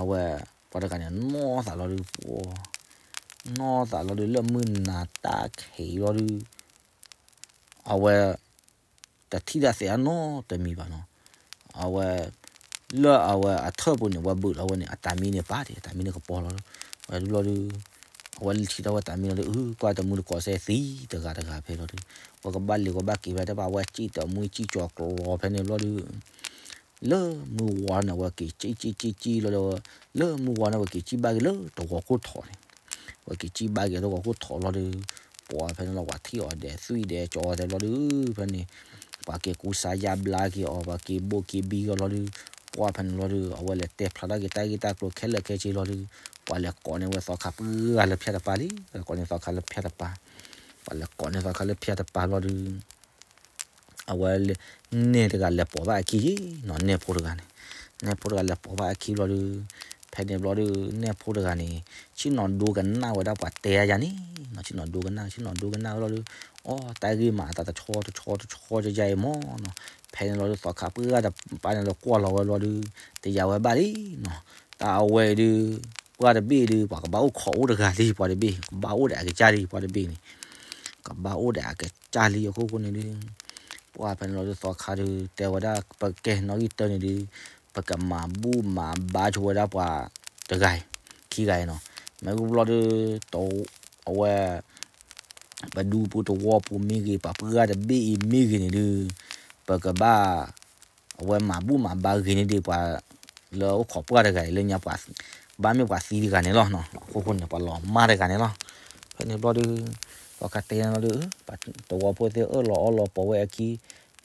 အဝဲ ပှၤတဂၤန့ၣ် နီၢ်သးလီၤဒုး ပှၤ နီၢ်သးလီၤဒုး လၢမုၢ်နၤတၢ်ခံးလီၤဒုး အဝဲ တထံၣ်တၢ်သဲးအနီတမံၤဘၣ်နီၤ. အဝဲ လၢအဝဲအထၢၣ်ပူၤန့ၣ် အဝဲဘုးလီၤဝဲန့ၣ် အတၢ်မံန့ၣ်ပာ်ဒံး အတၢ်မံန့ၣ်ကပီၤလီၤ. ဝဲဒုးဘျီဒုး အဝဲထံၣ်ထီၣ်ဝဲတၢ်မံလီၤဒုး အု ကွၢ်တမုၢ်တကိးစဲသံတဂၤတဂၤဖဲလီၤဒုး ဝဲကဘၣ်လ့ၤကဘၣ်က့ၤဖဲတဘၣ် အဝဲစံၣ်တမုၢ်စံၣ်ကၠီၤကျီဖဲန့ၣ်ဘျီဒုး လၢမုၢ်ဝါန့ၣ် အဝဲက့ၤစံၣ်စံၣ်စံၣ်စံၣ်လီၤဒီး လၢမုၢ်ဝါန့ၣ် အဝဲက့ၤစံၣ်ဘၣ်က့ၤလၢတဝီခိၣ်ထိးန့ၣ် အဝဲက့ၤစံၣ်ဘၣ်က့ၤတဝီခိၣ်ထိးလီၤဒုး ပှၤဖဲန့ၣ်လီၤ ပှၤထံၣ်အီၤဒဲးသွံၣ်ဒဲးကၠီၤအီၤသဲးဘျီဒုး ဖဲန့ၣ် ပှၤက့ၤကူစါယါဘျါက့ၤအီၤ ပှၤက့ၤဘိးက့ၤဘံက့ၤအီၤလီၤဒုး ပှၤဖဲန့ၣ်လီၤဒုး အဝဲလဲၤတဲဖျါထီၣ်က့ၤတၢ်ဂ့ၢ်တၢ်ကျိၤခဲလၢာ်ခဲဆ့လီၤဒုး ပှၤလဲၤကိးန့ၢ်ဝဲသီခါပှၢ်ဂၤလၢဖၠၣ်တပၤလံ လဲၤကိးန့ၢ်သီခါလၢဖၠၣ်တပၤ ပှၤလဲၤကိးန့ၢ်သီခါလၢဖၠၣ်တပၤလီၤဒုး အဝဲ နဲၣ်တဂၤလဲၤပိာ်ဘၣ်အခံယ့ၣ်နီၤ နဲၣ်ဖိတဂၤန့ၣ် နဲၣ်ဖိတဂၤလဲၤပိာ်ဘၣ်အခံဘျီဒုး ဖဲန့ၣ်ဘျီဒုး နဲၣ်ဖိတဂၤန့ၣ် ဆ့ၣ်နီၤဒိကနၣ်ဝဲဒၣ်ပှၤတဲယါယါန့ၣ်နီၤ ဆ့ၣ်နီၤဒိကနၣ် ဆ့ၣ်နီၤဒိကနၣ်ဝဲလီၤဒုး အီ တၢ်ဂ့ၢ်မၤအသးတဆီတဆီတဆီယါယါအံၤမ့ၢ်နီၤ ဖဲန့ၣ်လီၤဒုး သီခါပှၢ်တပၤန့ၣ်လီၤကွၢ်လီၤဝဲဘျီဒုး တယါဝဲဘၣ်လံနီၤ တၢ်အဝဲဒုး ပှၢ်တဘ့ၣ်ဒုး ပှၤကဘၣ်အိၣ်ခိးအိၣ်တဂၤလံ ပှၤတဘ့ၣ် ကဘၣ်အိၣ်ဒီးအကစၢ်လံ ပှၢ်တဘ့ၣ်န့ၣ် ကဘၣ်အိၣ်ဒီးအကစၢ်လံအခိၣ်ဃိန့ၣ်ဒုး ပှၢ်ဖဲန့ၣ်လီၤဒုး သီခါဒုး တဲဝဲဒၣ် ပကဲနီၣ်ဂံၢ်တၢန့ၣ်ဒုး ပကမၤဘူၣ်မၤဘါဆိဝဲဒၣ်ပှၤတဂၤ ခံဂၤအံၤနီၤ မ့ၢ်ဂုၢ်ဘျီဒုး အဝဲ ပဒူပူၤတဝီပူၤမ့ၢ်ဂ့ၤ ပှၤပှၢ်တဘ့ၣ်အံၤမ့ၢ်ဂ့ၤန့ၣ်ဒုး ပကဘၣ် အဝဲမၤဘူၣ်မၤဘါဂ့ၤန့ၣ်ဒုး ပှၤလၢအိၣ်ခိးပှၢ်တဂၤအံၤလၢညါပှၤ ဘၣ်မ့ၢ်ပှၤသံတဂၤန့ၣ်လီၤနီၤ အခိၣ်ဃိန့ၣ် ပှၤလီၤမၢ်တဂၤန့ၣ်လီၤ ဖဲန့ၣ်ဘျီဒုး သီခါတဲညါလီၤဒုး သဝီဖိသ့ၣ်အၢၣ်လီၤအီလီၤပိာ်ဝဲအခံ,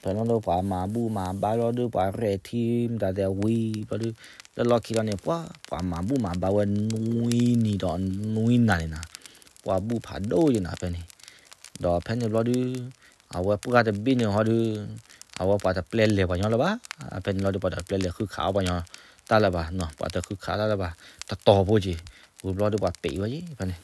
ဖဲလီၤဒုး ပှၤမၤဘူၣ်မၤဘါလီၤဒုး ပှၤရဲၣ်ထံမတၤသ့ၣ်ဝံၤဘျီဒုး, လၢလီၢ်ခံလီၤန့ၣ် ပှၤ ပှၤမၤဘူၣ်မၤဘါဝဲနွံနံၤဒီးနွံနၤန့ၣ်နၤ, ပှၤဘူၣ်ဖးဒိၣ်ယဲနၤဖဲန့ၣ်, ဒီးဖဲန့ၣ်ဘျီဒုး အဝဲပှၢ်တဘ့ၣ်န့ၣ်ဟီဒုး အဝဲပှၤတပျဲလဲၤပှၤညီလၢၤဘၣ်, ဖဲန့ၣ်လီၤဒုး ပှၤတပျဲလဲၤဃုခးအီၣ်ပှၤညီတၢ်လၢၤဘၣ်နီၤ, ပှၤတဃုခးတၢ်လၢၤဘၣ်, တတီၤဖိက့ၤ, ဝံၤဘျီဒုးပှၤပံးဝဲယဲဖဲန့ၣ်,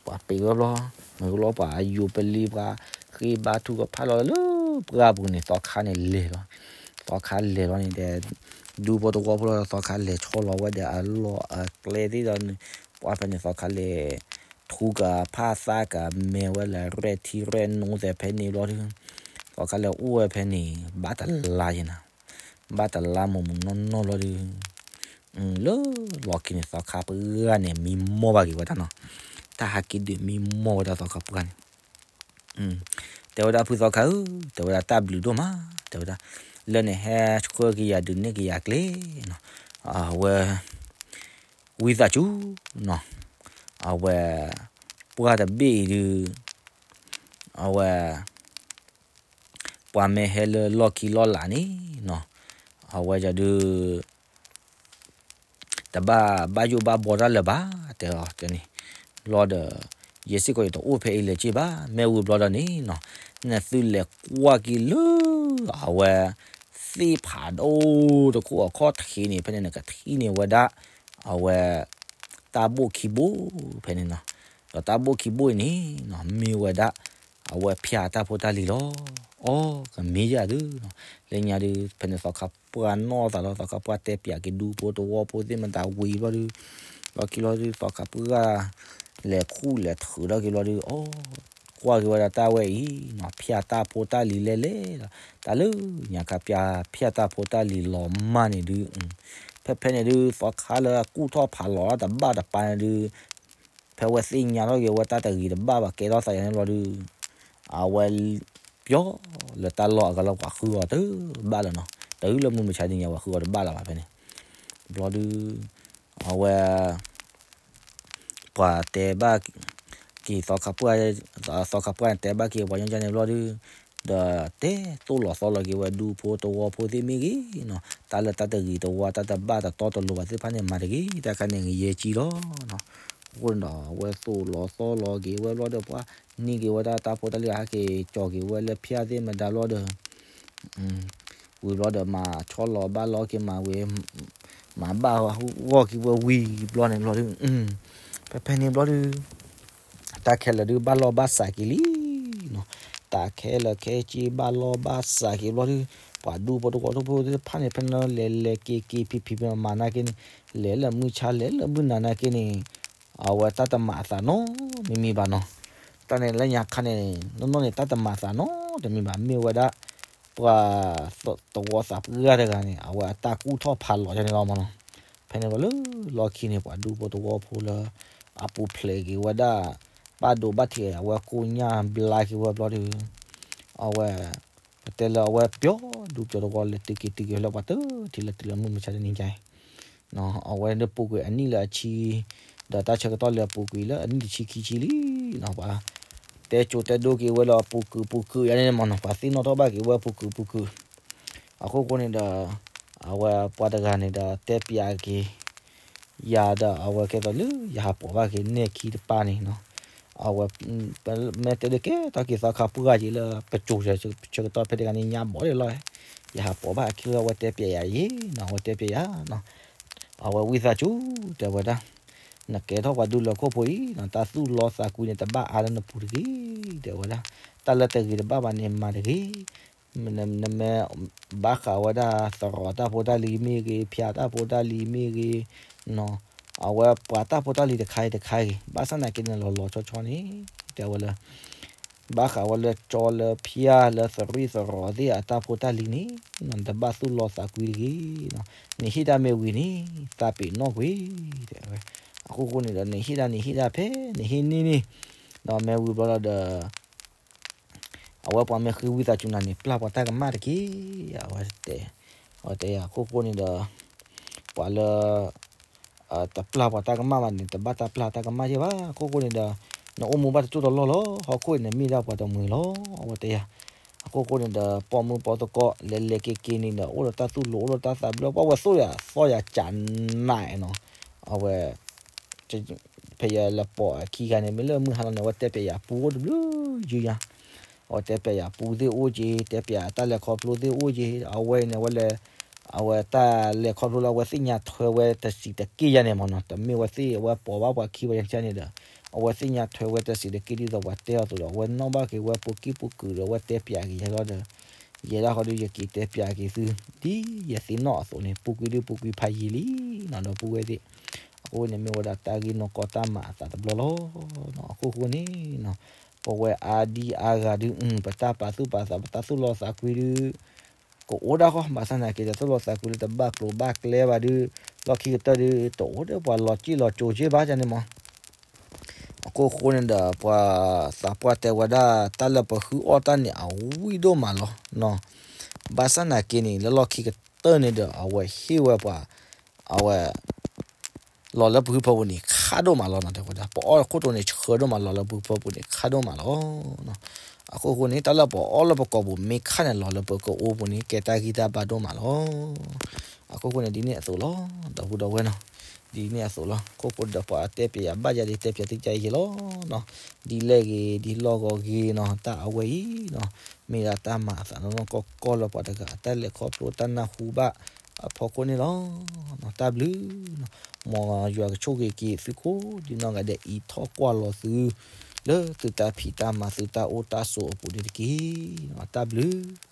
ပှၤပံးဝဲဘျီ, မ့ၢ်လီၤပှၤယူၤပလံၤပှၤဃ့ဘါထုကဖၣ်လီၤလၢပှၢ်ပူၤန့ၣ် သီခါန့ၣ်လဲၤလီၤ, သီခါလဲၤလီၤန့ၣ်ဒီး ဒူဖိသဝီဖိလီၤ သီခါလဲၤဆီလီၤဝဲဒီးအလီၢ်အကျဲသ့ၣ်ဒီး ပှၢ်ဖဲန့ၣ်သီခါလဲၤ ထူကဖၣ်သးကမဲာ်ဝဲလၢရဲၣ်ထံရဲၣ်နိသဲးဖဲန့ၣ်ဘျီဒုး, သီခါလဲၤအိၣ်ဝဲဖဲန့ၣ် ဘၣ်တလါယဲနၤ, ဘၣ်တလါမုၢ်မုၢ်နီၢ်နီၢ်ဘျီဒုး, လၢလီၢ်ခံန့ၣ် သီခါပှၢ်န့ၣ် မံမီၢ်ဘၣ်က့ၤဝဲဒၣ်နီၤ, တၢ်ဟးက့ၤဒုးမံမီၢ်ဝဲဒၣ်သီခါပှၢ်န့ၣ်, တဲဝဲဒၣ်ဖုသီခါဧၢ, တဲဝဲဒၣ်တၢ်ဘျုးဒိၣ်မး, တဲဝဲဒၣ်, လၢန့ၣ်ဟဲဆှၢက့ၤယၤဒုးနဲၣ်က့ၤယၤကျဲနီၤ, အဝဲ ဝံသးစူၤနီၤ, အဝဲ ပှၢ်တဘ့ၣ်အံၤဒုး အဝဲ ပှၤမ့ၢ်ဟဲလၢလီၢ်ခံလီၢ်လၤန့ၣ်နီၤ, အဝဲဒုး တဘၣ်ဘၣ်ယိၣ်ဘၣ်ဘှီတၢ်လၢၤဘၣ် တဲအီၤတဲန့ၣ်, ဘျီဒီး ယဲစ့ၢ်ကီးယတအိၣ်ဖဲအံၤလၢၤက့ၤဘၣ်, မ့ၢ်ဝံၤဘျီဒီးန့ၣ်နီၤ, နသုလဲၤကွၢ်က့ၤလၢ အဝဲ သ့ၣ်ဖးဒိၣ်တခိၣ်အခီၣ်ထံးန့ၣ် ဖဲန့ၣ်နကထံၣ်န့ၢ်ဝဲဒၣ် အဝဲ တၢ်ဘိၣ်ခံဘိၣ်ဖဲန့ၣ်နီၤ, ဒီးတၢ်ဘိၣ်ခံဘိၣ်အံၤန့ၣ်နီၤ မ့ၢ်ဝဲဒၣ် အဝဲဖၠၣ်တၢ်ဖိတၢ်လံၤလီၤ. အီ ကမ့ၢ်ယၤဒုးနီၤ, လၢညါဒုး ဖဲန့ၣ်သီခါပှၢ်နီၣ်သးလီၤ သီခါပှၢ်တဲပၠးက့ၤဒူဖိသဝီဖိသ့ၣ်မတၤဝံၤဘျီဒုး, လီၢ်ခံလီၤဒုး သီခါပှၢ် လဲၤခူၣ်လဲၤထုးထီၣ်က့ၤဘျီဒုး အီ ကွၢ်က့ၤဝဲဒၣ်တၢ်ဝဲအံၤနီၤ ဖၠၣ်တၢ်ဖိတၢ်လံၤလဲၣ်လဲၣ်လီၤ. တၢ်လၢညါခါပၠးဖၠၣ်တၢ်ဖိတၢ်လံၤလီၤမၢ်န့ၣ်ဒုး, ဖဲဖဲန့ၣ်ဒုး သီခါလၢအကူၣ်ထီၣ်ဖးလီၤတဘၣ်တပၤန့ၣ်ဒုး, ဖဲဝဲသ့ၣ်ညါထီၣ်က့ၤဝဲတၢ်တဂ့ၤတဘၣ်ဘၣ်ကဲထီၣ်သးယၤန့ၣ်ဘျီဒုး, အဝဲ ပျီလၢတၢ်လီၢ်အကလီၢ်ပှၤဃုအီၤတဘၣ်လၢၤနီၤ, တၢ်လၢမုၢ်မဆါတနံၤညါပှၤဃုအီၤတဘၣ်လၢၤဘၣ်ဖဲန့ၣ်, ဘျီဒုး အဝဲ ပှၤတဲဘၣ်က့ၤသီခါပှၢ်, သီခါပှၢ်န့ၣ် တဲဘၣ်က့ၤပှၤညီကန့ၣ်ဘျီဒုး, ဒီးတဲသိၣ်လီၤသီလီၤက့ၤဝဲဒူဖိသဝီဖိသ့ၣ်မ့ၢ်ဂ့ၤနီၤ, တၢ်လၢတၢ်တဂ့ၤတဝါ တၢ်တဘၣ်တတီတလိၤဘၣ်သ့ၣ်တဖၣ်န့ၣ် မၤတဂ့ၤ, တၢ်ခါန့ၣ် ငရဲကြီးလီၤ. အဃိန့ၣ်ဒီး အဝဲသိၣ်လီၤသီလီၤက့ၤဝဲဘျီဒီး ပှၤန့ၢ်က့ၤဝဲဒၣ်တၢ်ဖိတၢ်လံၤ ဟဲက့ၤကၠီၤက့ၤဝဲလၢဖၠၣ်သ့ၣ်မတၤဘျီဒီး ဝံၤဘျီဒီး မၤဆီလီၤဘၣ်လီၤက့ၤမၤဝဲ, မၤဘၣ်ဂီၢ်က့ၤဝဲဝံၤဘျီန့ၣ်ဘျီဒုး, ဖဲဖဲန့ၣ်ဘျီဒုး တၢ်ခဲလၢာ်ဒုး ဘၣ်လီၢ်ဘၣ်စးက့ၤလံနီၤ, တၢ်ခဲလၢာ်ခဲဆ့ဘၣ်လီၢ်ဘၣ်စးက့ၤဘျီဒုး, ပှၤဒူဖိသဝီဖိသ့ၣ်တဖၣ်န့ၣ် ဖဲန့ၣ်လဲၤလဲၤက့ၤက့ၤဖံးဖံးမၤမၤနာ်က့န့ၣ်, လဲၤလၢမုၢ်ဆါလဲၤလၢမုၢ်နၤနာ်က့န့ၣ်, အဝဲတၢ်တမၤအသးနီတမံၤဘၣ်နီၤ, တၢ်န့ၣ်လၢညါခါန့ၣ် နီၢ်နီၢ်န့ၣ် တၢ်တမၤအသးနီတမံၤဘၣ် မ့ၢ်ဝဲဒၣ် ပှၤသဝီသးပှၢ်တဂၤန့ၣ် အဝဲအတၢ်ကူၣ်ထီၣ်ဖးလီၤန့ၣ်လီၤမနီၤ, ဖဲန့ၣ်ဘျီလၢလီၢ်ခံန့ၣ် ပှၤဒူဖိသဝီဖိလၢ အပူၤဖျဲးက့ၤဝဲဒၣ် ဘၣ်ဒိဘၣ်ထံး အဝဲကိညၢ်ဘျါက့ၤဝဲဘျီဒီး အဝဲ ပတဲလၢအဝဲပျီဒူပျီသဝီလဲၤတုၤက့ၤတုၤက့ၤလၢပှၤတထံၣ်လၢတုၤလၢမုၢ်မဆါတနံၤညါအံၤ, အဝဲဒၣ်ပူၤကွံာ်အနံၣ်လၢအဆံ, ဒီးတၢ်ဆၢကတီၢ်လၢအပူၤကွံာ်လၢအနံၣ်တဆံခံဆံလံနီၤ, ပှၤတဲကၠိတဲဒိက့ၤဝဲလၢအပူၤကုာ်ပူၤကုာ်ယါန့ၣ်မနီၤ, ပှၤသ့ၣ်နီၣ်ထီၣ်ဘၣ်က့ၤဝဲပူၤကုာ်ပူၤကုာ်, အဃိဃိန့ၣ်ဒီး အဝဲပှၤတဂၤန့ၣ်ဒီးတဲပျးက့ၤ ယၤဒီးအဝဲကဲသိးလၢယဟးပိာ်ဘၣ်က့ၤနဲၣ်ခံတပၢ်န့ၣ်နီၤ, အဝဲ မ့ၢ်တဲဒုးကဲထီၣ်က့ၤသီခါပှၢ်က့ၤလၢပကၠိဆၢကတီၢ်ဖဲတဂၤန့ၣ်ညါဘီဒဲးလီၤ, ယဟးပိာ်ဘၣ်အခံလၢအဝဲတဲပျးယၤယ့နီၤ, အဝဲတဲပျးယၤနီၤ, အဝဲဝံသးစူၤတဲဝဲဒၣ်, နကဲထီၣ်ပှၤဒူလၢခိၣ်ဖိအံၤနီၤ, တၢ်သူၣ်လီသးကွံန့ၣ် တဘၣ်အါလၢနပူၤတဂ့ၤ, တဲဝဲဒၣ်, တၢ်လၢတဂ့ၤတဘၣ်ဘၣ်န့ၣ်မၤတဂ့ၤ နမ့ၢ်ဘၣ်ဃးဝဲဒၣ်သရိာ်တၢ်ဖိတၢ်လံၤမ့ၢ်ဂ့ၤ, ဖၠးတၢ်ဖိတၢ်လံၤမ့ၢ်ဂ့ၤ, အဝဲပှၤတၢ်ဖိတၢ်လံၤတခါအံၤတခါအံၤ ဘၣ်ဆၣ်သနာ်က့န့ၣ်လီၤလီၤဆီဆီန့ၣ် တဲဝဲလၢ ဘၣ်ဃးဝဲလၢကၠီလၢဖၠးလၢသရံၣ်သရိာ်သ့ၣ်အတၢ်ဖိတၢ်လံၤန့ၣ် နတဘၣ်သူၣ်လီသးကွံတဂ့ၤ, နဟ့ၣ်တၢ်မ့ၢ်ဝံၤန့ၣ် သးပ့ၤနီၣ်ကွံာ် တဲဝဲ, အဃိဃိန့ၣ်ဒီး နဟ့ၣ်တၢ်န့ၣ်ဟ့ၣ်တၢ်ဖဲ နဟ့ၣ်န့ၢ်န့ၣ်, ဒီးမ့ၢ်ဝံၤဘျီဒီး အဝဲပှၤမ့ၢ်ဃ့ဝံသးစူၤနၤန့ၣ် ပျၢ်ပှၤတၢ်ကမၣ်တက့ၢ်, အဝဲတဲ, အဝဲတဲအခိၣ်ဃိန့ၣ်ဒီး ပှၤလၢ တပျၢ်ပှၤတၢ်ကမၣ်ဘၣ်န့ၣ် တဘၣ်တၢ်ပျၢ်တၢ်ကမၣ်ယဲၢ်ဘၣ်, အခိၣ်ဃိန့ၣ်ဒီး နအိၣ်မူဘၣ်တကၠိၢ်တလီၢ်လီၤ. ဟီၣ်ခိၣ်အံၤန့ၣ်မ့ၢ်ဒၣ်ပှၤတမှဲၤလီၤ အဝဲတဲယၤ. အခိၣ်ဃိန့ၣ်ဒီး ပိာ်မုၣ်ပိာ်သကိး လဲၤလဲၤက့ၤက့ၤန့ၣ်ဒီး အိၣ်ဒီးတၢ်သူၣ်လိၤ အိၣ်ဒီးတၢ်သးဘျၢ ပှၤဝဲသိၣ်ယၤသီၣ်ယၤကးနးနီၤ. အဝဲ ဖဲယလဲၤပိာ်အခံဂၤန့ၣ် မ့ၢ်လၢမုၢ်ဟါလီၤန့ၣ် အဝဲတဲပျဲယၤပူအိၣ်တဘျုးယုၢ်ညါ. အဝဲတဲပျဲယၤပူသ့ၣ်အိၣ်က့ၤ တဲပျဲတၢ်လဲၤခီဖျိသ့ၣ်အိၣ်က့ၤ အဝဲန့ၣ် အဝဲလဲၤ အဝဲတၢ်လဲၤခီဖျိလၢအဝဲသ့ၣ်ညါထွဲဝဲတစံးတက့ၢ်ယၤန့ၣ်မးနီၤ. တမ့ၢ်ဝဲသ့ၣ်အဝဲပိာ်ဘၣ်ပှၤခံပှၤယၤန့ၣ်ဒီး အဝဲသ့ၣ်ညါထွဲဝဲတစံးတက့ၢ်ဒ်သိးပှၤတဲအီၤအသိးဒီး အဝဲနီၣ်ဘၣ်က့ၤဝဲ ပိာ်ကံၢ်ပိာ်ကုာ်ဒီး အဝဲတဲပျဲက့ၤယၤလီၤဒီး ယဲဒၣ်ဃီဒီး ယက့ၤတဲပျဲက့ၤသု ဒ်ယသ့ၣ်နီၣ်အသိးန့ၣ် ပူၤကွံာ်ဒုးပူၤကွံာ်ဖးယံာ်လံနီၤ ဒီပုၢ်ဝဲၢ်သ့ၣ်. အဃိန့ၣ်မ့ၢ်ဝဲဒၣ်တၢ်ဂ့ၢ်နီၢ်ကီၢ်တၢ်မၤအသးတဘျီလီၤ. အခိၣ်ဃိန့ၣ်နီၤ ပဝဲအါဒံအါဂၤဒုး ပတၢ်ပာ်သူၣ်ပာ်သး ပတၢ်သူၣ်လီသးကွံဒုး ကအိၣ်ဒၣ်ဃီ ဘၣ်ဆၣ်သနာ်က့ တၢ်သူၣ်လီသးကွံလၢတဘၣ်ကျိၤဘၣ်ကျဲဘၣ်ဒုး လီၢ်ခံကတၢၢ်ဒုး တအိၣ်ဒီးပှၤလီၤစံၣ်လီၤကၠိက့ဘၣ်န့ၣ်မး. အခိၣ်ဃိန့ၣ်ဒီး ပှၤသးပှၢ်တဲဝဲဒၣ် တၢ်လၢပဃုအီၣ်တၢ်န့ၣ် အဝံၣ်ဒိၣ်မးလီၤ. ဘၣ်ဆၣ်သနာ်က့န့ၣ် လၢလီၢ်ခံကတၢၢ်န့ၣ်ဒီး အဝဲဟ့ၣ်ဝဲပှၤ အဝဲ လီၤလၢပဖုဖၢပူၤန့ၣ် ခးဒိၣ်မးလီၤနီၤ တဲဝဲဒၣ် ပအီၣ်ခိၣ်တိန့ၣ် ဆှၢဒိၣ်မးလီၤလၢပဖုဖၢပူၤန့ၣ် ခးဒိၣ်မးလီၤ. အခိၣ်ဃိန့ၣ် တၢ်လၢပအီၣ်လၢပကိာ်ပူၤ မ့ၢ်ခးန့ၣ်လီၤလၢပကအိပူၤန့ၣ် ကဲတၢ်ဂံၢ်တၢ်ဘါဒိၣ်မးလီၤ. အခိၣ်ဃိန့ၣ် ဒ်န့ၣ်အသိးလီၤ ဒီပုၢ်ဒီဝဲၢ်နီၤ. ဒ်န့ၣ်အသိးလီၤ ခိၣ်ဃိဒီးပှၤတဲပျဲယၤဘၣ်ယၤဒ်တဲပျဲသုကယဲလီၤ. ဒ်လဲၣ်ဂ့ၤ ဒ်လီၢ်ဂီၤဂ့ၤနီၤ တၢ်အဝဲအံၤနီၤ မ့ၢ်ဒၣ်တၢ်မၤအသးနီၢ်နီၢ်ကီၢ်ကီၢ်လၢပှၤတဂၤအတၢ်လဲၤခီဖျိတၢ်နၢ်ဟူဘၣ်အဖီခိၣ်န့ၣ်လီၤ. တၢ်ဘျုး မ်ယွၤကဆိၣ်ဂ့ၤက့ၤသုကိးဒံနီၢ်ဂၤဒဲး အံးထီၣ်ကွၢ်လီၤသု လၢသုတၢ်ဖံးတၢ်မၤသုတၢ်အိၣ်တၢ်ဆိးအပူၤန့ၣ်တက့ၢ်. တၢ်ဘျုး